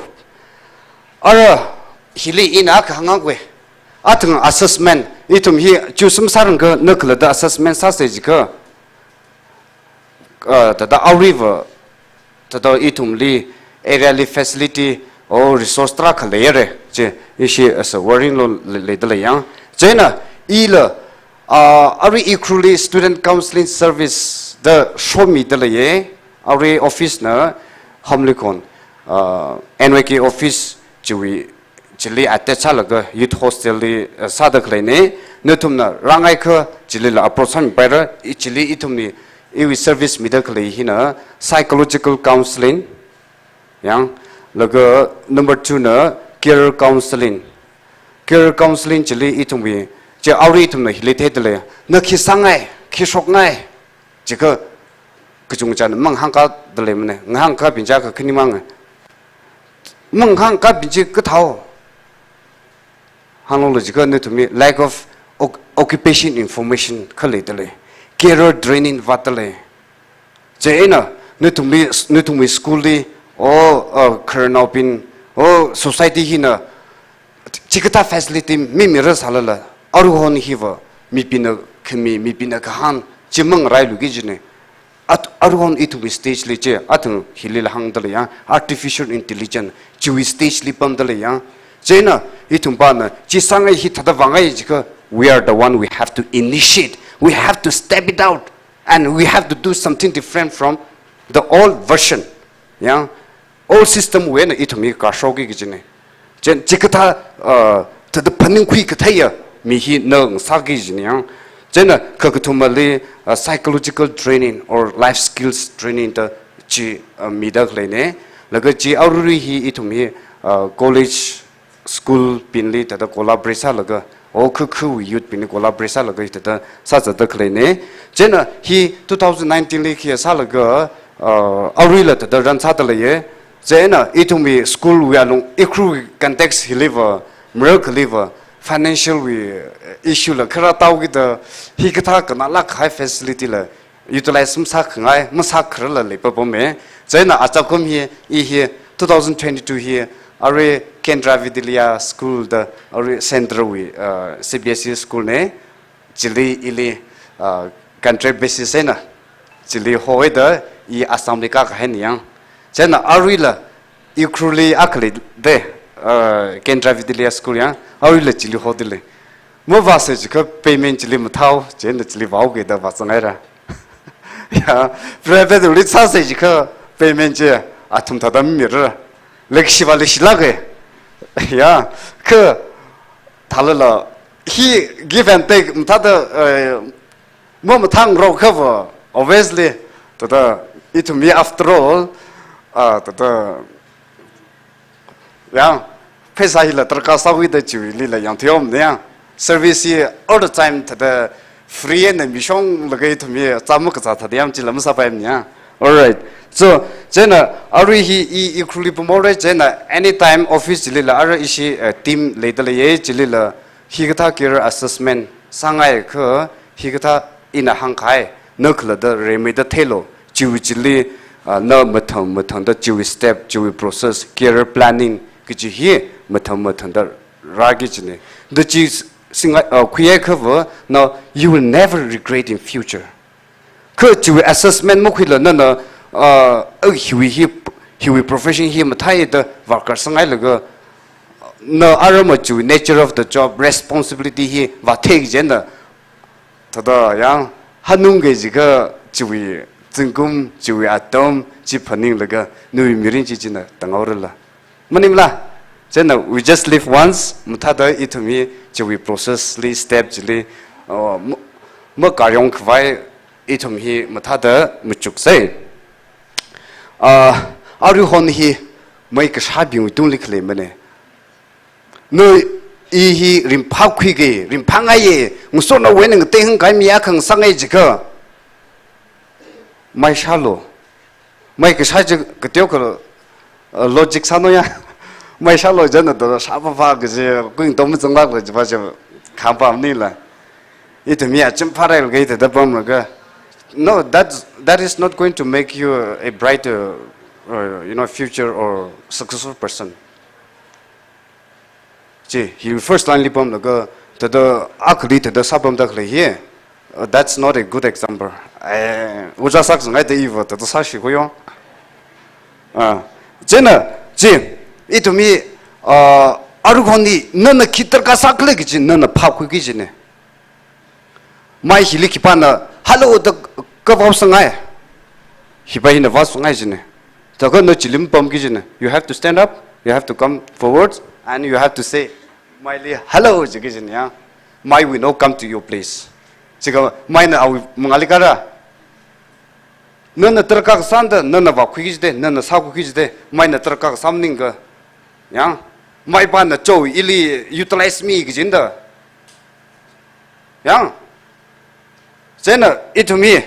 Ara hili ina kahāng akwe. Atung assessment, ithum hi choose masārangkha nakhalatta assessment sāsa jiakha, uh, thāda aruiva, thāda ithumli area li facility or resource tarākha leira chi ishi as a worrying lo le-, leida lei yang. Chieina ila, uh, arui Ukhrulli student counseling service da shomida leiya. Arui office na Hamlikon, uh, N Y K office chiwui chili attach sālaga youth hostel li, uh, sāda khaleina. Nathumna rāngaikha chilila approach sāmipaira. I chili ithumwui, iwui service mida khalei hina psychological counseling, yang, laga number two na career counseling. Career counseling chili ithumwui, chi arui ithumna hili theida lei. Na khi sāngai, khi shokngai, jiakha kachungkhana mangahānkāda leimana. Ngahānkābing jiakha khani mang. Mangahānkābing chi kathāo? Hānglu jiakha nathumwui lack of oc-, occupation information kha leida lei. Career training vātda lei. Chieina nathumwui, nathumwui school li, o, uh, khararnaobing, o, society hina chikathā facility mimira sālala, aruihon hiva mibingna khami, mibingna kahāng chi mangarailuki kajina. At-, aruihon ithumwui stage li chi, atung hilila hāngda lei yang, artificial intelligence chiwui stage li pamda lei yang. Chieina ithumpana chi sāngai, hi thāda vāngai jiakha, we are the one, we have to initiate, we have to step it out, and we have to do something different from the old version. Yang, old system wui eina ithum hi kashokki kajina. Chieina chikathā, uh, thāda phaningkhui katheiya mi hina ngasāki kajina yang. Chieina kakathumali, uh, psychological training or life skills training da chi, uh, mida khaleina. Laga chi aruirui hi ithum hi, uh, college school binli thāda collaborate sālaga, okakhui youth binli collaborate sālaga, thāda sāzatda khaleina. Chieina hi two thousand nineteen li khi sālaga, uh, aruila thāda run sāda leiya. Chieina ithumwui school wui alung Ukhrul context hiliva, miracle liva, financial wui, uh, issue la kharā taokida, hikathā kanalak high facility la utilize masākhangai, masākhararla leipapama. Chieina achakum hi, i hi, two thousand twenty-two hi, arui Kendra Vidyalaya School da, arui Central wui, uh, C B S E school na, chili ili, uh, contract basis eina, chili hoida, i Assam li kākahaina yang. Chieina aruila, Ukhrulli akhali da, uh, Kendra Vidyalaya School yang, aruila chili hoda lei. Mavāsa jiakha payment chili mathao, chieina chili vāhaoki da vāzangngaira. Ya, private li sāsa jiakha payment chi athum thāda mimira. Leikashiva leishilāka. Ya, kha thālala hi give and take mathāda, eh, mamathāngarok khava, obviously, thāda ithum hi after all, ah, thāda, ya, pheisā hila darkar sāhaoda chiwuilila yangthuihaomana ya. Service hi all the time thāda free eina mishonglaga ithum hi zam makazā thāda yam chila masāpaimana ya. Alright. So, chieina arui hi i, i Ukhrulli pamhaora, chieina anytime office chilila arui ishi, eh, team leida leiya, chilila hikathā career assessment sāngaiakha, hikathā ina hāngkahai, na khalatta rimeida theilu, chiwui chili, ah, na mathang mathangda chiwui step, chiwui process, career planning kaji hi mathang mathangda rāki kajina. Da chi s-, singa, ah, khuiya khava, na you will never regret in future. Kha chiwui assessment makhuila nana, ah, ah, hiwui hi, hiwui profession hi mathāi da worker sāngailaga, na arama chiwui nature of the job, responsibility hi vāthei kajina. Thāda yang hanungki jiakha chiwui zingkum, chiwui atam chi phaninglaga nawui mirin chi china tānghaorala. Maningla, chieina we just live once, mathāda ithum hi chiwui process li, step chili, uh, ma-, makāryong khavai ithum hi mathāda machuksei. Uh, aruihon hi mai kashābingwui tungli khaleimana. Nawui hi ringphākhuiki, ringphāngaiya, ngasotnaowui eina ngatei hāngkahai mi akha ngasakngai jiakha, mai shālu. Mai kashā chi kateokha, uh, logic sāno ya. Mai shālu jina da shāpapa kaji, kuingatom mazanglākla jiva chi khāngpa maningla. Ithum hi achim phārai laga ithāda pamlaga. No, that, that is not going to make you a brighter, uh, you know, future or successful person. Chi, hi first line li pamlaga, thāda akhali thāda sāpamda khalei hi. Uh, that's not a good example. Eh, ojā sākazangngaida iva thāda sāshi khuiyo. Ah, chieina, chi, ithum hi, ah, aruihon hi, nana khi darkar sākhala kaji, nana phākhuiki kajina. Mai hili khipāna, "Hello," da kavao sāngai. Hipa hina vāsāngai jina. Thākha na chili mapamki jina. You have to stand up, you have to come forward, and you have to say, "Maili hello," jiki jina ya. Mai will not come to your place. Chikha maina awui mangāli kāra. Nana darkar kasāna da, nana vākhuiki jida, nana sākhuiki jida, maina darkar kasā maningakha. Ya. Maipana cho ili utilize mi kajina da. Ya. Chieina ithum hi,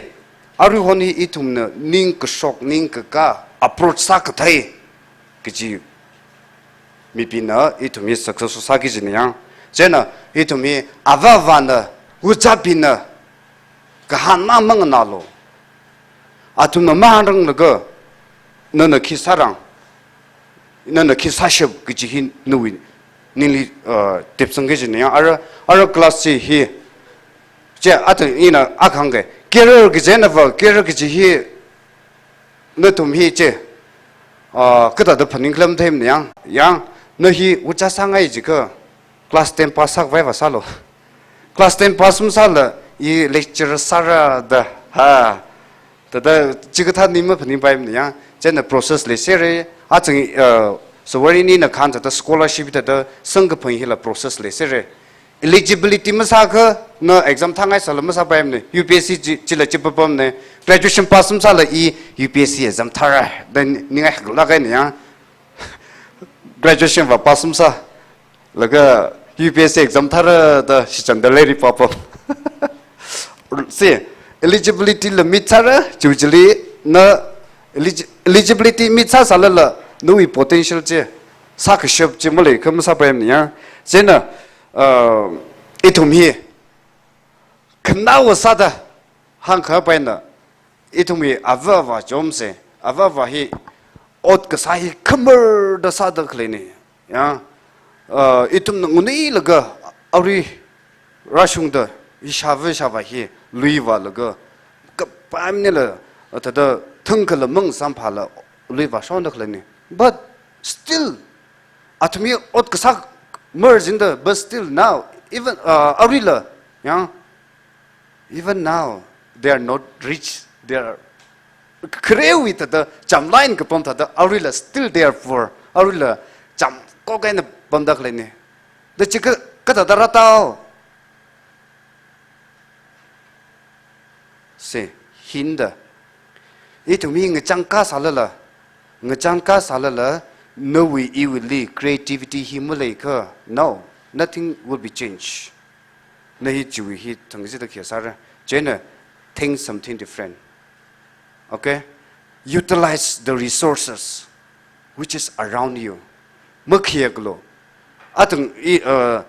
aruihon hi ithumna ningkashok, ningkakā, approach sākathei kaji mibingna ithum hi success sāki kajina ya. Chieina ithum hi avā avāna, ojābingna, kahāng mang manganālu. Athumna mahāngranglaga, nana khi sārang, nana khi sāshap kaji hi nawui ningli, uh, tepsangki kajina ya. Ara, ara class chi hi, chi athang ina akha hāngki, career kaji einava, career kaji hi, nathum hi chi, uh, kathāda phaningkhala matheimana ya. Ya, na hi ojā sāngai jiakha, class ten pass sākhavai vāsālu. Class ten pass masāla, i lecturer sāra da. Ha. Thāda chikathā ning maphaningpaimana ya. Chieina process leiserra. Achang, uh, sawari nina khangachā thāda scholarship thāda samkaphang hila process leiserra. Eligibility masāakha, na exam thāngaisāla masāpaimana. U P S C chi, chila chi papamana. Graduation pass masāla i U P S C exam thāra da ningai haklāk eina ya. Graduation va pass masā. Laga U P S C exam thāra da shichāngda lairik pāpam. Si, eligibility limit thāra, chiwui chili na eligi-, eligibility meet sāsālala, nawui potential chi, sākashap chi maleikha masāpaimana ya. Chieina, uh, ithum hi, khanaowa sāda, hāngkhapaina, ithumwui ava avā chomse, ava avā hi ot kasā hi khamarda sāda khaleina. Ya, uh, ithumna nguneilaga arui rāshungda ishāva ishāvā hi luivālaga, kapaimnila, uh, thāda thangkhala mang samphāla luivāshonda khaleina. But still, athum hi ot kasā marjinda, but still now, even, uh, aruila, ya, even now, they are not rich. They are kharewui thāda, chamlāk eina kapam thāda, aruila still they are poor. Aruila chamkok eina pamda khaleina. Da chi ka, kathāda rātao. Se, hinda. Ithum hi ngachang kasālala, ngachang kasālala, nawui iwuili creativity hi maleikha, no, nothing will be changed. Na hi chiwui hi thang jida khi sāra. Chieina, think something different. Okay? Utilize the resources which is around you. Makhayāklu. Athang i, uh,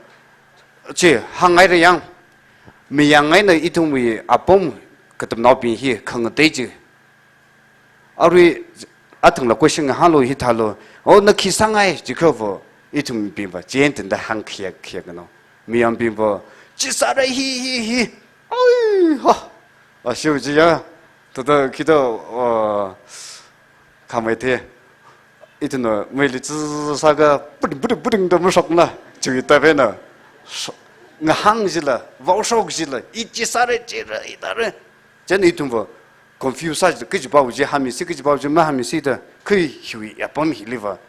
chi, hāngngaira yang, mayang eina ithumwui apam katamnaobing hi khangatei chi. Arui athangla question ngahānlu hithālu. O, na khi sāngai, jikhava, ithumbingva, chieina tangda hāngkhayā, khayākna. Mayangbingva, chi sāra hi, hi, hi. Ai, ha. Ashiu chi ya, thāda khida, uh, khamei the. Ithumna meili chi sākha, puting, puting, puting da mashokna, chiwui tāpena. Shok, ngahāng jila, vaoshok jila, i chi sāra, chi ra, i tāra. Chieina ithumva confuse sā jila, kajiva chi hāngmisi, kajiva chi mahāngmisi da, khi hiwui apam hiliva.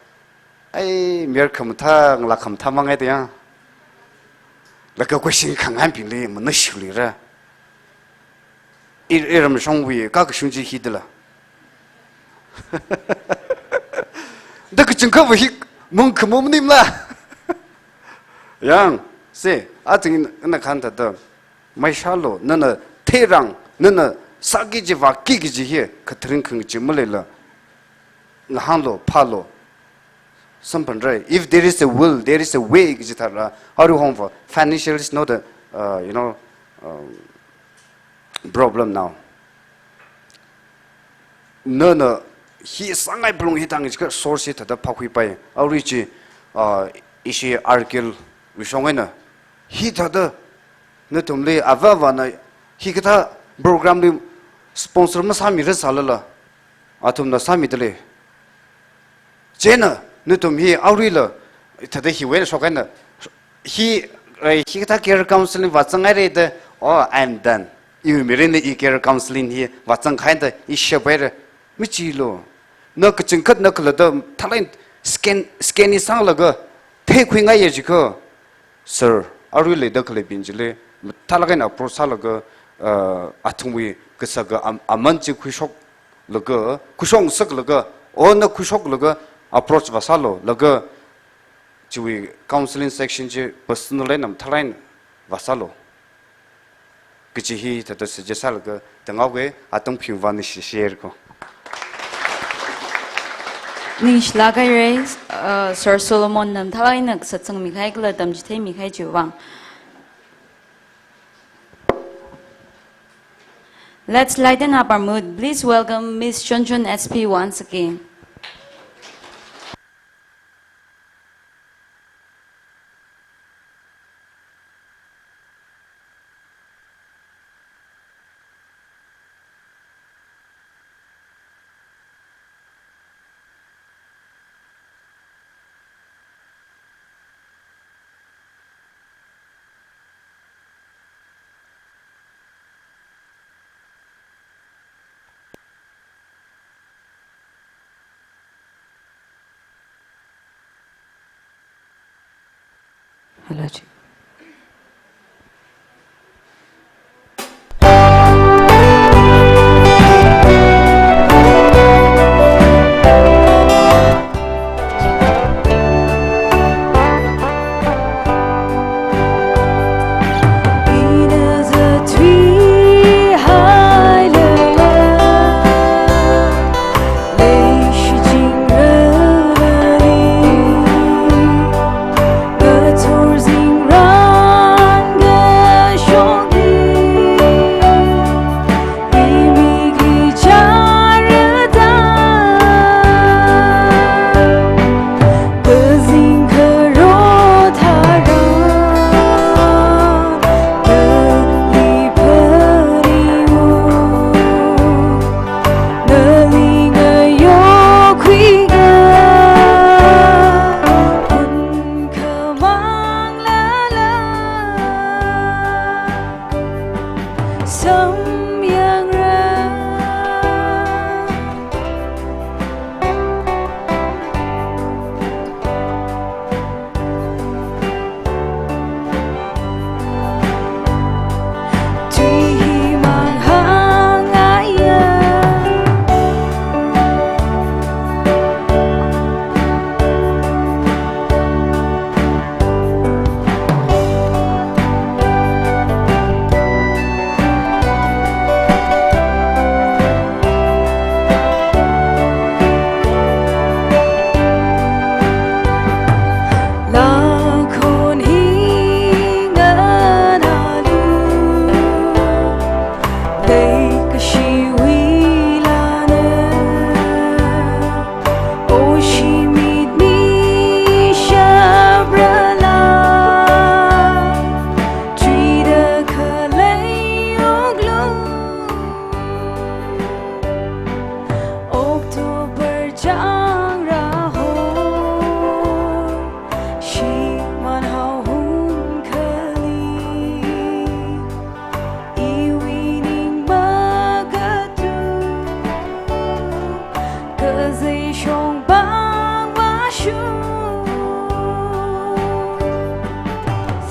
Ai, mayar khamathā, ngalā khamathā mangai da ya. Laga question khangangbingli, manashulira. I, iramshongwui kakashung chi hidala. Da kachungkhava hi mung khamu maningla. Yang, se, athang ina khān thāda. Maishālu, nana theirang, nana sāki kaji vāki kaji hi, khathring khangachee maleila. Ngahānlu, phālu. Samphangrai. If there is a will, there is a way kaji thāra. Aruihon va, financial is not a, uh, you know, um, problem now. Nana hi sāngai phalung hi thang jiakha source hi thāda phākhuipai. Arui chi, uh, ishi R K L wui shong eina. Hithāda nathumli ava avāna hikathā program li sponsor masāmira sālala. Athumna sāmidalei. Chieina, nathum hi aruila, thāda hiwui eina shok eina, hi, eh, hikathā career counseling vāzangngaira da, oh, I'm done. Iwui mirinli i career counseling hi vāzangkahai da, i shaphaira. Machilu. Na kachangkhat na khalatta, thalai scan, scan i sanglaga, theikhuingaiya jiakha. Sir, aruila da khaleibing chili, mathālāk eina approach sālaga, uh, athumwui kasā ka am-, aman chi khuishok laga, khuishok ngasaklaga, o na khuishoklaga, approach vāsālu, laga chiwui counseling section chi personal eina mathālāk eina vāsālu. Kaji hi thāda suggest sālaga, tangau ke, atam phingvāna shi share ko. Ningshilāk haira, uh, Sir Solomon na mathālāk eina satsangmikahai kala tamchitheimikahai chiwui vang. Let's lighten up our mood. Please welcome Miss Chonchon S P once again. Hello, Chief. Samyangra. Tui himang hangaya. Langkhon hi nganalu, leikashiwui lana, oshi mitmi shaprala, tuida khalei oklu. October changra ho, shimān haohon khali, iwui ning makatu, kazei shongpang vāshu.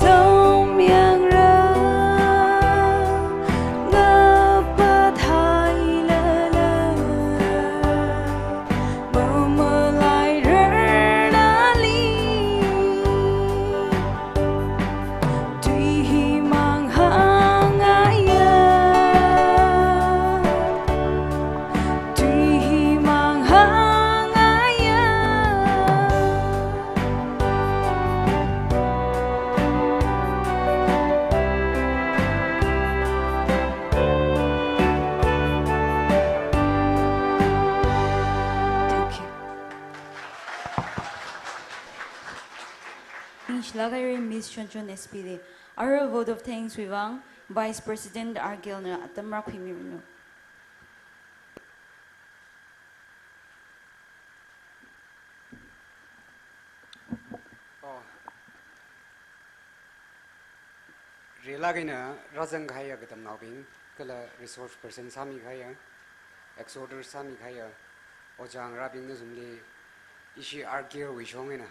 Samyangra, ngapa thailala, mamalai rarnali, tui himang hangaya. Tui himang hangaya. Thank you. Ningshilāk haira Miss Chonchon S P li. Ara vote of thanks wui vang Vice President R K L na atam rākhuimiranu. Oh. Rilāk eina rāzang kahaiya katamnaobing, kala resource person sāmi kahaiya, exhorter sāmi kahaiya, ojā ngarābing nathumli ishi R K L wui shong eina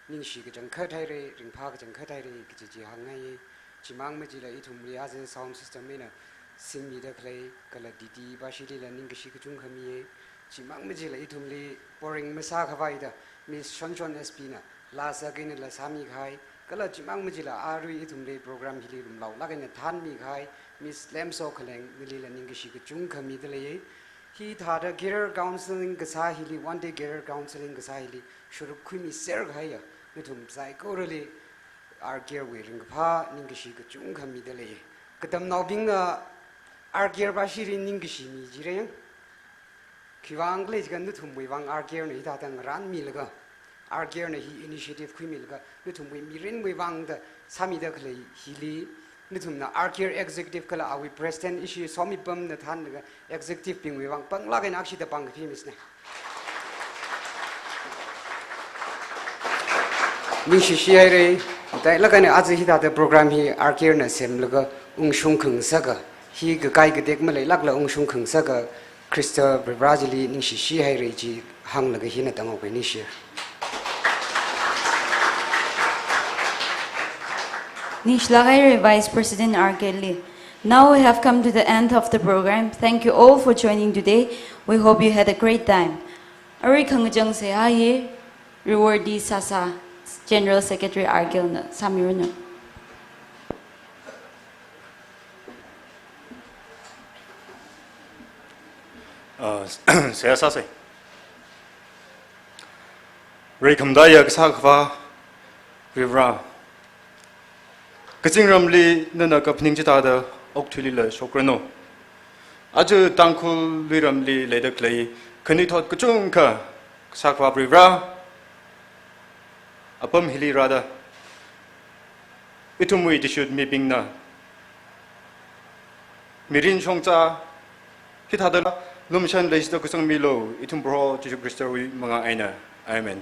ningshi kachangkhat haira, ringphā kachangkhat haira kaji chi hāngngaiya. Chimang machila ithumli aja sound system eina singmida khalei, kala D D bashilila ningkashi kachungkha miya. Chimang machila ithumli boring masākhavaida Miss Chonchon S P na laa sākahaina laa sāmi kahai, kala chimang machila arui ithumli program hili lumlaolāk eina thānmi kahai Miss Lemso Khaleng, nalila ningkashi kachungkha mida leiya. Hithāda career counseling kasā hili, one day career counseling kasā hili sharuk khuimiser kahaiya nathum saikorali R K L wui ringkaphā ningkashi kachungkha mida leiya. Katamnaobingna R K L bashili ningkashi mi jira yang. Khiwuivang khala jiakha nathumwui vang R K L na hithāda ngarānmilaga, R K L na hi initiative khuimilaga, nathumwui mirinwui vang da sāmida khalei hili, nathumna R K L executive kala awui president ishi Somipamna thānlaga executive bingwui vang panglāk eina akshida pāng kapi misna. Ningshishi haira, tailāk eina aja hithāda program hi R K L na semlaga ungshung khangasaka, hi kakai katek maleilākla ungshung khangasaka, Khrista Varivarā chili ningshishi haira chi hānglaga hina tanghaoka, ningshi. Ningshilāk haira Vice President R K L li. Now we have come to the end of the program. Thank you all for joining today. We hope you had a great time. Arui khangachang seihā hi Rewardee Sasa, General Secretary R K L na sāmiranu. Uh, seihā sāsa. Reikhamataiya Kasā Akhava Varivarā, kazingramli nana kaphaning chithāda okathuilila shokranu. Aja Tangkhul luiramli leida khalei khanuithot kachungkha Kasā Akhava Varivarā, apam hili rāda ithumwui athishurda mibingna mirin shongza hithāda lumashan leishida kazangmilu, ithum Proho Jishu Khristawui mangā eina. Amen.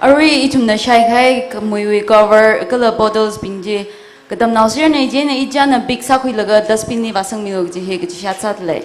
Arui ithumna shaikahai kamuiwui cover kala bottles bing chi katamnao sirna ijina ijana pick sākhuilaga dustbin li vāsangmilu kaji hi kachishāt sāda lei.